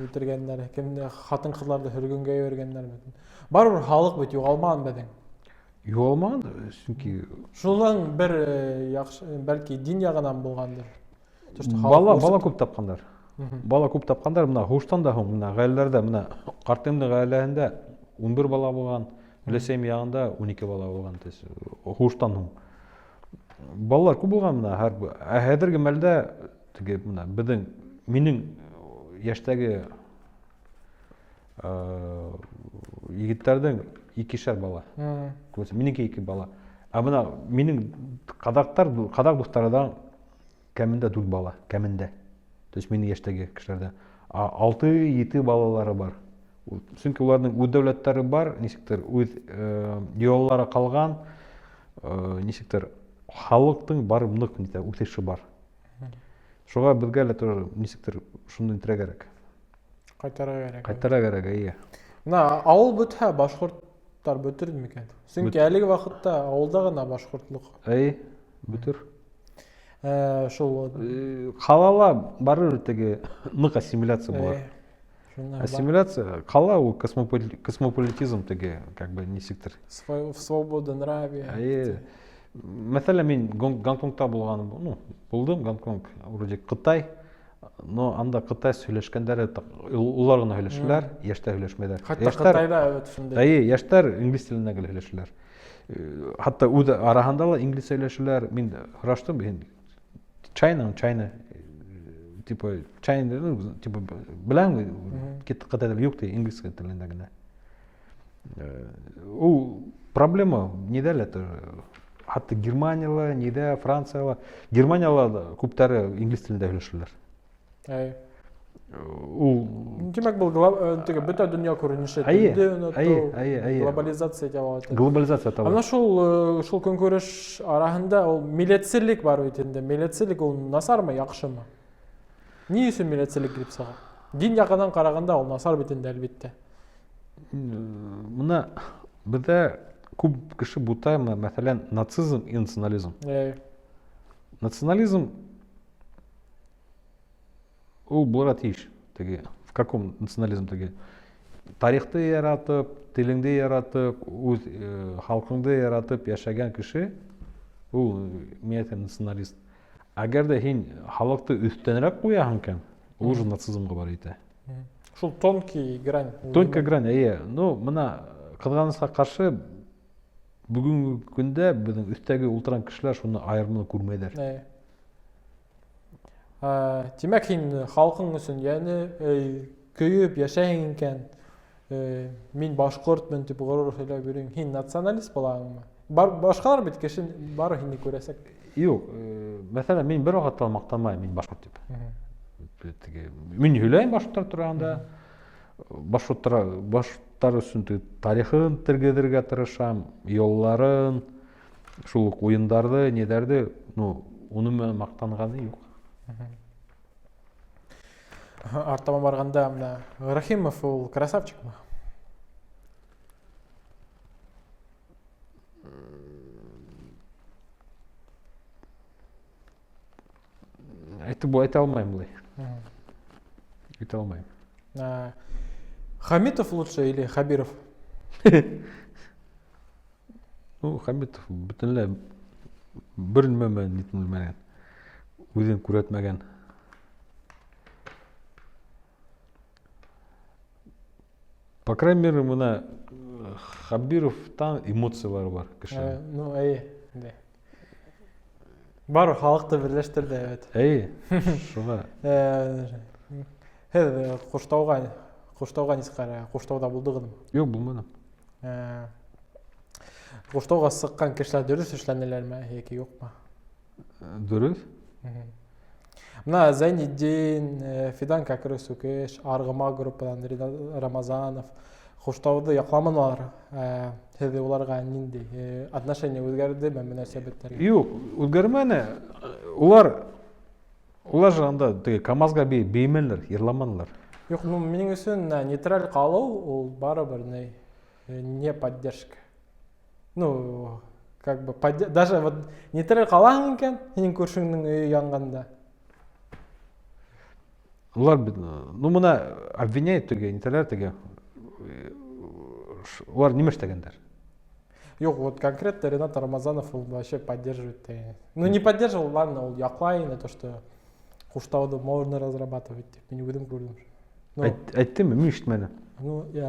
үтергәндәр, кемде ҡатын-ҡыҙҙарҙы һөргөнгә ебәргәндәр бит. Барыбер халыҡ бит юғалмаған беҙҙең. Юғалмаған, сөнки Шунан бер яҡшы, бәлки дин яғынан булғандыр. То, что халыҡ Бала күп тапҡандар. Бала күп тапҡандар, бына һуғыштан да һуң, бына ғаиләләрҙә, бына ҡартымдың ғаиләһендә 11 бала булған, өләсәйем яғында 12 бала булған, то есть һуғыштан һуң. Балалар күп булған бына, һәр, ә хәҙерге мәлдә теге бына беҙҙең, минең йәштәге, егеттәрҙең икешәр бала. Күрәсең, минеке ике бала. Ә бына минең ҡаҙаҡтар, ҡаҙаҡ дуҫтарҙан кәмендә 4 бала, кәмендә. То есть минең йәштәге кешеләрҙә. А 6-7 балалары бар. Сөнки уларҙың үҙ дәүләттәре бар, нисектер үҙ йолалары ҡалған, нисектер халыҡтың бар ныҡ нитә, үҫеше бар. Шуға беҙгә лә тоже нисектер шуны итергә кәрәк. Ҡайтарырға кәрәк. Ҡайтарырға кәрәк, эйе. Бына ауыл бөтһә, башҡорттар бөтөр микән? Сөнки әлеге ваҡытта ауылда ғына башҡортлоҡ. Эйе, бөтөр. Шул Ҡалала барыбер теге ныҡ ассимиляция була. Шунда бар. Ассимиляция, ҡала ул космополитизм теге, как бы нисектер. В свободу нраве. Эйе. Мәҫәлән, мин Гонконгта булған, ну, булдым, Гонконг, вроде Ҡытай, но анда Ҡытай һөйләшкәндәре улар ғына һөйләшәләр, йәштәр һөйләшмәйҙәр. Хатта Ҡытайҙа, evet, шундай. Эйе, йәштәр инглиз телендә генә һөйләшәләр. Хатта үҙ араһында ла инглиз һөйләшәләр. Мин һораштым, һин China, China, типа, China, ну, типа, беләм, кит Ҡытай теле юҡ ти, инглиз телендә генә. Ул проблема ниҙә лә, хатта Германияла, ниҙә, Францияла. Германияла да күптәре инглиз телендә һөйләшәләр. Әй. Ул Тимәк, был теге бөтә донъя күренеше, Әйе, телде онотоу, әйе, әйе, әйе. глобализация тип атала. Глобализация Ә менә шул көнкүреш араһында ул милләтселлек бар бит инде. Милләтселлек ул насармы, яҡшымы? Ни өсөн милләтселлек килеп сыға? Дин яғынан ҡарағанда ул насар бит инде, әлбиттә. Мына беҙҙә күп кеше бутай, мәҫәлән, нацизм и национализм. Национализм ул булырға тейеш. Теге, в каком национализм теге? Тарихты яратып, телеңде яратып, үҙ халҡыңды яратып йәшәгән кеше ул, мин әйтәм, националист. Әгәр ҙә һин халыҡты өҫтәнерәк ҡуяһың икән, ул уже нацизмға барып етә. Шул тонкий грань. Тонкая грань, эйе. Ну, мына ҡыҙғанысҡа ҡаршы бөгөнгө көндә беҙҙең өҫтәге ултырған кешеләр шуны айырманы күрмәйҙәр. Эйе. Тимәк, һин халҡың өсөн йәне, көйөп йәшәйһең икән, мин башҡортмон тип ғорур һөйләп йөрөйһөң, һин националист булаһыңмы? Башҡалар бит кеше бары һине күрәсәк. Юҡ, мәҫәлән, мин бер ваҡытта ла маҡтанмайым, мин башҡорт тип. Теге, мин һөйләйем башҡорттар тураһында, башҡорттар өсөн теге тарихын тергеҙергә тырышам, юлларын, шул уҡ уйындарҙы, ниҙәрҙе, ну, уны менән маҡтанғаны юҡ. Артама барғанда, мына Рахимов ул красавчикмы? Әйтеп әйтә алмайым былай. Әйтә алмайым. Хамитов лучше или Хабиров? Ну, Хамитов бөтөнләй бер нимә менән нитмәгән. Үҙен күрһәтмәгән. По крайней мере, мына Хабировтан эмоциялар бар кешенең. Ну, әйе, да. Бар халыҡты берләштерҙе, әйбәт. Әйе, шуға. Һеҙ Ҡуштауға нисек ҡарай? Ҡуштауҙа булдығыҙмы? Юҡ, булманым. Ҡуштауға сыҡҡан кешеләр дөрөҫ эшләнеләрме йәки юҡмы? Дөрөҫ. Мына Зәйнетдин, Фидан Кәкре-Сүкеш, Арғыма группанан Ринат Рамазанов Ҡуштауҙы яҡламанылар. Һеҙ уларға ниндәй отношение үҙгәрҙеме мөнәсәбәттәргә? Юҡ, үҙгәрмәне. Улар же анда теге КАМАЗға беймәнеләр, йырламанылар. Юҡ, ну, минең өсөн нейтраль ҡалыу ул барыбер не поддержка. Ну, как бы даже вот нейтраль ҡалаһың икән, һинең күршеңдең өйө янғанда. Улар бит, ну, мына обвиняют теге, нейтраль теге. Улар нимә эшләгәндәр? Юҡ, вот конкретно Ринат Рамазанов ул вообще поддерживает теге. Ну, не поддерживал, ладно, ул яҡлай инде то, что Ҡуштауҙы можно разрабатывать, тип мин үҙем күрҙем. Ну, Әйттеме? Мин ишетмәнем. Ну, я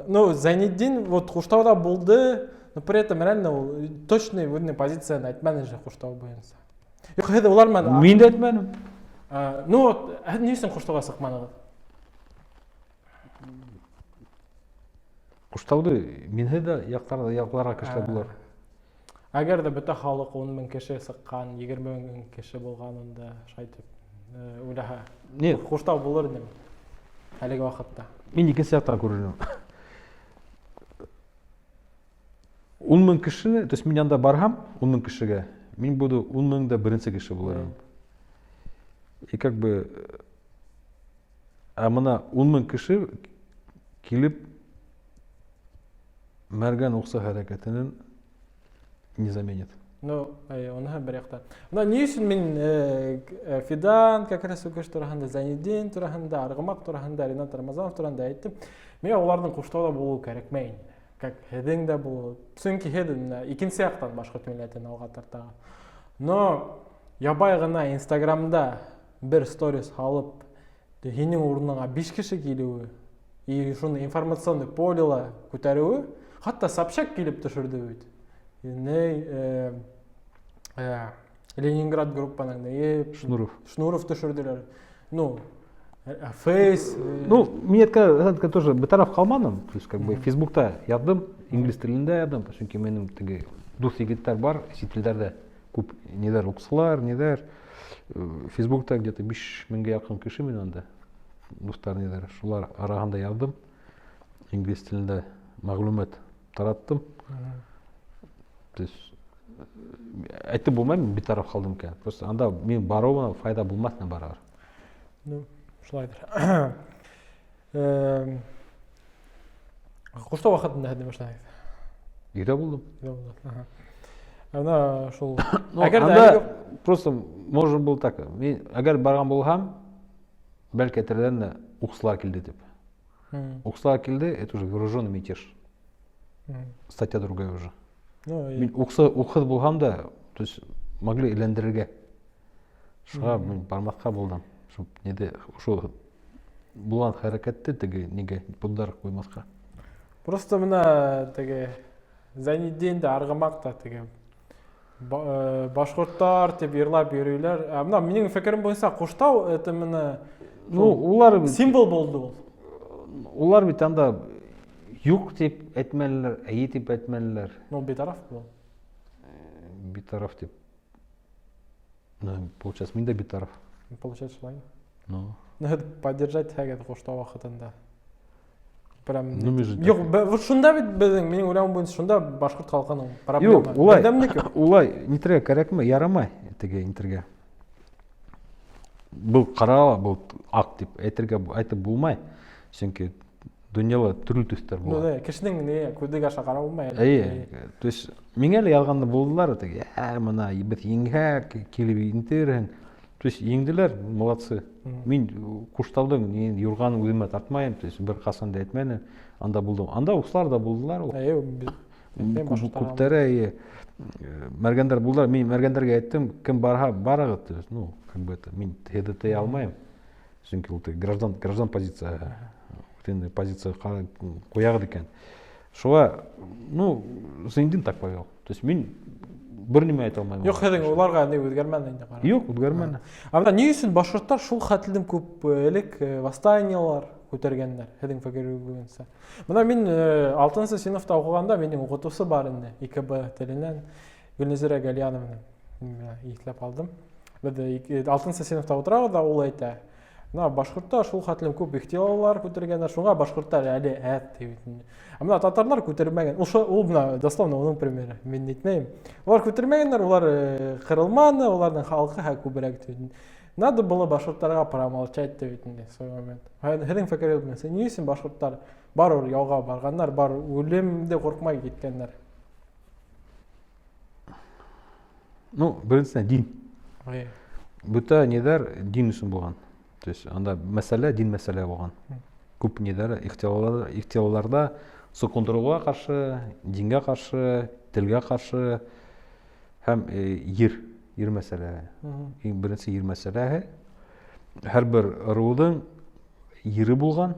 ну, Зәйнетдин вот Ҡуштауҙа булды, но при этом реально ул точный үҙенең позицияны әйтмәне же Ҡуштау буйынса. Юҡ, һеҙ улар менән Мин дә әйтмәнем. Ну, вот, ә ни өсөн Ҡуштауға сыҡманығыҙ? Ҡуштауҙы минһеҙ ҙә яҡларға кешеләр булыр. Әгәр ҙә бөтә халыҡ ун мең кеше сыҡҡан, егерме мең кеше булған унда, шулай итеп уйлаһа. Нет. Ҡуштау булыр инем әлеге ваҡытта. Мин икенсе яҡтан күрер инем. Ун мең кешене, то есть мин анда барһам, ун мең кешегә, мин буду ун мең дә беренсе кеше булыр инем. И как бы, ә мына ун мең кеше килеп Мәргән уҡсы хәрәкәтенең не заменит. Ну, әй, уныһы бер яҡтан. Мына ни өсөн мин Фидан Кәкре-Сүкеш тураһында, Зәйнетдин тураһында, Арғымаҡ тураһында, Ринат Рамазанов тураһында әйттем. Миңә уларҙың Ҡуштауҙа булыуы кәрәкмәй инде. Как һеҙҙең дә булыуы. Сөнки һеҙ менә икенсе яҡтан башҡорт милләтен алға тартаға. Но ябай ғына Инстаграмда бер сторис һалып, һинең урыныңа биш кеше килеүе, и шуны информационный полела күтәреүе, хатта Собчак килеп төшөрҙө бит. Ней Ленинград группаның ней Шнуров. Шнуров төшөрҙөләр. Ну, Фейс. Ну, мин әйткән тоже битараф ҡалманым. То есть, как бы, Фейсбукта яҙҙым, инглиз телендә яҙҙым, сөнки минең теге дуҫ егеттәр бар, сит илдәрҙә күп ниҙәр уҡысылар, ниҙәр. Фейсбукта где-то 5000-гә яҡын кеше мин анда. Дуҫтар ниҙәр, шулар араһында яҙҙым. Инглиз телендә мәғлүмәт тараттым. То есть, әйтеп булмай, мин битараф ҡалдым икән. Просто анда мин барыуыма файҙа булмаҫ ине барыбер. Ну, шулайҙыр. Ҡуштау ваҡытында һеҙ нимә эшләнегеҙ? Өйҙә булдым. Өйҙә булдым. Ага. Ана шул. Ну, Әгәр дә анда әлеге просто можно было так. Мин әгәр барған булһам, бәлки әйтерҙәр дә уҡсылар килде тип. Уҡсылар килде, это уже вооруженный мятеж. Статья другая уже. Ну, и Мин уҡһыҙ булһам да, то есть могли әйләндерергә. Шуға мин бармаҫҡа булдым. Шул неде, ошо булған хәрәкәтте теге нигә боҙҙар ҡуймаҫҡа. Просто бына теге Зәйнетдин дә Арғымаҡ та теге башҡорттар тип йырлап йөрөйләр. Ә бына минең фекерем буйынса Ҡуштау это менә Ну, улар бит символ булды ул. Улар бит анда юҡ тип әйтмәнеләр, эйе тип әйтмәнеләр. Ну, битараф был. Битараф тип. Ну, получается, мин дә битараф. Получается, шулай. Ну. Ну, это поддержать һәгәт Ҡуштау ваҡытында. Прям Ну, мин же Юҡ, вот шунда бит беҙҙең, минең уйлауым буйынса, шунда башҡорт халҡының проблема. Юҡ, улай. Берҙәмлек юҡ. Улай нитергә кәрәкме? Ярамай теге нитергә. Был ҡара, был аҡ тип әйтергә, әйтеп булмай. Сөнки донъяла төрлө төҫтәр Ну, була. да, кешенең ни күҙеге аша ҡарап булмай әле. Эйе, то есть миңә лә яҙғанда булдылар, теге, мына беҙ еңһәк, килеп интерһең. То есть еңделәр, молодцы. Мин Ҡуштауҙың ни юрғанын үҙемә тартмайым, то есть бер ҡасан да әйтмәнем, анда булдым. Анда уҡсылар да булдылар ул. Эйе, беҙ әйтмәйем, башҡорттар Күптәре, эйе. Мәргәндәр булдылар. Мин мәргәндәргә әйттем, кем барһа, барығыҙ, то есть, ну, как бы это, мин һеҙҙе тыя алмайым. Сөнки ул теге граждан позиция, инде позиция ҡуяғыҙ икән. Шуға, ну, Зайнетдин так повел. То есть мин бер нимә әйтә алмайым. Юҡ, һеҙҙең уларға ни үҙгәрмәне инде ҡара. Юҡ, үҙгәрмәне. Ә бына ни өсөн башҡорттар шул хәтлем күп элек восстаниялар күтәргәндәр, һеҙҙең фекер буйынса? Бына мин алтынсы синыфта уҡығанда минең уҡытыусы бар ине, ИКБ теленән Гөлнәзирә Галияновна. Мин иҫләп алдым. Беҙ алтынсы синыфта ултырабыҙ ҙа, ул әйтә: Бына башҡорттар шул хәтлем күп ихтилаллар күтәргәндәр, шуңа башҡорттар әле әҙ тип әйтә. Ә бына татарлар күтәрмәгән. Ул ул бына дословно уның примеры. Мин әйтмәйем. Улар күтәрмәгәндәр, улар ҡырылманы, уларҙың халҡы һә күберәк тип әйтә. Надо было башҡорттарға промолчать тип әйтә в свой момент. Һеҙҙең фекерегеҙ буйынса, ни өсөн башҡорттар барыбер яуға барғандар, бар үлемде ҡурҡмай киткәндәр? Ну, беренсенән, дин. Ой. Бөтә ниҙәр дин өсөн булған. То есть анда мәсьәлә дин мәсьәлә булған. Күп ниҙәр ихтилалларҙа соҡондороуға ҡаршы, дингә ҡаршы, телгә ҡаршы һәм ер мәсьәләһе. Иң беренсе ер мәсьәләһе. Һәр бер ырыуҙың ере булған.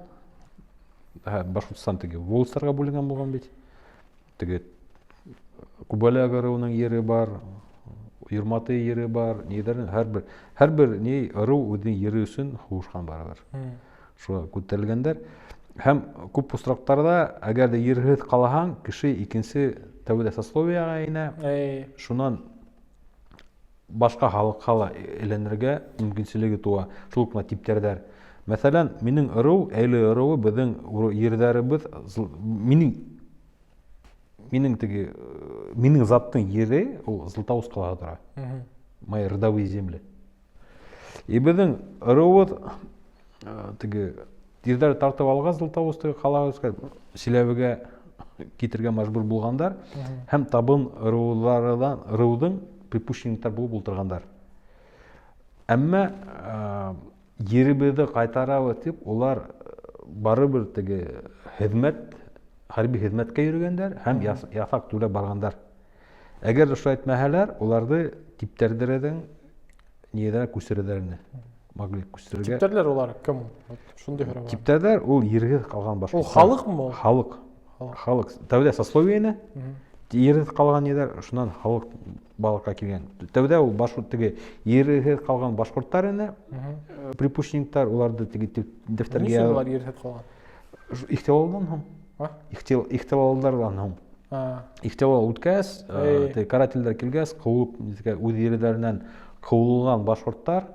Һә, Башҡортостан теге волостарға бүленгән булған бит. Теге Күбәләк ырыуының ере бар, Йырматы ере бар, ниҙәрҙең һәр бер ни ырыу үҙенең ере өсөн һуғышҡан барыбер. Шуға күтәрелгәндәр. Һәм күп осраҡтарҙа, әгәр ҙә ерһеҙ ҡалһаң, кеше икенсе тәүҙә сословияға инә. Шунан башҡа халыҡҡа ла әйләнергә мөмкинселеге тыуа. Шул уҡ мына типтәрҙәр. Мәҫәлән, минең ырыу, Әйле ырыуы, беҙҙең ерҙәребеҙ, минең теге минең заттың ере, ул Златоуст ҡалаһы тора. Мои родовые земли. И беҙҙең ырыуыбыҙ теге ерҙәр тартып алғас, Златоуст ҡалаһы, Силәбегә китергә мәжбүр булғандар. Һәм табын ырыуҙың припущенниктар булып ултырғандар. Әммә еребеҙҙе ҡайтарабыҙ тип, улар барыбер теге хәрби хеҙмәткә йөрөгәндәр һәм яҫаҡ түләп барғандар. Әгәр ҙә шулай итмәһәләр, уларҙы типтәрҙәрҙең ниҙәр күсерҙәр ине. Могли күсерергә. Типтәрләр улар кем? Вот шундай һорау бар. Типтәрҙәр ул ерһеҙ ҡалған башҡорттар. Ул халыҡмы ул? Халыҡ. Халыҡ. Халыҡ. Тәүҙә сословиене. Ерһеҙ ҡалған ниҙәр, шунан халыҡ барлыҡҡа килгән. Тәүҙә ул башҡорт теге ерһеҙ ҡалған башҡорттар ине, припущниктар, уларҙы теге дәфтәргә. Нисек улар ерһеҙ ҡалған? Ихтилалдан һуң. Ихтилалдарҙан һуң. Ихтилал үткәс, теге карательдәр килгәс, ҡыуып, үҙ ерҙәренән ҡыуылған башҡорттар,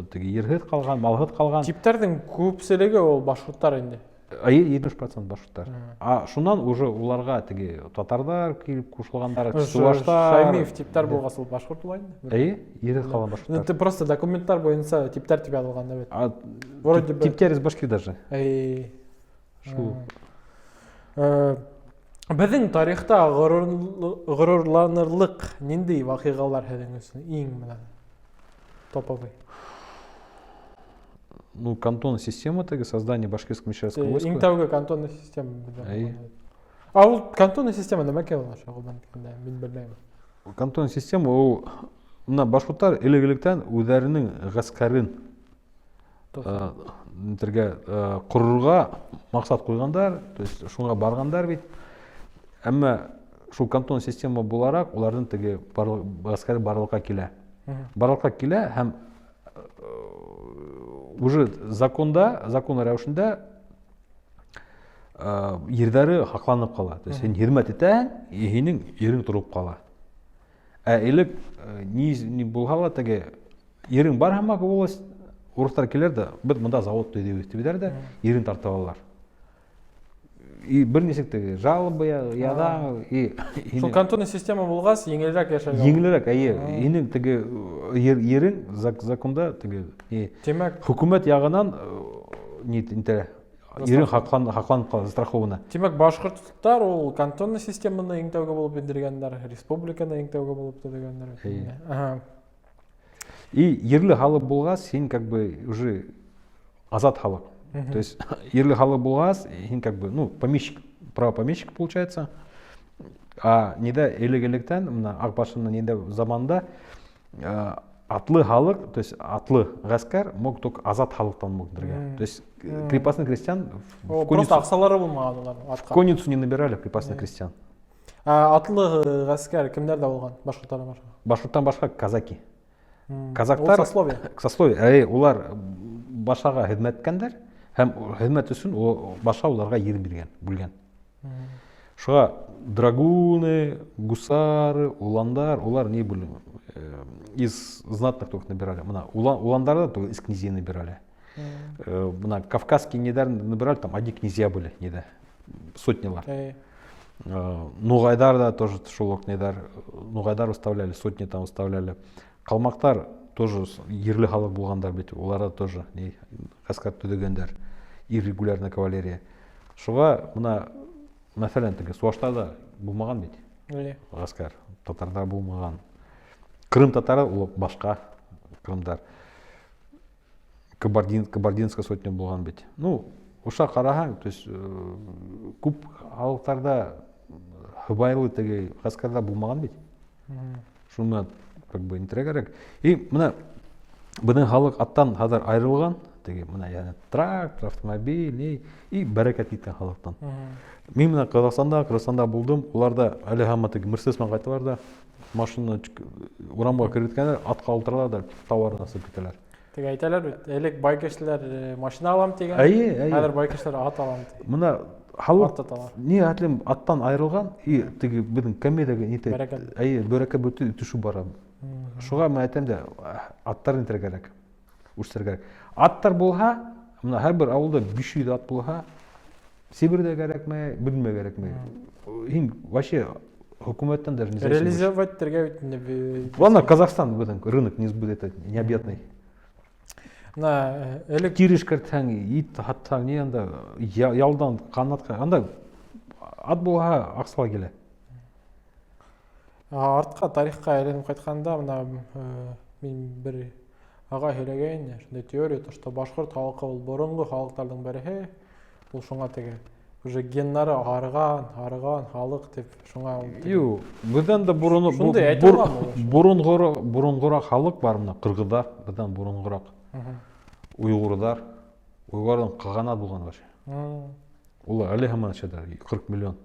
теге ерһеҙ ҡалған, малһыҙ ҡалған. Типтәрҙең күпселеге ул башҡорттар инде. Әйе, 70% башҡорттар. А шунан уже уларға теге татарҙар килеп ҡушылғандар, суваштар. Шаймиев типтәр булғас, ул башҡорт була инде. Әйе, ерһеҙ ҡалған башҡорттар. Ты просто документтар буйынса типтәр тип яҙылған да бит. Вроде бы. Типтәр из башкир даже. Әй. Шул. Беҙҙең тарихта ғорурланырлыҡ ниндәй ваҡиғалар һеҙҙең өсөн иң менән топовый? Ну, кантонная система, теге создание башкирского мещерского войска. Иң тәүге кантонная система беҙҙә. А ул кантонная система нәмәкәй ул шуғылдан килгәндә, мин белмәйем. Кантонная система ул мына башҡорттар элек-электән үҙҙәренең ғәскәрен нитергә, ҡорорға маҡсат ҡуйғандар, то есть шуңа барғандар бит. Әммә шул кантон система булараҡ уларҙың теге ғәскәре барлыҡҡа килә. Барлыҡҡа килә һәм уже законда, закон рәүешендә ерҙәре һаҡланып ҡала. То есть һин хеҙмәт итәһең, и һинең ерең тороп ҡала. Ә элек ни булһа ла теге ерең бар һәм волость, урыҫтар килер ҙә, беҙ бында завод төҙөйбөҙ тип дә, ерен тартып алалар. И бер нисек теге жалоба яҙа, и Шул кантонный система булғас, еңелерәк йәшәргә. Еңелерәк, әйе. Һинең теге ерең законда теге, не, Тимәк, хөкүмәт яғынан, не, нитә, ерең һаҡланып ҡала, застрахована. Тимәк, башҡорттар ул кантонный системаны иң тәүге булып индергәндәр, республиканы иң тәүге булып төҙөгәндәр. Әйе. Ага. И ерле халыҡ булғас, һин как бы уже азат халыҡ. То есть ерле халыҡ булғас, һин как бы, ну, помещик, право помещик получается. А ниҙә элек-электән, мына Аҡбашының ниҙә заманда, атлы халыҡ, то есть атлы ғәскәр мог только азат халыҡтан мог бергә. То есть крепостных крестьян О, в конницу просто аҡсалары булмаған уларҙың атҡа. В конницу не набирали крепостных крестьян. А атлы ғәскәр кемдәрҙә булған? Башҡорттарҙан башҡа? Башҡорттан башҡа казаки. Казактар Казактар ул сословие. Сословие. Әй, улар башаға хеҙмәт иткәндәр һәм хеҙмәт өсөн баша уларға ер биргән, бүлгән. Шуға драгуны, гусары, уландар, улар не были, из знатных только набирали. Мына уландарҙы только из князей набирали. Мына кавказские недар набирали, там одни князья были, неда, сотнялар. Нуғайдар да тоже шул уҡ недар, нуғайдар выставляли, сотни там выставляли. Ҡалмаҡтар тоже ерле халыҡ булғандар бит, уларҙа тоже не, ғәскәр төҙөгәндәр, иррегулярная кавалерия. Шуға мына, мәҫәлән, теге суваштарҙа булмаған бит. Ғәскәр, татарҙар булмаған. Ҡырым татары ул башҡа ҡырымдар. Кабардинская сотня булған бит. Ну, уша ҡараһаң, то есть күп халыҡтарҙа һыбайлы теге ғәскәрҙәр булмаған бит. Шуны как бы нитергә кәрәк. И мына бының халыҡ аттан хәҙер айырылған, теге мына яғни трактор, автомобиль, ни, и бәрәкәт киткән халыҡтан. Мин мына Ҡаҙағстанда, Ҡырғыҙстанда булдым, уларҙа әле һаман теге Мерседес менән ҡайталар да, машина урамға керткәндәр, атҡа ултыралар да, тауарын асып китәләр. Теге әйтәләр бит, элек бай кешеләр машина алам тигән. Әйе, әйе. Хәҙер бай кешеләр ат алам тигән. Мына халыҡ Ат аталар. ни хәтлем аттан айырылған, и теге беҙҙең кәмәдәге ни тип, Бәрәкәт. әйе, бәрәкәт бөтө төшөп бара. Шуға мин әйтәм дә, аттар нитергә кәрәк, үҫтерергә кәрәк. Аттар булһа, мына һәр бер ауылда биш йөҙ ат булһа, Сибирҙә кәрәкме, белмәй кәрәкме? Һин вообще хөкүмәттән даже не зависишь. Реализовать итергә бит инде Ладно, Казахстан в этом рынок не сбыт, это необъятный. Мына элек Тир эшкәртһәң, ит һатһаң, ни анда, ялдан ҡанатҡа, анда ат булһа аҡсала килә. Артҡа тарихҡа әйләнеп ҡайтҡанда, мына мин бер ағай һөйләгәйне, шундай теория, то, что башҡорт халҡы ул боронғо халыҡтарҙың береһе, ул шуңа теге уже геннары арыған, арыған халыҡ тип шуңа ул теге Юҡ, беҙҙән дә Шундай әйтә аламы ул? боронғораҡ халыҡ бар мына, ҡырғыҙҙар, беҙҙән боронғораҡ. Уйғурҙар, уйғурҙың ҡағанат булған вообще. Улар әле һаман эшләйҙәр, 40 миллион.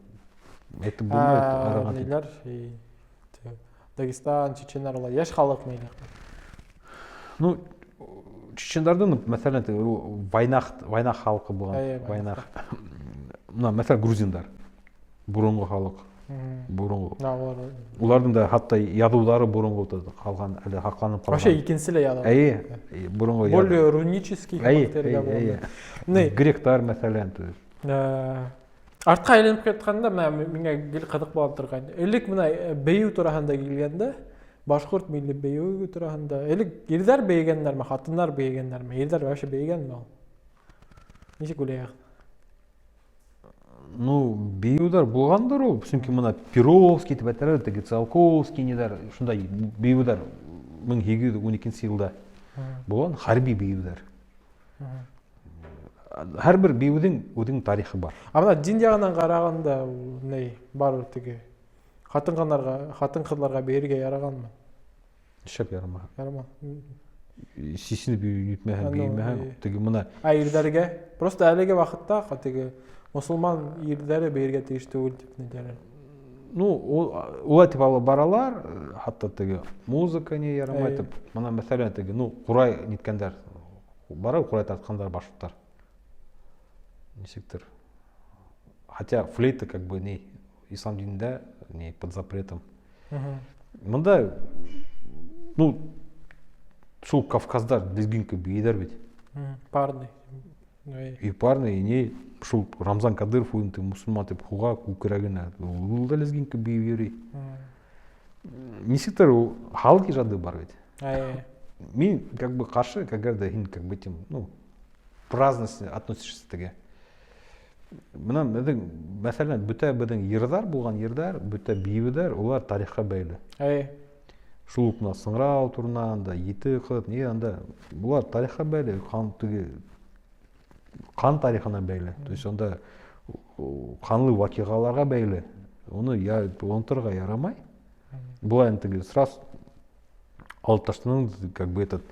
Әйтеп булмай арыған дип. Ниләр, Дагестан, чеченнар улар йәш халыҡмы или? Ну, чечендарҙың, мәҫәлән, вайнах, вайнах халҡы булған. Әйе, вайнах. Мына, мәҫәлән, грузиндар. Боронғо халыҡ. Боронғо. Улар. Уларҙың да хатта яҙыуҙары боронғо ҡалған, әле һаҡланып ҡалған. Вообще икенсе лә яҙыу. Эйе, боронғо. Более рунический характерға булған. Гректар, мәҫәлән, то есть. Артҡа әйләнеп ҡайтҡанда, мына миңә гел ҡыҙыҡ була торған. Элек мына бейеү тураһында килгәндә, башҡорт милли бейеүе тураһында, элек ирҙәр бейегәндәрме, ҡатындар бейегәндәрме? Ирҙәр вообще бейегәнме ул? Нисек уйлайһығыҙ? Ну, бейеүҙәр булғандыр ул, сөнки мына Перовский тип әйтәләр, теге Циолковский ниҙәр, шундай бейеүҙәр 1812 йылда булған хәрби бейеүҙәр. Һәр бер бейеүҙең үҙенең тарихы бар. Ә мына дин яғынан ҡарағанда, ни бар теге ҡатын-ҡыҙҙарға, ҡатын-ҡыҙҙарға бейергә ярағанмы? Нишләп ярамаһын? Ярамаҫ. Сисенеп йөрөтмәһәң, бейемәһәң, теге мына Ә ирҙәргә просто әлеге ваҡытта теге мосолман ирҙәре бейергә тейеш түгел тип нидәр. Ну, улай тип алып баралар, хатта теге музыка не ярамай тип. Мына мәҫәлән, теге, ну, ҡурай ниткәндәр. Бара ҡурай тартҡандар башҡорттар. Нисектер. Хотя флейта как бы не ислам динендә не под запретом. Мында, ну, шул Кавказдар лезгинка бейҙәр бит. Парный. И парный, и не шул Рамзан Кадыров үҙен теге мосолман тип һуға күкрәгенә. Ул да лезгинка бейеп йөрөй. Нисектер ул халыҡ ижады бар бит. Мин как бы ҡаршы, когда һин как бы тем, ну, праздности относишься теге. Мына беҙҙең, мәҫәлән, бөтә беҙҙең йырҙар булған йырҙар, бөтә бейеүҙәр, улар тарихҡа бәйле. Шул уҡ мына Сыңрау турынан да, Ете ҡыҙ, ни анда, улар тарихҡа бәйле, ҡан теге ҡан тарихына бәйле. То есть унда ҡанлы ваҡиғаларға бәйле. Уны я оноторға ярамай. Былай инде теге сразу алып ташланың, как бы этот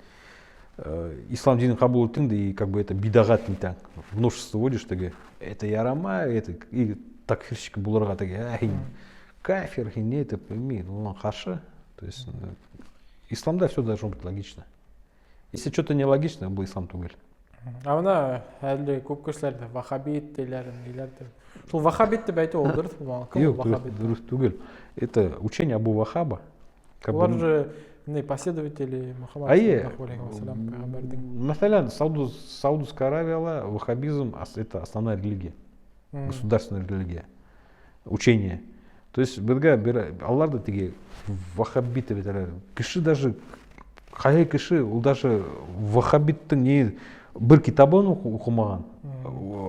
ислам динен ҡабул иттең дә, и как бы это бидағат итәң. В новшество вводишь теге, это ярамай, это и такфирщик булырға теге, ә, һин кафир, һин не, это, мин уға ҡаршы. То есть исламда все должно быть логично. Если что-то нелогично, был ислам түгел. Ә бына әле күп кешеләр ҙә ваххабит тиләр, ниләр тип. Шул ваххабит тип әйтеү ул дөрөҫ булмаған. Кем ул Юҡ, ваххабит? дөрөҫ түгел. Это учение Абу Вахаба. Как Улар бы же не последователи Мухаммада Әйе. саллаллаху алейхи ва саллям пәйғәмбәрҙең. Мәҫәлән, Саудовская Аравияла ваххабизм это основная религия, государственная религия, учение. То есть беҙгә бер алар да теге ваххабит тип әйтәләр. Кеше даже ҡайһы кеше ул даже ваххабиттың не бер китабын уҡымаған.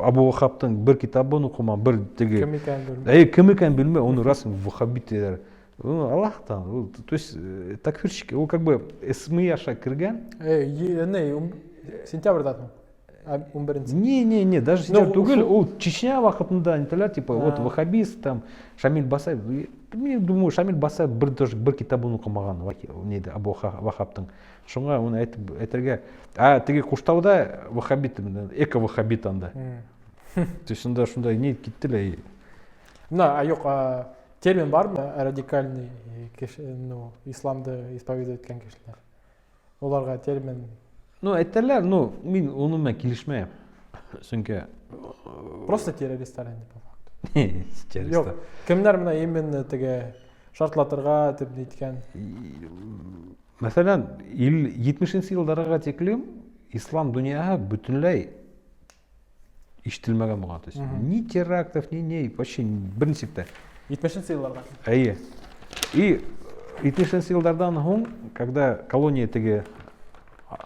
Абу Ваххабтың бер китабын уҡымаған, бер теге Кем икәнен белмәй. Әйе, кем икәнен белмәй, уны рас ваххабит тиҙәр. Ну, Аллаһтан, ул, то есть такфирщик, ул как бы СМИ аша кергән. Эй, не, сентябрҙа һуң? 11-нсе. Не, не, не, даже Ну, сентябрь түгел, шул ул Чечня ваҡытында нитәләр, типа, вот ваххабист, там, Шамиль Басаев. Мин думаю, Шамиль Басаев бер тоже бер китабын уҡымаған, нейҙе, Абу Ваххабтың. Шуңа уны әйтеп әйтергә. А теге Ҡуштауда ваххабит, эко-ваххабит анда. То есть унда шундай не китте лә. Мына, а юҡ, а, термин бармы радикальный кеше, ну, исламды исповедовать иткән кешеләр? Уларға термин. Ну, әйтәләр, ну, мин уның менән килешмәйем. Сөнки Просто террористлар инде по факту. Террористлар. Юҡ, кемдәр мына именно теге шартлатырға тип ниткән? Мәҫәлән, етмешенсе йылдарға тиклем ислам донъяһы бөтөнләй ишетелмәгән булған. То есть ни терактов, ни ни, вообще бер нисек тә. Етмешенсе йылдарға. Әйе. И етмешенсе йылдарҙан һуң, когда колония теге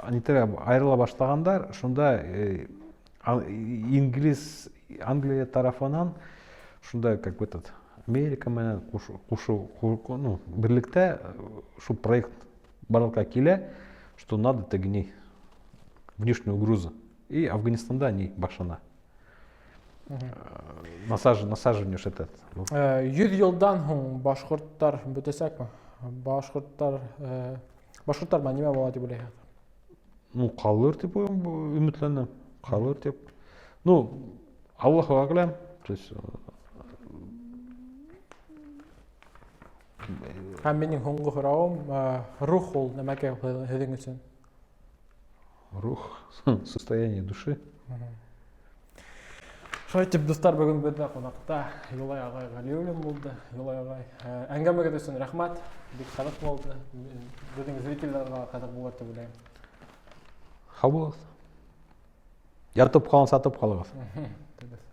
нитәр айырыла башлағандар, шунда инглиз, Англия тарафынан шунда как бы этот Америка менән ҡушу, ну, берлектә шул проект барлыҡҡа килә, что надо теге ни внешнюю угрозу. И Афганистанда ни башлана. Насаживание уж этот. 100 йылдан һуң башҡорттар бөтәсәкме? Башҡорттар менән нимә була тип уйлайһығыҙ? Ну, ҡалыр тип өмөтләнәм. Ҡалыр тип. Ну, Аллаһу әғләм. То есть, Һәм минең һуңғы һорауым, рух ул нәмәкәй һеҙҙең өсөн? Рух — состояние души. Шулай итеп, дуҫтар, бөгөн беҙҙә ҡунаҡта Юлай ағай Ғәлиуллин булды. Юлай ағай, әңгәмәгеҙ өсөн рәхмәт. Бик ҡыҙыҡ булды. Беҙҙең зрителдәргә ҡыҙыҡ булыр тип уйлайым. Һау булығыҙ. Ятып ҡалған, сатып ҡалығыҙ. Дөрөҫ.